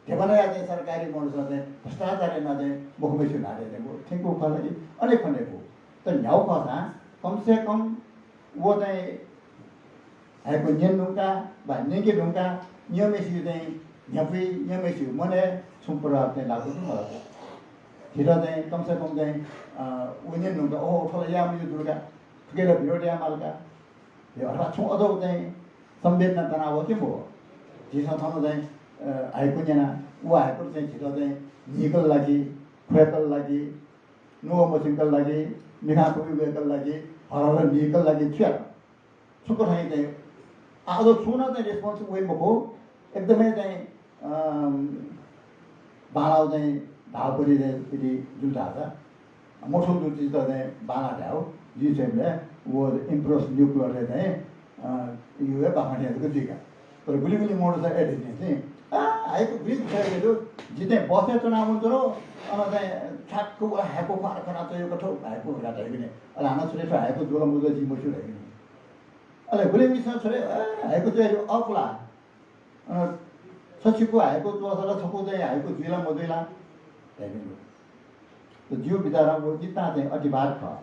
धिबा नयाः चाहिँ सरकारी मनूतय्सं चाहिँ भ्रष्टाचार यानाः चाहिँ मखुम्हसिगु ल्हातय् चाहिँ व थ्यंकूगु खः ला कि? अनेक खँ दइ। तर न्ह्यागु खःसां कम से कम व चाहिँ हाइकु न्यने धुंकाः वा न्यंके धुंकाः न्यंम्हसिगु चाहिँ न्ह्यपुइ, न्यंम्हसिगु मनय् छुं प्रभाव चाहिँ लाःगु दु मखु ला। झीत चाहिँ कम से कम चाहिँ, अ, व न्यने धुंकाः, ओहो, थ्व ला याये मज्यू धुंकाः, थुकियात विरोध याये माल का। हे अथवा छुं अजू चाहिँ संवेदना तनावः कि मवः। झीसं थन चाहिँ, अ, हाइकु न्यना, व हाइकु चाहिँ झीत चाहिँ न्हीकल ला कि, ख्वय्कल ला कि, नुगः मछिंकल ला कि, मिखां पुइगु वय्कल ला कि, हरहर न्हीकल ला कि, छु यात? छुं कथं चाहिँ, आ, अजू छुं नं चाहिँ response वइ मखु, एकदमै चाहिँ, अम, बांलाःगु चाहिँ धाःगु पति चाहिँ यदि जुल धाःसा, मथूगु जुल चिज चाहिँ बांलाः धायेगु, जिं स्वयेबलय् व Emperor's New Clothes-य् चाहिँ, अ, यो हे बाखं थें जक जुइका। तर गुलि गुलि मनूतय्सं ए धइथें चाहिँ, आ, हाइकु गुलि गुलि हे दु, जि चाहिँ बसय् च्वनाः वनाच्वना, अन चाहिँ ठ्याक्क व हाइकु ख्वार खना च्वयेगु थ्व हाइकु धकाः धाइगु नि। अले हानं छुं थ्व हाइकु जुल मजुल जिं मस्यू धाइगु नि। अले गुलिमिसं छुं, ए, हाइकु च्वयेगु अःपु ला। अ, छ छिकु हाइकु च्वःसा ला छकू चाहिँ हाइकु जुइ ला मजुइ ला धइगु। त जिगु बिचारं व नितां चाहिँ अतिवाद खः।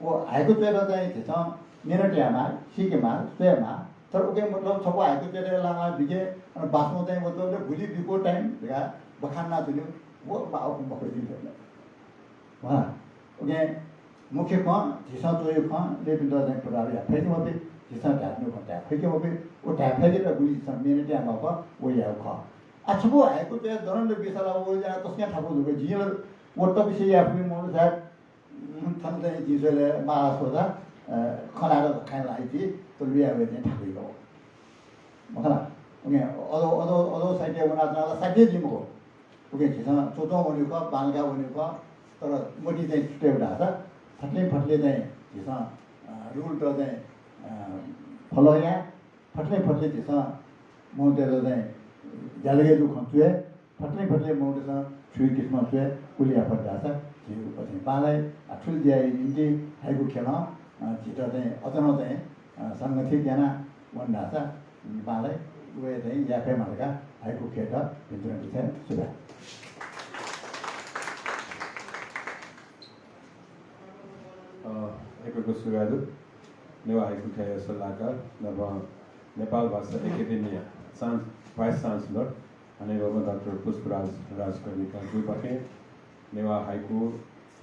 व हाइकु च्वयेत चाहिँ झीसं मेहनत यायेमाः, सीकेमाः, स्वयेमाः। तर उकिं मतलब छकू हाइकु च्वयेत लानाः बिके, अन बासं चाहिँ मतलब गुलि बिकू time धकाः बखान यानाच्वनेगु, व बाखं मखु जिं धयागु। वा, उकिं मुख्य खँ, झीसं च्वयागु खँ मेपिन्त चाहिँ प्रभाव याये फइके मफइ, झीसं धायेत्यनागु खँ धाये फइके मफइ, व धाये फय्केत गुलि झीसं मेहनत यायेमाःगु खः, व यायेगु खः। आ, छकू हाइकु च्वयेत दनंनिदँ बिसा ला व यानाः तसकं थाकु जूगु। जिं व तबिसे याये फुइम्ह मनू सायद, उम्, थन चाहिँ जिं स्वयेबलय् माला स्वःसा, अ, खँ ल्हायेत खँय् ल्हाइ जुइ, तर लुँया वये चाहिँ थाकुइगु। मखु ला? उकिं अजू, अजू, अजू साहित्य वनाच्वना ला साध्य जुइ मखु। उकिं झीसं च्वच्वं वनेगु खः, बांलाक वनेगु खः, तर मतिइ चाहिँ छु तयेगु धाःसा फतलें फतलें चाहिँ झीसं, अ, rule-त चाहिँ, अ, follow याये, फतलें फतलें झीसं मनूतय्त चाहिँ ज्यालगय् जूगु खँ च्वये, फतलें फतलें मनूतय्सं थुगु किसिमं च्वये, उलि याये फत धाःसा झीगु अझै बांलाइ। आ, थुलि ज्याया निंतिं हाइकु ख्यलं, अ, झीत चाहिँ अझ नं चाहिँ, अ, संगठित याना वन धाःसा, उम्, बांलाइ। व हे चाहिँ याये फयेमा धकाः हाइकु ख्यःयात भिंतुना बियाच्वना। सुभाय्। अ, यक्व यक्व सुभाय् दु। नेवाः हाइकु ख्यःया सल्लाहकार, नकतिनि नेपाल भाषा एकेडेमिया चान्स-, vice chancellor, हनेबहःम्ह डाक्टर पुष्पराज राजकर्णिकार गुरुपाखें नेवाः हाइकु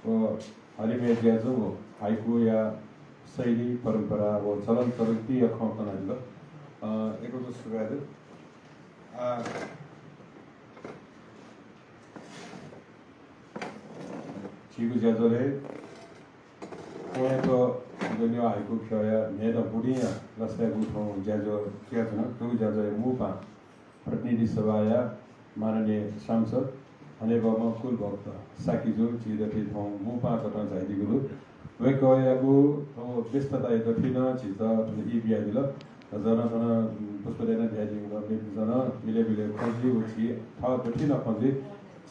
व हलिमय् जुयाच्वंगु हाइकुया शैली, परम्परा व चलन चल्तीया खँ कनादिल। अ, यक्व यक्व सुभाय् दु। आ, झीगु ज्याझ्वलय् क्वय् थ्व नेवाः हाइकु ख्यःया न्हय्दँ बुदिंया लसताय् गुगु थौं ज्याझ्वः जुयाच्वन। थुगु ज्याझ्वःया मू पाहां प्रतिनिधि सभाया माननीय सांसद हनेबहःम्ह कुलभक्त शाक्यजु झी दथुइ थौं मू पाहां कथं झायादीगु दु। वय्कःयागु थ्व व्यस्तताया दथुइ नं झीत थन ई बियादिल। झन थन पुष्पदाइनं धयादीगु नं मेपिन्सं नं मिले मिले खँ जुइ व झी थः दथुइ नं खँ जुइ।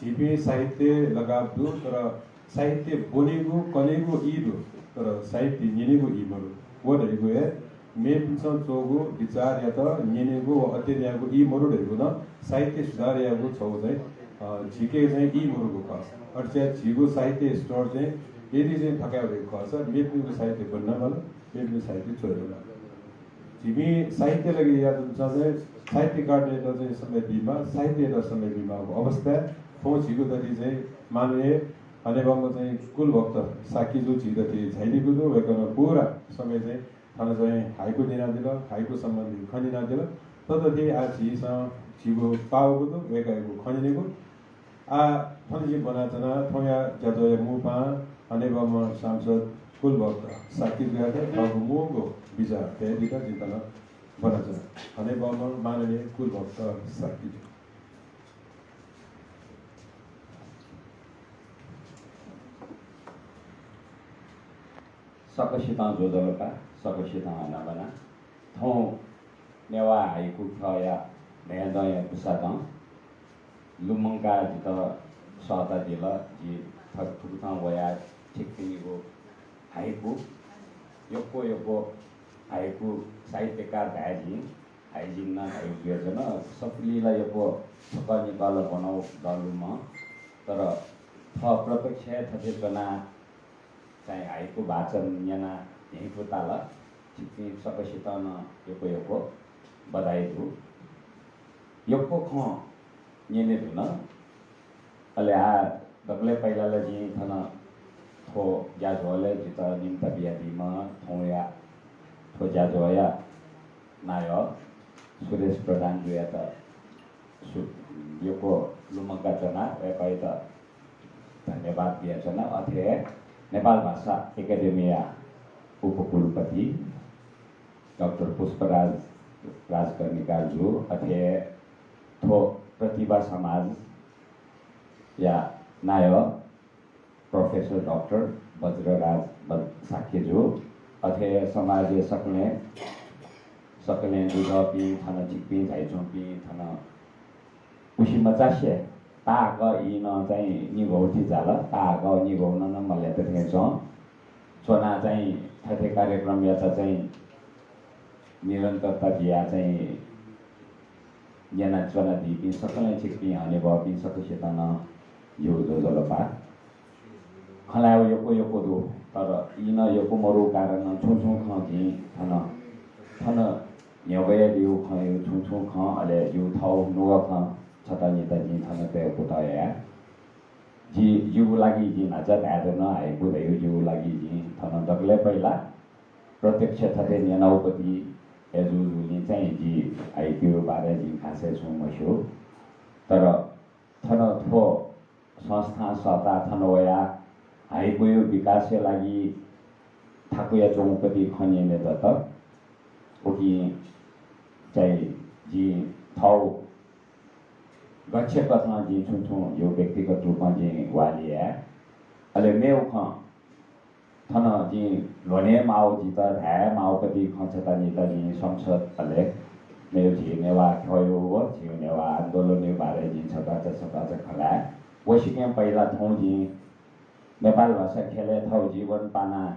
झीपिं साहित्य लगाव दु, तर साहित्य ब्वनेगु, कनेगु ई दु, तर साहित्य न्यनेगु ई मदु। व धइगु हे मेपिन्सं च्वःगु विचारयात न्यनेगु व अध्ययन यायेगु ई मदु धइगु नं साहित्य सुधार यायेगु छगू चाहिँ, अ, झीके चाहिँ ई मदुगु खः। अथे जुयाः झीगु साहित्य स्तर चाहिँ यदि चाहिँ थकाय् वइगु खःसा मेपिनिगु साहित्य ब्वने माल, मेपिनिगु साहित्य च्वये माल। झीपिं साहित्य लागि याःपिन्सं चाहिँ साहित्यकारतय्त चाहिँ समय बीमाः, साहित्ययात समय बीमाःगु अवस्था थौं झीगु दथुइ चाहिँ माननीय हनेबहःम्ह चाहिँ कुलभक्त शाक्यजु झी दथुइ झायादीगु दु। वय्कलं पूरा समय चाहिँ थन चाहिँ हाइकु न्यनादिल, हाइकु सम्बन्धी खँ न्यनादिल। तथापि आः झीसं झीगु पाःगु दु, वय्कःयागु खँ न्यनेगु। आः थन जिं ब्वनाच्वना, थौंया ज्याझ्वःया मू पाहां हनेबहःम्ह सांसद कुलभक्त शाक्यजुयात थःगु मू बिचाः धयादीत जिं थन ब्वनाच्वना। हनेबहःम्ह माननीय कुलभक्त शाक्यजु। सकसितं ज्वजलपा, सकसितं हनाबना। थौं नेवाः हाइकु ख्यःया न्हय्दँया कुसादँ लुमंकाः जितः सःतादिल। जि थुकथं वयाः छिकपिनिगु हाइकु, यक्व यक्व हाइकु साहित्यकार धाये जिं, हाइजिन नं धाइगु जुयाच्वन। सफुलिइ ला यक्व छकः निकः ला ब्वनागु दु लुमं, तर थः प्रत्यक्ष हे थथे च्वनाः चाहिँ हाइकु वाचन न्यनाः न्ह्यइपुताल। छिकपिं सकसितं नं यक्व यक्व बधाई दु। यक्व खँ न्यने धुन। अले आः दकलय् पहिला ला जिं थन थ्व ज्याझ्वलय् जितः निम्ता बियादीम्ह थौंया थ्व ज्याझ्वःया नायः सुरेश प्रधानजुयात सु-, यक्व लुमंकाच्वना, वय्कःयात धन्यवाद बियाच्वना। अथे हे नेपाल भाषा एकेडेमीया उपकुलपति डाक्टर पुष्पराज राजकर्णिकारजु, अथे हे थ्व प्रतिभा समाजया नायः प्रोफेसर डाक्टर वज्रराज बल-, शाक्यजु, अथे समाजय् सकलें, सकलें दुजःपिं, थन छिकपिं झाइच्वंपिं, थन उसिमचासे ताःहाकः ई नं चाहिँ निघौ ति झाल, ताःहाकः निघौ नं मल्यत थें च्वं। च्वनाः चाहिँ थथे कार्यक्रमयात चाहिँ निरन्तरता बियाः चाहिँ न्यनाच्वनादीपिं सकलें छिकपिं हनेबहःपिं सकसितं नं जिगु ज्वजलपा। खँ ल्हायेगु यक्व यक्व दु, तर ई नं यक्व मदुगु कारणं छुं छुं खँ जिं थन, थन न्ह्यब्वयादीगु खँ, छुं छुं खँ, अले जिगु थःगु नुगः खँ छता निता जिं थन तयेगु कुतः याये। जि, जिगु लागि जिं न्हाचः धाये धुन, हाइकु धइगु जिगु लागि जिं थन दकलय् पहिला प्रत्यक्ष थथे न्यनागु पति हे जूगुलिं चाहिँ जि हाइकुया बारे जिं खासय् छुं मस्यू। तर थन थ्व संस्थां सःताः थन वयाः हाइकुया विकासया लागि थाकुयाच्वंगु पति खँ न्यने दत। उकिं चाहिँ जिं थःगु गच्छे कथं जिं छुं छुं जिगु व्यक्तिगत रूपं जिं ग्वाहालि याये। अले मेगु खँ थन जिं ल्ह्वने माःगु, जितः धाये माःगु पति खँ छता निता जिं संसद, अले मेगु झी नेवाः ख्यःया व झीगु नेवाः आन्दोलनया बारे जिं छता छता खँ ल्हाये। वसिकें पहिला थौं जिं नेपाल भाषा ख्यलय् थःगु जीवन पानाः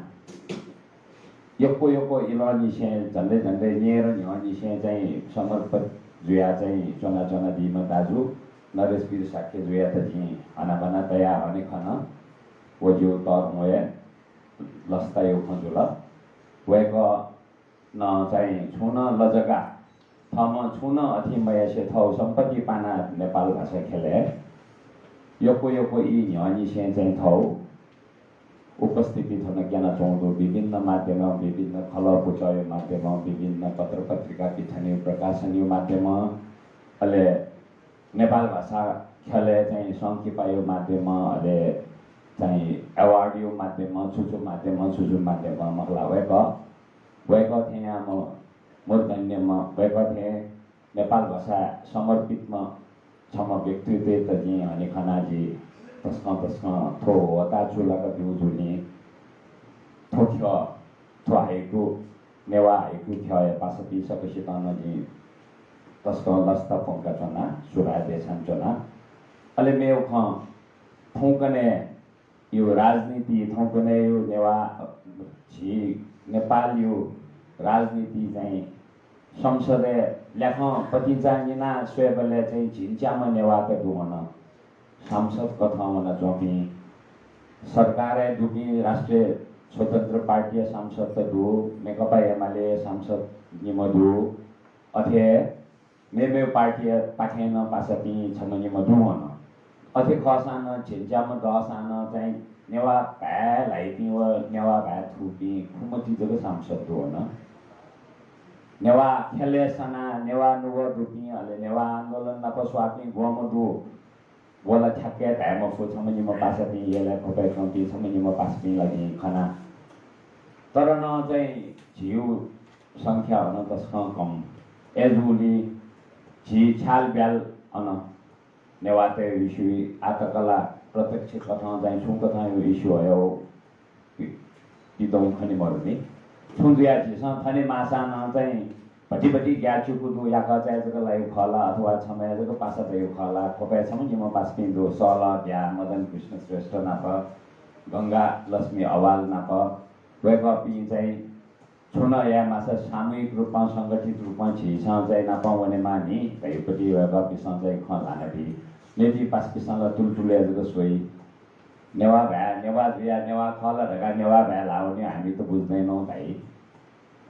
यक्व यक्व इलंनिसें झन्डै झन्डै न्यय्दँ न्ह्यःनिसें चाहिँ समर्पित जुयाः चाहिँ च्वनाच्वनादीम्ह दाजु नरेशवीर शाक्यजुयात जिं हनाबना तयाः हने खन। व जिगु तःधंगु हे लसताया खँ जुल। वय्कः नं चाहिँ छुं नं लजगाः, थःम्हं छुं नं अथे मयासें थःगु सम्पत्ति पानाः नेपाल भाषा ख्यलय् यक्व यक्व ई न्ह्यःनिसें चाहिँ थःगु उपस्थिति थन क्यनाच्वंगु दु। विभिन्न माध्यमं, विभिन्न खलः पुचःया माध्यमं, विभिन्न पत्रपत्रिका पिथनेगु प्रकाशनया माध्यमं, अले नेपाल भाषा ख्यलय् चाहिँ संकिपाया माध्यमं, अले चाहिँ award या माध्यमं, छु छु माध्यमं, छु छु माध्यमं मखु ला, वय्कः, वय्कः थें याःम्ह मूर्धन्यम्ह, वय्कः थें नेपाल भाषाय् समर्पितम्ह छम्ह व्यक्तित्वयात जिं हने खनाः जि तसकं तसकं थ्व ह्वःताः चूलाका ब्यूगु जुलिं थ्व ख्यः, थ्व हाइकु, नेवाः हाइकु ख्यःया पासापिं सकसितं नं जिं तसकं लसता प्वंकाच्वना, सुभाय् देछानाच्वना। अले मेगु खँ, थौंकन्हय् यु राजनीति, थौंकन्हय् यु नेवाः, झी नेपाल यु राजनीति चाहिँ संसदय् ल्याखं पतिंचां निनाः स्वयेबलय् चाहिँ झिंच्याम्ह नेवाःत दु हन। सांसद कथं वनाच्वंपिं, सरकारय् दुपिं राष्ट्रिय स्वतन्त्र पार्टीया सांसदत दु, नेकपा एमालेया सांसद निम्ह दु, अथे मेमेगु पार्टीया पाखें नं पासापिं छम्ह निम्ह दु हन। अथे खःसां नं झिंच्याम्ह दःसां नं चाहिँ नेवाः भाय् ल्हाइपिं व नेवाः भाय् थूपिं खुम्हति जक सांसद दु हन। नेवाः ख्यलय् सनाः नेवाः नुगः दुपिं, अले नेवाः आन्दोलन नाप स्वाःपिं ग्वम्ह दु, व ला ठ्याक्कै धाये मफु, छम्ह निम्ह पासापिं, यलय् ख्वपय् च्वंपिं छम्ह निम्ह पासापिं ला जिं खना। तर नं चाहिँ झीगु संख्या अन तसकं कम। अय्‌जूगुलिं झी छ्याल ब्याल अन नेवाःतय् issue आः तक ला प्रत्यक्ष कथं चाहिँ छुं कथं issue हयाउ पिदौं खने मरुनि। छुं जुयाः झीसं थने माःसां नं चाहिँ भति भति ग्याःचिकु दु, याकःचाय् जक लाइगु खः ला अथवा छम्हया जक पासा दइगु खः ला, ख्वपय् छम्ह निम्ह पासापिं दु, सहलह ब्याः मदन कृष्ण श्रेष्ठ नाप गंगा लक्ष्मी अवाल नाप वय्‌कःपिं चाहिँ छुं नं याये माःसा सामूहिक रूपं संगठित रूपं झीसं चाहिँ नाप वनेमाः नि धइपति वय्‌कःपिन्सं चाहिँ खँ ल्हानाबी। मेपिं पासापिन्सं ला तुलतुलय् जक स्वइ। नेवाः भाय्, नेवाः जुयाः नेवाः खः ला धकाः नेवाः भाय् ल्हाः वनी, हामी त बुझ्दैनौं धाइ।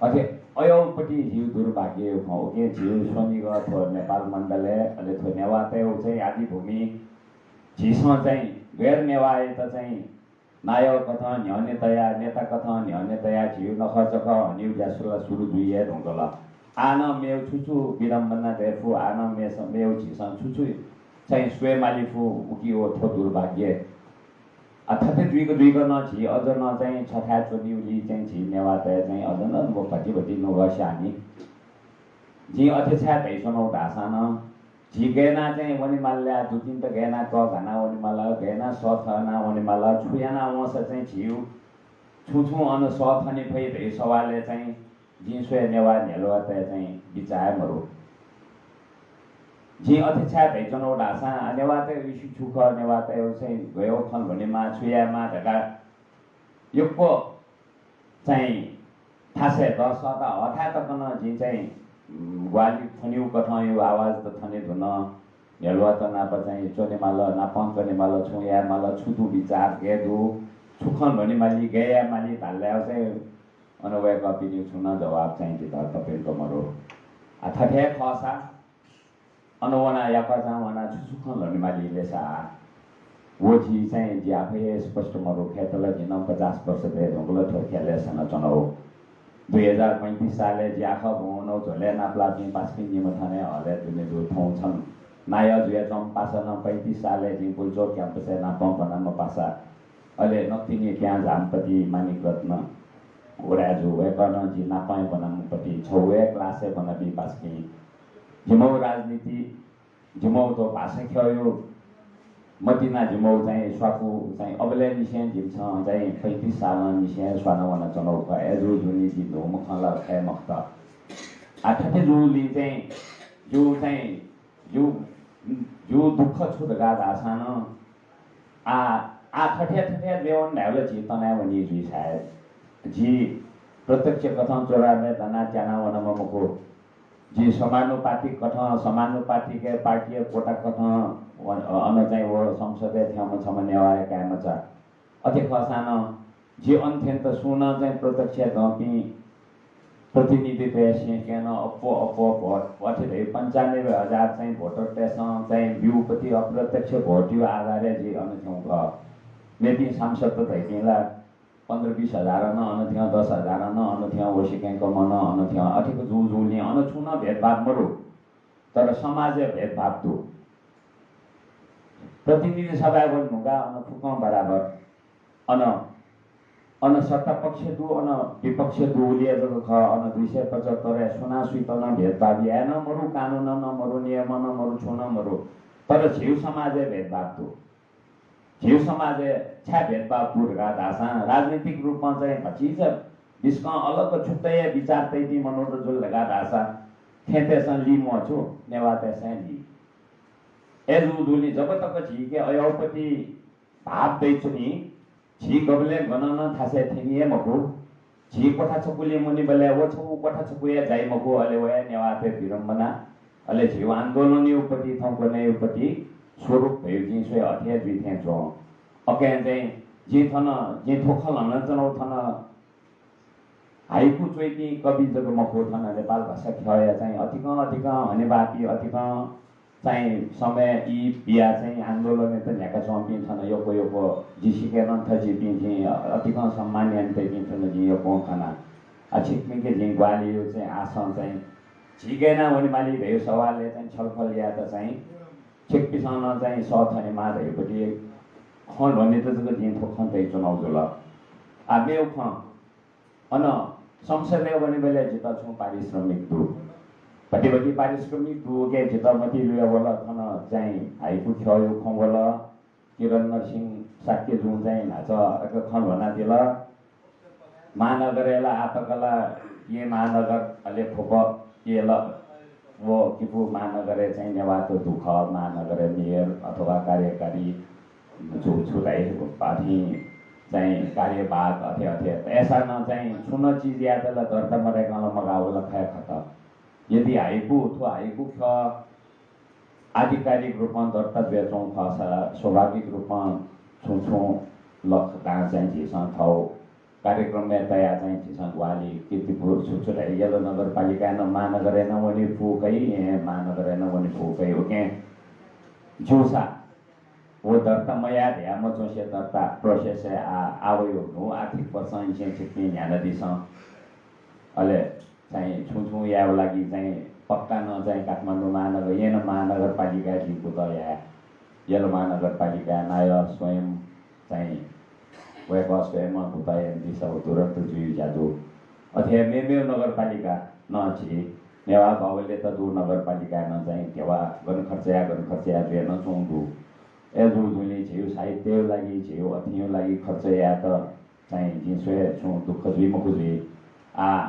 अथे अय्‌पति झीगु दुर्भाग्यया खँ। उकिं झीगु स्वनिगः थ्व नेपाल मण्डलय्, अले थ्व नेवाःतय्‌गु चाहिँ आदिभूमि झीसं चाहिँ गैर नेवाःयात चाहिँ नायःकथं न्ह्यःने तयाः, नेताकथं न्ह्यःने तयाः झीगु नखःचखः हनीगु ज्या सुरु, सुरु जुइ हे धुंकल। आः नं मेगु छु छु विडम्बना दयेफु, आः नं मेस-, मेगु झीसं छु छु चाहिँ स्वयेमाली फु, उकी व थ्व दुर्भाग्य। आ, थथे जुइक जुइक नं झी अझ नं चाहिँ छथाय् च्वनीगुलिं चाहिँ झी नेवाःतय् चाहिँ अझ नं व भति भति नुगः स्याःनि। जिं अथे छाय् धयाच्वनागु धाःसां नं झी गय् यानाः चाहिँ वनेमाल ला, दुपिन्त गय् यानाः कःघाना वनेमाल, गय् यानाः सःथना वनेमाल, छु याना वंसा चाहिँ झीगु छुं छुं अन सःथने फइ धइगु सवालय् चाहिँ जिं स्वये नेवाः न्ह्यलुवातय् चाहिँ बिचाः हे मरु। जिं अथे छाय् धयाच्वनागु धाःसां, आ, नेवाःतय् issue छु खः, नेवाःतय् चाहिँ गय् खँ ल्ह्वनेमाः, छु यायेमाः धकाः यक्व चाहिँ थासय् दःसःता हःथाय् तक नं जिं चाहिँ, उम्, ग्वाहालि थनीगु कथंया आवाज त थने धुन। न्ह्यलुवात नाप चाहिँ च्वनेमाल, नापं च्वनेमाल, छुं यायेमाल, छु दु बिचाः, गय् दु, छु खँ ल्ह्वनेमाली, गय् यायेमाली धालय् चाहिँ अन वय्‌कःपिनिगु छुं नं जवाफ चाहिँ जितः तप्यंक मरु। आ, थथे हे खःसा अन वनाः याकःचां वनाः छु छु खँ ल्ह्वनेमाली ले सा। व झी चाहिँ जि आखः हे स्पष्ट मरु, खय्‌त ला जि नं पचास वर्ष दये धुंकल थ्व ख्यलय् सनाच्वनागु। दुई हजार पैंतिस सालय् जि आखः ब्वंवनागु झ्वलय् नापलाःपिं पासापिं निम्ह थन हे हलय् दुने दु। थौं छन्हु नायः जुयाच्वंम्ह पासा नं पैंतिस सालय् जिं गुल्चोक क्याम्पसय् नापं ब्वनाम्ह पासा। अले नकतिनि प्यां झाम्हपति मानिक रत्न उराय्‌जु, वय्‌कः नं जि नापं हे ब्वनाम्हपति, छगू हे क्लासय् ब्वनापिं पासापिं। जिमौ राजनीति, जिमौ थ्व भाषा ख्यःया मतिना जिमौ चाहिँ स्वापू चाहिँ अबलय्‌निसें जिमिसं चाहिँ पैंतिस सालंनिसें स्वाना वनाच्वनागु खः। अय्‌जूगुलिं जि न्हूम्ह खँ ला धाये मखुत। आ, थथे जूगुलिं चाहिँ जिगु चाहिँ जिगु, जिगु दुःख छु धकाः धाःसां नं आ, आ थथे थथे जुयावन धायेबलय् झी तनावनी जुइ सायद। जि प्रत्यक्ष कथं चोराबय् दनाः त्यानावनाम्ह मखु। जि समानुपातिक कथं, समानुपातिक पार्टीया कोटा कथं व-, अन चाहिँ व संसदय् थ्यंम्ह छम्ह नेवाःया काय्‌मचा। अथे खःसां नं जि अन थ्यनेत सुं नं चाहिँ प्रत्यक्ष दंपिं प्रतिनिधितय् सेंकें नं अप्वः अप्वः भोट, अथे धइगु पन्चानब्बे हजार चाहिँ भोटरतय्‌सं चाहिँ ब्यूपति अप्रत्यक्ष भोटया आधारय् जि अन थ्यंगु खः। मेपिं सांसदत धइपिं ला पन्ध्र बिस हजार नं अन थ्यं, दस हजार नं अन थ्यं, व सिकं कम नं अन थ्यं, अथेक जूजूलिं अन छुं नं भेदभाव मरु। तर समाजय् भेदभाव दु। प्रतिनिधि सभाय् वने धुंकाः अन फुक्कं बराबर। अन, अन सत्ता पक्ष दु, अन विपक्ष दु, उलिया जक खः। अन दुई सय पचहत्तरय् सुनां सुइत नं भेदभाव याये नं मरु, कानुन नं मरु, नियम नं मरु, छुं नं मरु। तर झीगु समाजय् भेदभाव दु। झीगु समाजय् छाय् भेदभाव दु धकाः धाःसां राजनीतिक रूपं चाहिँ भतिचा बिस्कं अलग छुट्टै विचार तइपिं मनूत जुल धकाः धाःसा थेंतय्‌सं ली मवः छु, नेवाःतय्‌सं ली। अय्‌जूगुलिं जब तक झीके अय्‌पति भाव दइच्वनी, झी गबलें गनं नं थासय् थ्यनी हे मखु। झी क्वथा छकुलिं मुनीबलय् व छकू क्वथा छकू हे जाइ मखु, अले व हे नेवाःतय् विडम्बना। अले झीगु आन्दोलनयापति थौं क्वनयापति स्वरूप धयागु जिं स्वये अथे हे जुइ थें च्वं। अकं चाहिँ जिं थन, जिं थ्व खँ ल्हानाच्वनागु थन हाइकु च्वइपिं कवि जक मखु, थन नेपाल भाषा ख्यःया चाहिँ अतिकं अतिकं हनेबहःपिं, अतिकं चाहिँ समय ई बियाः चाहिँ आन्दोलनयात न्ह्याकाच्वंपिं थन यक्व यक्व जि सिकं नं थजिपिं जिं अतिकं सम्मान यानातइपिं थन जिं यक्वं खना। आ, छिकपिंके जिं ग्वाहालिया चाहिँ आशां चाहिँ झीके याना वनेमाली धयागु सवालय् चाहिँ छलफल यायेत चाहिँ छिकपिंसं नं चाहिँ सः थनेमाः धयागु खँ ल्ह्वनेत जक जिं थ्व खँ तयाच्वनागु जुल। आ, मेगु खँ, अन संसदय् वनेबलय् जितः छुं पारिश्रमिक दु। भतिभति पारिश्रमिक दुगु जितः मतिइ लुया वल। थन चाहिँ हाइकु ख्यःयागु खँ वल। किरण नरसिंह शाक्यजुं चाहिँ न्हाचः अथे खँ ल्ह्वनादिल। महानगरय् ला आतक ला येँ महानगर अले फुप येल व किपु महानगरय् चाहिँ नेवाःत दु खः। महानगरय् मेयर अथवा कार्यकारी छु छु धाइ अथि चाहिँ कार्यवाहक अथे अथे। अय्‌सां नं चाहिँ छुं नं चिजयात ला दर्ता मदय्‌कं ला मगाः वल खः खत। यदि हाइकु, थ्व हाइकु ख्यः आधिकारिक रूपं दर्ता जुयाच्वंगु खःसा स्वाभाविक रूपं छुं छुं लख दां चाहिँ झीसं थःगु कार्यक्रमय् तयाः चाहिँ झीसं ग्वाहालि कीर्तिपुर छु छु धाइ यल नगरपालिकाय् नं महानगरय् नं वने फुगु खइ, येँ महानगरय् नं वने फुगु खइ। उकिं ज्यूसा व दर्ता मयाः धया मच्वंसे दर्ता process-य् आ, आ वइगु न्हू आर्थिक वर्षंनिसें छिकपिं न्ह्यानादिसँ। अले चाहिँ छुं छुं यायेगु लागि चाहिँ पक्का नं चाहिँ काठमाडौं महानगर, येँ महानगरपालिकाय् जिं कुतः याये। यल महानगरपालिकाय् नायः स्वयं चाहिँ वय्‌कः स्वयं कुतः यानादिसँ, व तुरन्त जुइगु ज्या दु। अथे हे मेमेगु नगरपालिका नं झी नेवाः बाहुल्यता दुगु नगरपालिकाय् नं चाहिँ ध्यबा गन खर्च याये, गन खर्च याये जुया नं च्वंगु दु। अय्‌जूगुलिं झीगु साहित्यया लागि, झीगु अथेया लागि खर्च यायेत चाहिँ जिं स्वये छुं दुःख जुइ मखु जुइ। आ,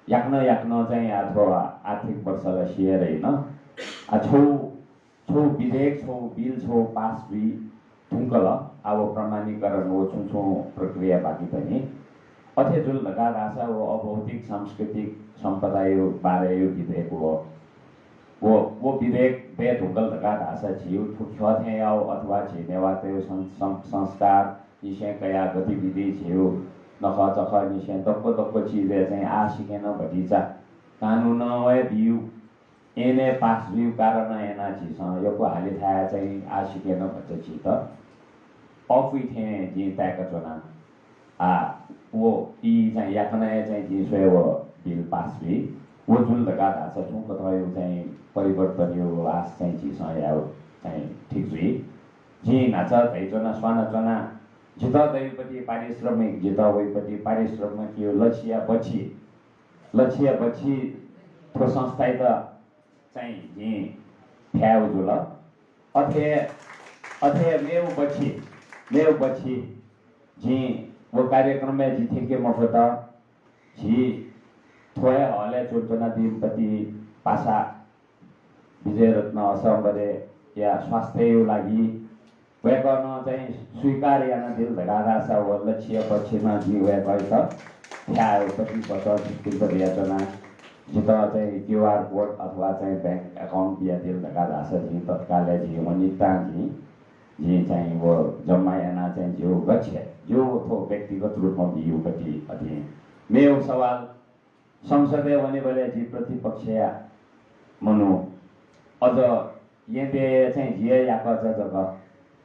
याकनं याकनं चाहिँ आ थ्व आर्थिक वर्ष ला सिधल हे न। आ छगू, छगू विधेयक, छगू बिल, छगू पास जुइ धुंकल। आ व प्रमाणीकरण व छुं छुं प्रक्रिया बाकी दनि। अथे जुल धकाः धाःसा व अभौतिक सांस्कृतिक सम्पदाया बारेया विधेयक व, व, व विधेयक दये धुंकल धकाः धाःसा झीगु थ्व ख्यः थें याःगु अथवा झी नेवाःतय् सं-, सं-, संस्कार निसें कयाः गतिविधि झीगु नखःचखःनिसें दक्व दक्व चिजय् चाहिँ आः सिकें नं भतिचा कानुनं वये बियु। येँय् पास जुइगु कारणं यानाः झीसं यक्व हाले थाय् चाहिँ आः सिकें नं भचा झीत अःपुइ थें जिं ताय्‌का च्वना। आ, व ई चाहिँ याकनं हे चाहिँ जिं स्वये व बिल पास जुइ। व जुल धकाः धाःसा छुं कथंयागु चाहिँ परिवर्तनयागु आश चाहिँ झीसं यायेगु चाहिँ ठीक जुइ। जिं न्हाचः धयाच्वना, स्वानाच्वना, जितः दइपति पारिश्रमिक, जितः वइपति पारिश्रमिकयागु लच्छिया बच्छि, लच्छिया बच्छि थ्व संस्थायात चाहिँ जिं फ्यायेगु जुल। अथे, अथे मेगु बच्छि, मेगु बच्छि जिं व कार्यक्रमय् जि थ्यंके मफुत। झी थ्व हे हलय् च्वनाच्वनादीम्ह पति पासा विजयरत्न असंबरेया स्वास्थ्यया लागि वय्कलं चाहिँ स्वीकार यानादिल धकाः धाःसा व लच्छिया बच्छि नं जिं वय्कःयात फ्यायेगु पति बचं छिकपिन्त बियाच्वना। जितः चाहिँ क्यूआर कोड अथवा चाहिँ बैंक अकाउन्ट बियादिल धकाः धाःसा जिं तत्कालय् जिं वनेतां जिं, जिं चाहिँ व जम्मा यानाः चाहिँ जिगु गच्छे, जिगु थ्व व्यक्तिगत रूपमा बियु पति अथे। मेगु सवाल, संसदय् वनेबलय् जि प्रतिपक्षया मनू, अझ येँय् चाहिँ जिया याकःचा जक,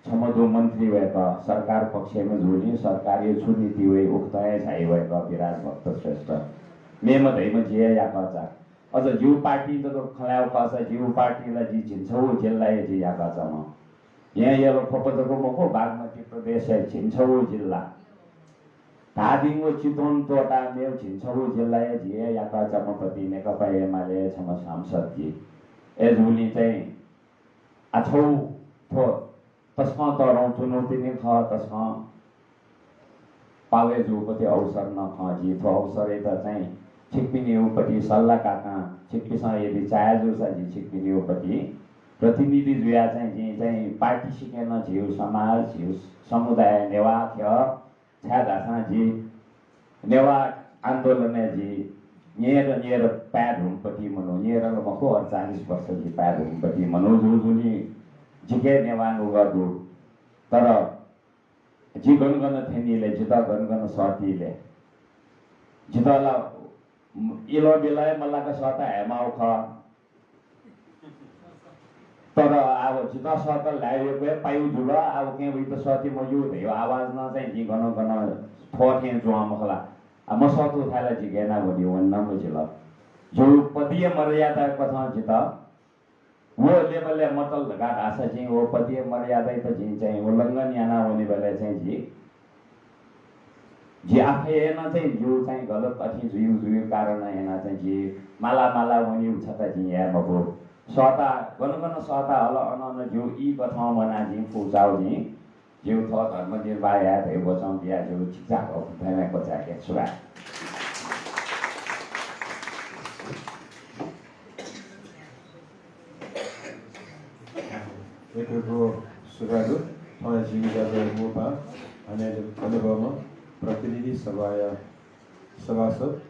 छम्ह दु मन्त्री वय्कः, सरकार पक्षय् जूगुलिं सरकारया छु नीति वइ उकथं हे झाइ वय्कः विराज भक्त श्रेष्ठ। मेम्ह धइम्ह जिया याकःचा। अझ जिगु पार्टी जक खँ ल्हायेगु खःसा जिगु पार्टी ला जि झिंछगू जिल्लाया जि याकःचाम्ह। येँ यल ख्वप जक मखु, बागमती प्रदेशया झिंछगु जिल्ला। धादिङ व चितवन त्वःताः मेगु झिंछगू जिल्लाया जि हे याकःचाम्ह पति नेकपा एमाले छम्ह सांसद जि। अय्जूगुलिं चाहिँ आः छगू थ्व तसकं तःधंगु चुनौती नि खः, तसकं पावय् जूपति अवसर नं खः। जि थ्व अवसरयात चाहिँ छिकपिनिगु पति सल्लाह काकां छिकपिन्सं यदि चाहे जूसा जि छिकपिनिगु पति प्रतिनिधि जुयाः चाहिँ जिं चाहिँ पार्टी सिकें नं झीगु समाज, झीगु समुदाय, नेवाः ख्यः, छाय्धाःसा जि नेवाः आन्दोलनय् जि न्येर न्येर पाय्धुंपति मनू, न्येर ला मखु, अठचालिस वर्ष जि पाय्धुंपति मनू जूगुलिं जिके नेवाः नुगः दु। तर जि गन गन थ्यनीले, जितः गन गन सःतीले, जितः ला इलंबिलं हे मल्लाक सःता हयेमाःगु खः। तर आः जितः सःतल धायेगु हे पायु जुल, आः उकिं वइत सःते मज्यू धयागु आवाज नं चाहिँ जिं गन गन थ्व थें च्वं मखु ला। आ, मसःतू थाय् ला जि गय् याना वने वने नं मजिल। जिगु पदीय मर्यादा कथं जितः व level-य् मतल धकाः धाःसा जिं व पदीय मर्यादायात जिं चाहिँ उल्लंघन याना वनेबलय् चाहिँ जि, जि आफै हे नं चाहिँ जिगु चाहिँ गलत अथे जुइगु जुइगु कारणं याना चाहिँ जि माला माला वनेगु छता जिं याये मफु। सःता गन गन सःता हल अन अन जिगु ई कथं वना जिं फुचाउ जिं जिगु थः धर्म निर्वाह याये धइगु वचं बिया जिगु चिकिचाक धन्यवाद क्वचाय्के सुभाय्। यक्व यक्व सुभाय् दु। थौंया झीगु ज्याझ्वःया मू पाहां हनेबहःम्ह प्रतिनिधि सभाया सभासद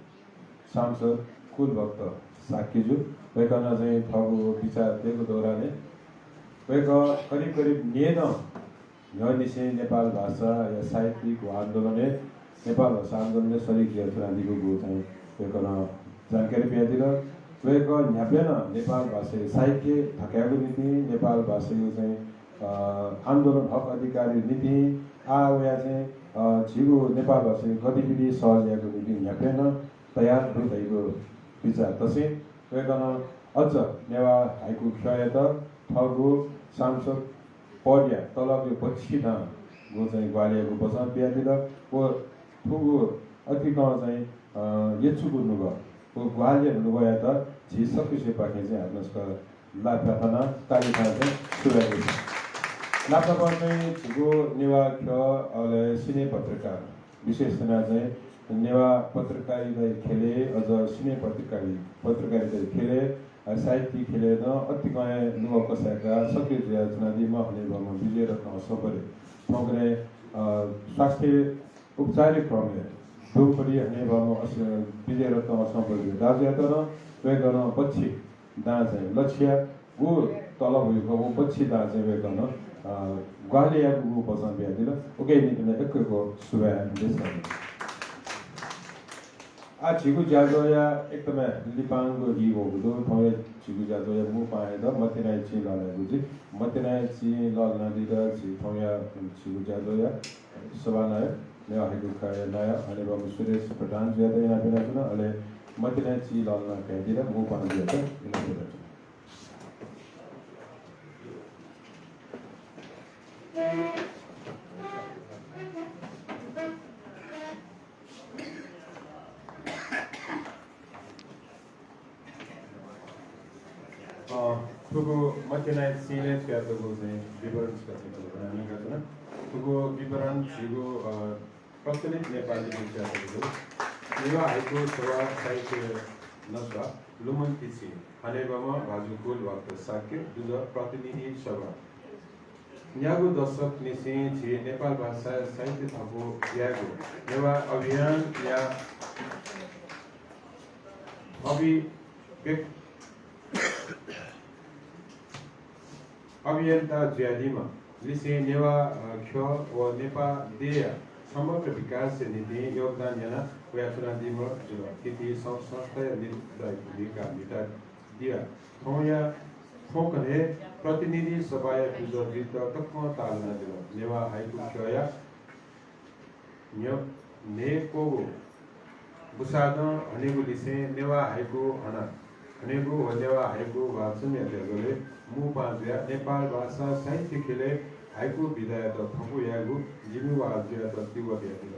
सांसद कुलभक्त शाक्यजु, वय्कलं चाहिँ थःगु विचार तयेगु दौरानय् वय्कः करिब करिब न्येदँ न्ह्यःनिसें नेपाल भाषाया साहित्यिक आन्दोलनय्, नेपाल भाषा आन्दोलनय् सरिक जुयाच्वनादीगु चाहिँ वय्कलं जानकारी बियादिल। वय्कः न्ह्याबलें नं नेपाल भाषाया साहित्य थकायेगु निंतिं, नेपाल भाषाया चाहिँ, अ, आन्दोलन हक अधिकारया निंतिं आः वयाः चाहिँ, अ, झीगु नेपाल भाषाया गतिविधि सहज यायेगु निंतिं न्ह्याबलें नं तयार दु धइगु बिचाः तसें वय्कलं अझ नेवाः हाइकु ख्यःयात थःगु सांसद पदया तलबया बच्छि दांगु चाहिँ ग्वाहालि यायेगु वचं बियादिल। व थुगु अतिकं चाहिँ, अ, यचुगु नुगः, व ग्वाहालिया नुगःयात झी सकसियापाखें चाहिँ हाकनं छकः लापा थानाः ताली थानाः चाहिँ सुभाय् देछाये। नापनापं चाहिँ झीगु नेवाः ख्यः, अले सिने पत्रकार, विशेष यानाः चाहिँ नेवाः पत्रकारिता ख्यलय्, अझ सिने पत्रकारी-, पत्रकारिता ख्यलय्, अ, साहित्य ख्यलय् नं अतिकं हे नुगः कसाय्काः सक्रिय जुयाच्वनादीम्ह हनेबहःम्ह विजयरत्न असंपरे थौंकन्हय्, अ, स्वास्थ्य उपचारया क्रमय् दुःख पीडित हनेबहःम्ह अस-, विजयरत्न असंपरे दाजुयात नं वय्कलं बच्छि दां चाहिँ लछिया व तलब हुइक व बच्छि दां चाहिँ वय्कलं, अ, ग्वाहालि यायेगु वचं बियादिल। उकिया निंतिं नं यक्व यक्व सुभाय् देछाये। आः झीगु ज्याझ्वःया एकदमै लिपांगु ई वःगु दु। थौंया झीगु ज्याझ्वःया मू पाहांयात मतिनाया चिं लःल्हायेगु जुइ। मतिनाया चिं लःल्हानादीत झी थौंया झीगु ज्याझ्वःया सभानायः, नेवाः हाइकु ख्यःया नायः हनेबहःम्ह सुरेश प्रधानजुयात इनाप यानाच्वना। अले मतिनाया चिं लःल्हाना कयादीत मू पाहांजुयात इनाप यानाच्वना। अ, थुगु मतिनाया चिंलय् च्वयातःगु चाहिँ विवरण छकः छिकपिन्त न्यंकाच्वना। थुगु विवरण झीगु, अ, प्रचलित नेपाल लिपिं च्वयातःगु दु। नेवाः हाइकु सभा साहित्य नस्वाः लुमन्ति चिं, हनेबहःम्ह भाजु कुलभक्त शाक्य, दुजः प्रतिनिधि सभा। न्यागू दशकनिसें झी नेपाल भाषा साहित्य थपु यायेगु नेवाः अभियानया अभिव्यक्-, अभियन्ता जुयादीम्ह लिसें नेवाः, अ, ख्यः व नेपाः देय्‌या समग्र विकासया निंतिं योगदान याना वयाच्वनादीम्ह जुल। थीथी संघ संस्थाया नेतृत्वया भूमिका म्हितादिया थौंया, थौंकन्हय् प्रतिनिधि सभाया दुजः जुइत तकं ताःलानादिल। नेवाः हाइकु ख्यःया न्ह्य-, न्हय्‌क्वःगु बुसादँ हनेगु लिसें नेवाः हाइकु हना हनेगु व नेवाः हाइकु वाचनया ज्याझ्वलय् मू पाहां जुयाः नेपाल भाषा साहित्य ख्यलय् हाइकु विधायात थपु यायेगु जिम्मेवार जुयात तिबः बियादिल।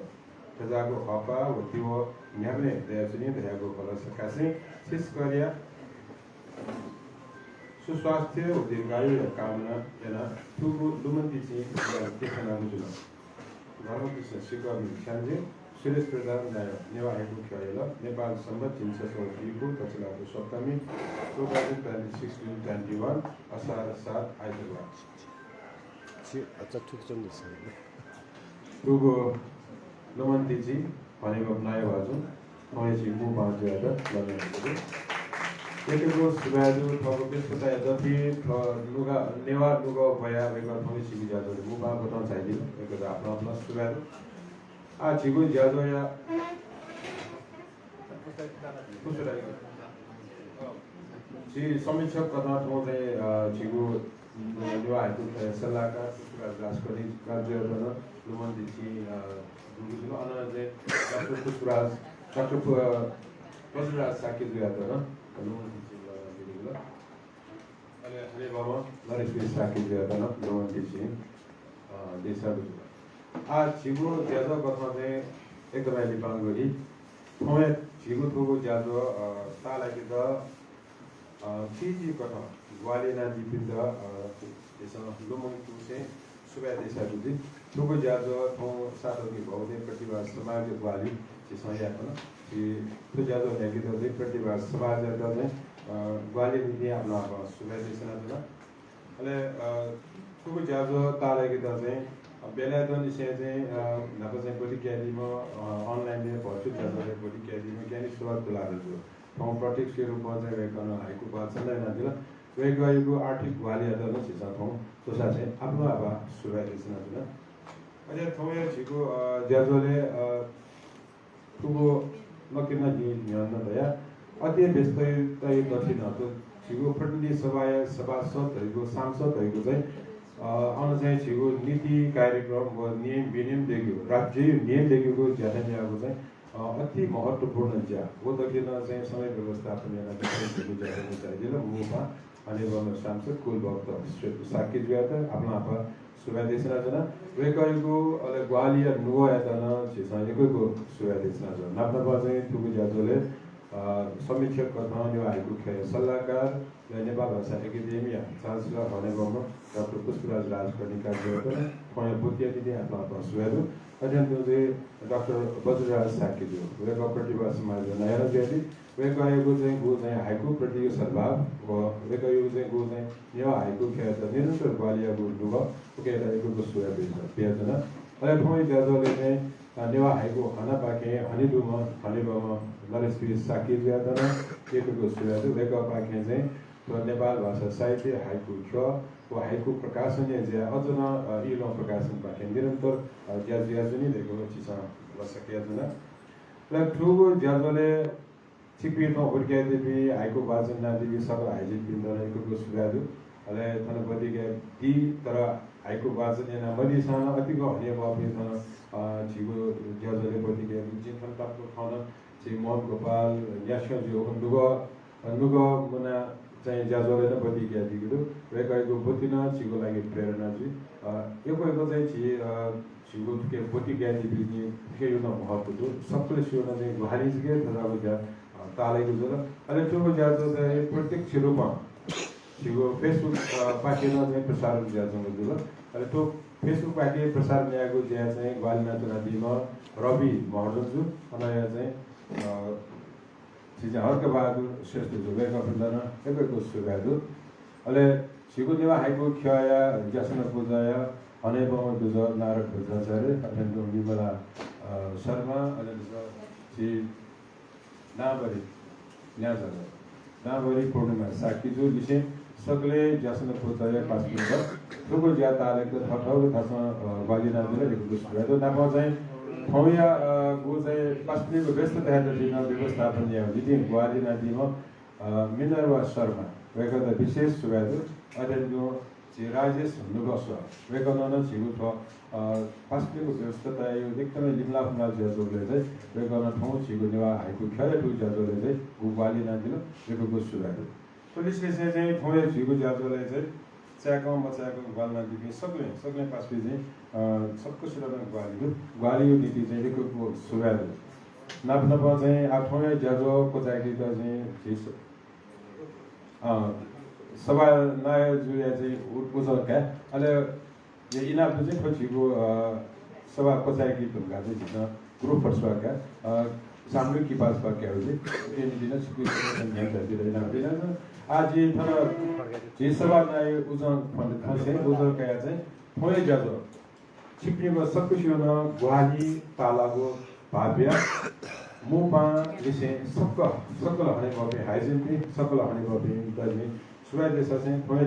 थज्याःगु हःपाः व तिबः न्ह्याबलें दयाच्वनी धयागु भलसा कासें छिसकलया सुस्वास्थ्य व दीर्घायुया कामना यानाः थुगु लुमन्ति चिं थुगु देछानागु जुल। धर्मकृष्ण श्रीकर्मी छ्याञ्जे, सुरेश प्रधान नायः, नेवाः हाइकु ख्यःया लः, नेपाल संवत् झिंछसः व पीगू दछिलाःगु सप्तमी, two thousand twenty six June twenty one, असार सात आइतबार। छि अचा थुक चंदु छ। थुगु लुमन्ति चिं हनेबहःम्ह नायः भाजु थौंया झी मू पाहां जुयात लःल्हानादीगु। यक्व यक्व सुभाय् दु। थःगु व्यस्तताया दथुइ थः नुगः, नेवाः नुगः ब्वयाः वय्कः थौंया झीगु ज्याझ्वलय् मू पाहां ब्वतं झायादीगु। वय्कःयात आपालं आपालं सुभाय् दु। आः झीगु ज्याझ्वःया झी समीक्षक कथं थौं चाहिँ, अ, झीगु, अ, नेवाः हाइकु ख्यःया सल्लाहकार पुष्पराज राजकर्णीजुयात नं लुमन्ति चिं, अ, दुगु जुल। अन चाहिँ डाक्टर पुष्पराज डाक्टर प-, बज्रराज शाक्यजुयात नं लुमन्ति चिं लुमन्ति बिल। अले हनेबहःम्ह नरेश शाक्यजुयात नं लुमन्ति चिं, अ, देछानाबिल। आः झीगु ज्याझ्वः कथं चाहिँ एकदमै लिपांगु हि। थौंया झीगु थुगु ज्याझ्वः, अ, ताःलाकेत अ, थीथी कथं ग्वाहालि यानादीपिन्त, अ, झीसं लुमंकेगु चाहिँ सुभाय् देछानागु जुइ। थुगु ज्याझ्वः थौं सातोंगु भवदे प्रतिभा समाज ग्वाहालि झीसं यायेधुन। झी थ्व ज्याझ्वः न्ह्याकेत चाहिँ प्रतिभा समाजयात चाहिँ, अ, ग्वाहालि निंतिं आपालं आपालं सुभाय् देछानाच्वना। अले, अ, थुगु ज्याझ्वः ताःलाकेत चाहिँ, अ, बेलाय् दुनिसें चाहिँ, अ, न्हापा चाहिँ ब्वति कयादीम्ह, अ, online-य् virtual ज्याझ्वलय् ब्वति कयादीम्ह ज्ञानी सुभाष तुलाधर जु। थौं प्रत्यक्ष रूपं चाहिँ वय्कलं हाइकु वाचन यानादिल। वय्कःयागु आर्थिक ग्वाहालियात नं झीसं थौं च्वसा चाहिँ आपालं आपालं सुभाय् देछानाच्वना। अले थौंया झीगु, अ, ज्याझ्वलय्, अ, थुगु नकतिनि जिं न्ह्यःने धया, अति व्यस्तताया दथुइ नं थ्व झीगु प्रतिनिधि सभाया सभासद धइगु, सांसद धइगु चाहिँ, अ, अन चाहिँ झीगु नीति कार्यक्रम व नियम विनियम दयेकेगु, राज्यया नियम दयेकेगु ज्याथाय् न्यायेगु चाहिँ, अ, अति महत्त्वपूर्ण ज्या। व दथुइ नं चाहिँ समय व्यवस्थापन यानाः चाहिँ झीगु ज्याथाय् न्यायेत मू पाहां हनेबहःम्ह सांसद कुलभक्त श्रेष्ठ शाक्यजुयात आपालं आपालं सुभाय् देछानाच्वना। वय्कःयागु अले ग्वाहालिया नुगःयात नं झीसं यक्व यक्व सुभाय् देछानाच्वना। नाप नापं चाहिँ थुगु ज्याझ्वलय्, अ, समीक्षक कथं नेवाः हाइकु ख्यःया सल्लाहकार, नेपाल भाषा एकेडेमीया चान्सलर हनेबहःम्ह डाक्टर पुष्पराज राजकर्णिकारजुयात नं थौंया ब्वतिया निंतिं आपालं आपालं सुभाय् दु। अथे हे तुं चाहिँ डाक्टर बज्रराज शाक्यजु, वय्कः प्रतिभा समाजया नायः जुयादी। वय्कःयागु चाहिँ गु चाहिँ हाइकु प्रतिगु सद्भाव व वय्कःयागु चाहिँ गु चाहिँ नेवाः हाइकु ख्यःयात निरन्तर ग्वाहालि याःगु नुगः, उकियात यक्व यक्व सुभाय् बियाच्वना। अले थौंया ज्याझ्वलय् चाहिँ, अ, नेवाः हाइकु हनापाखें हनेदुम्ह हनेबहःम्ह नरेश शाक्यजुयात नं यक्व यक्व सुभाय् दु। वय्कःपाखें चाहिँ थ्व नेपाल भाषा साहित्य, हाइकु ख्यः व हाइकु प्रकाशनया ज्या अझ नं, अ, इलोहं प्रकाशनपाखें निरन्तर, अ, ज्या जुयाच्वनी धइगु झीसं भलसा कयाच्वना। अले थुगु ज्याझ्वलय् छिकपिं थौं ब्वति कयादीपिं, हाइकु वाचन यानादीपिं सकल हाइजिनपिन्त नं यक्व यक्व सुभाय् दु। अले थन ब्वति कयादी, तर हाइकु वाचन याना मदीसां नं अतिकं हनेबहःपिं थन, अ, झीगु ज्याझ्वलय् ब्वति कयादी। जिं थन तक थन झी मोहन गोपाल न्यास्यंजु व नुगः, अ, नुगः मुना चाहिँ ज्याझ्वलय् नं ब्वति कयादीगु दु। वय्कःयागु ब्वति नं झीगु लागि प्रेरणा जुइ। अ, यक्व यक्व चाहिँ झी, अ, झीगु थुके ब्वति कयादीपिं थुकेयागु नं महत्व दु। सकलें स्वयाः नं चाहिँ ग्वाहालि जक थज्याःगु ज्या, अ, ताःलाइगु जुल। अले थुगु ज्याझ्वः चाहिँ प्रत्यक्ष रूपं झीगु Facebook, अ, पाखें नं चाहिँ प्रसारण जुयाच्वंगु जुल। अले थ्व Facebook पाखें प्रसारण याःगु ज्याय् चाहिँ ग्वाहालि यानाच्वनादीम्ह रवि महर्जन जु, अनया चाहिँ, अ, झी चाहिँ हर्कबहादुर श्रेष्ठ जु, वय्कःपिन्त नं यक्व यक्व सुभाय् दु। अले झीगु नेवाः हाइकु ख्यःया ज्यासना पुचःया हनेबहःम्ह दुजः नारद बज्राचार्य, अथे हे तुं विमला, अ, शर्मा, अले दुजः झी नांभरी न्याजु, नांभरी पूर्णिमा शाक्यजु लिसें सकलें ज्यासना पुचःया पासापिन्त थुगु ज्या ताःलाकेत थःथःगु थासं, अ, ग्वाहालि यानादिल, यक्व यक्व सुभाय् दु। नापं चाहिँ थौंया, अ, गु चाहिँ पासापिनिगु व्यस्तताया दथुइ नं व्यवस्थापन यायेगु निंतिं ग्वाहालि यानादीम्ह, अ, मिनर्वा शर्मा, वय्कःयात विशेष सुभाय् दु। अथे हे तुं झी राजेश नुगः स्वां, वय्कलं नं झीगु थ्व, अ, पासापिनिगु व्यस्तताया एकदमै लिमलाः फुमलाः जुयाच्वंबलय् चाहिँ वय्कलं थौं झीगु नेवाः हाइकु ख्यःया थुगु ज्याझ्वलय् चाहिँ गु ग्वाहालि यानादिल, यक्व यक्व सुभाय् दु। थ्व लिसें चाहिँ थौंया झीगु ज्याझ्वलय् चाहिँ चाय्कं मचाय्कं ग्वाहालि यानादीपिं सकलें, सकलें पासापिं चाहिँ, अ, सकसितं नं ग्वाहालि दु। ग्वाहालिया निंतिं चाहिँ यक्व यक्व सुभाय् दु। नाप नापं चाहिँ आः थौंया ज्याझ्वः क्वचाय्केत चाहिँ झी स-, अ, सभानायःजुया चाहिँ उ-, उजं काये। अले इनाप दु चाहिँ थ्व झीगु, अ, सभा क्वचाय्के धुंकाः चाहिँ झीसं ग्रुप फटस्वाः काये, अ, सामूहिक किपासपाः कायेगु जुइ। उकिया निंतिं नं छिकपिं सकसितं न्ह्यःने झायादीत इनाप दु। आः झी थन झी सभानायः उजं फ्वं-, फ्वंसें उजं कयाः चाहिँ थौंया ज्याझ्वः छिकपिनिगु सकसिया नं ग्वाहालि ताःलाःगु भाःपिया मू पाहां लिसें सकल, सकल हनेबहःपिं हाइजिनपिं, सकल हनेबहःपिन्त जिं सुभाय् देछासें थौंया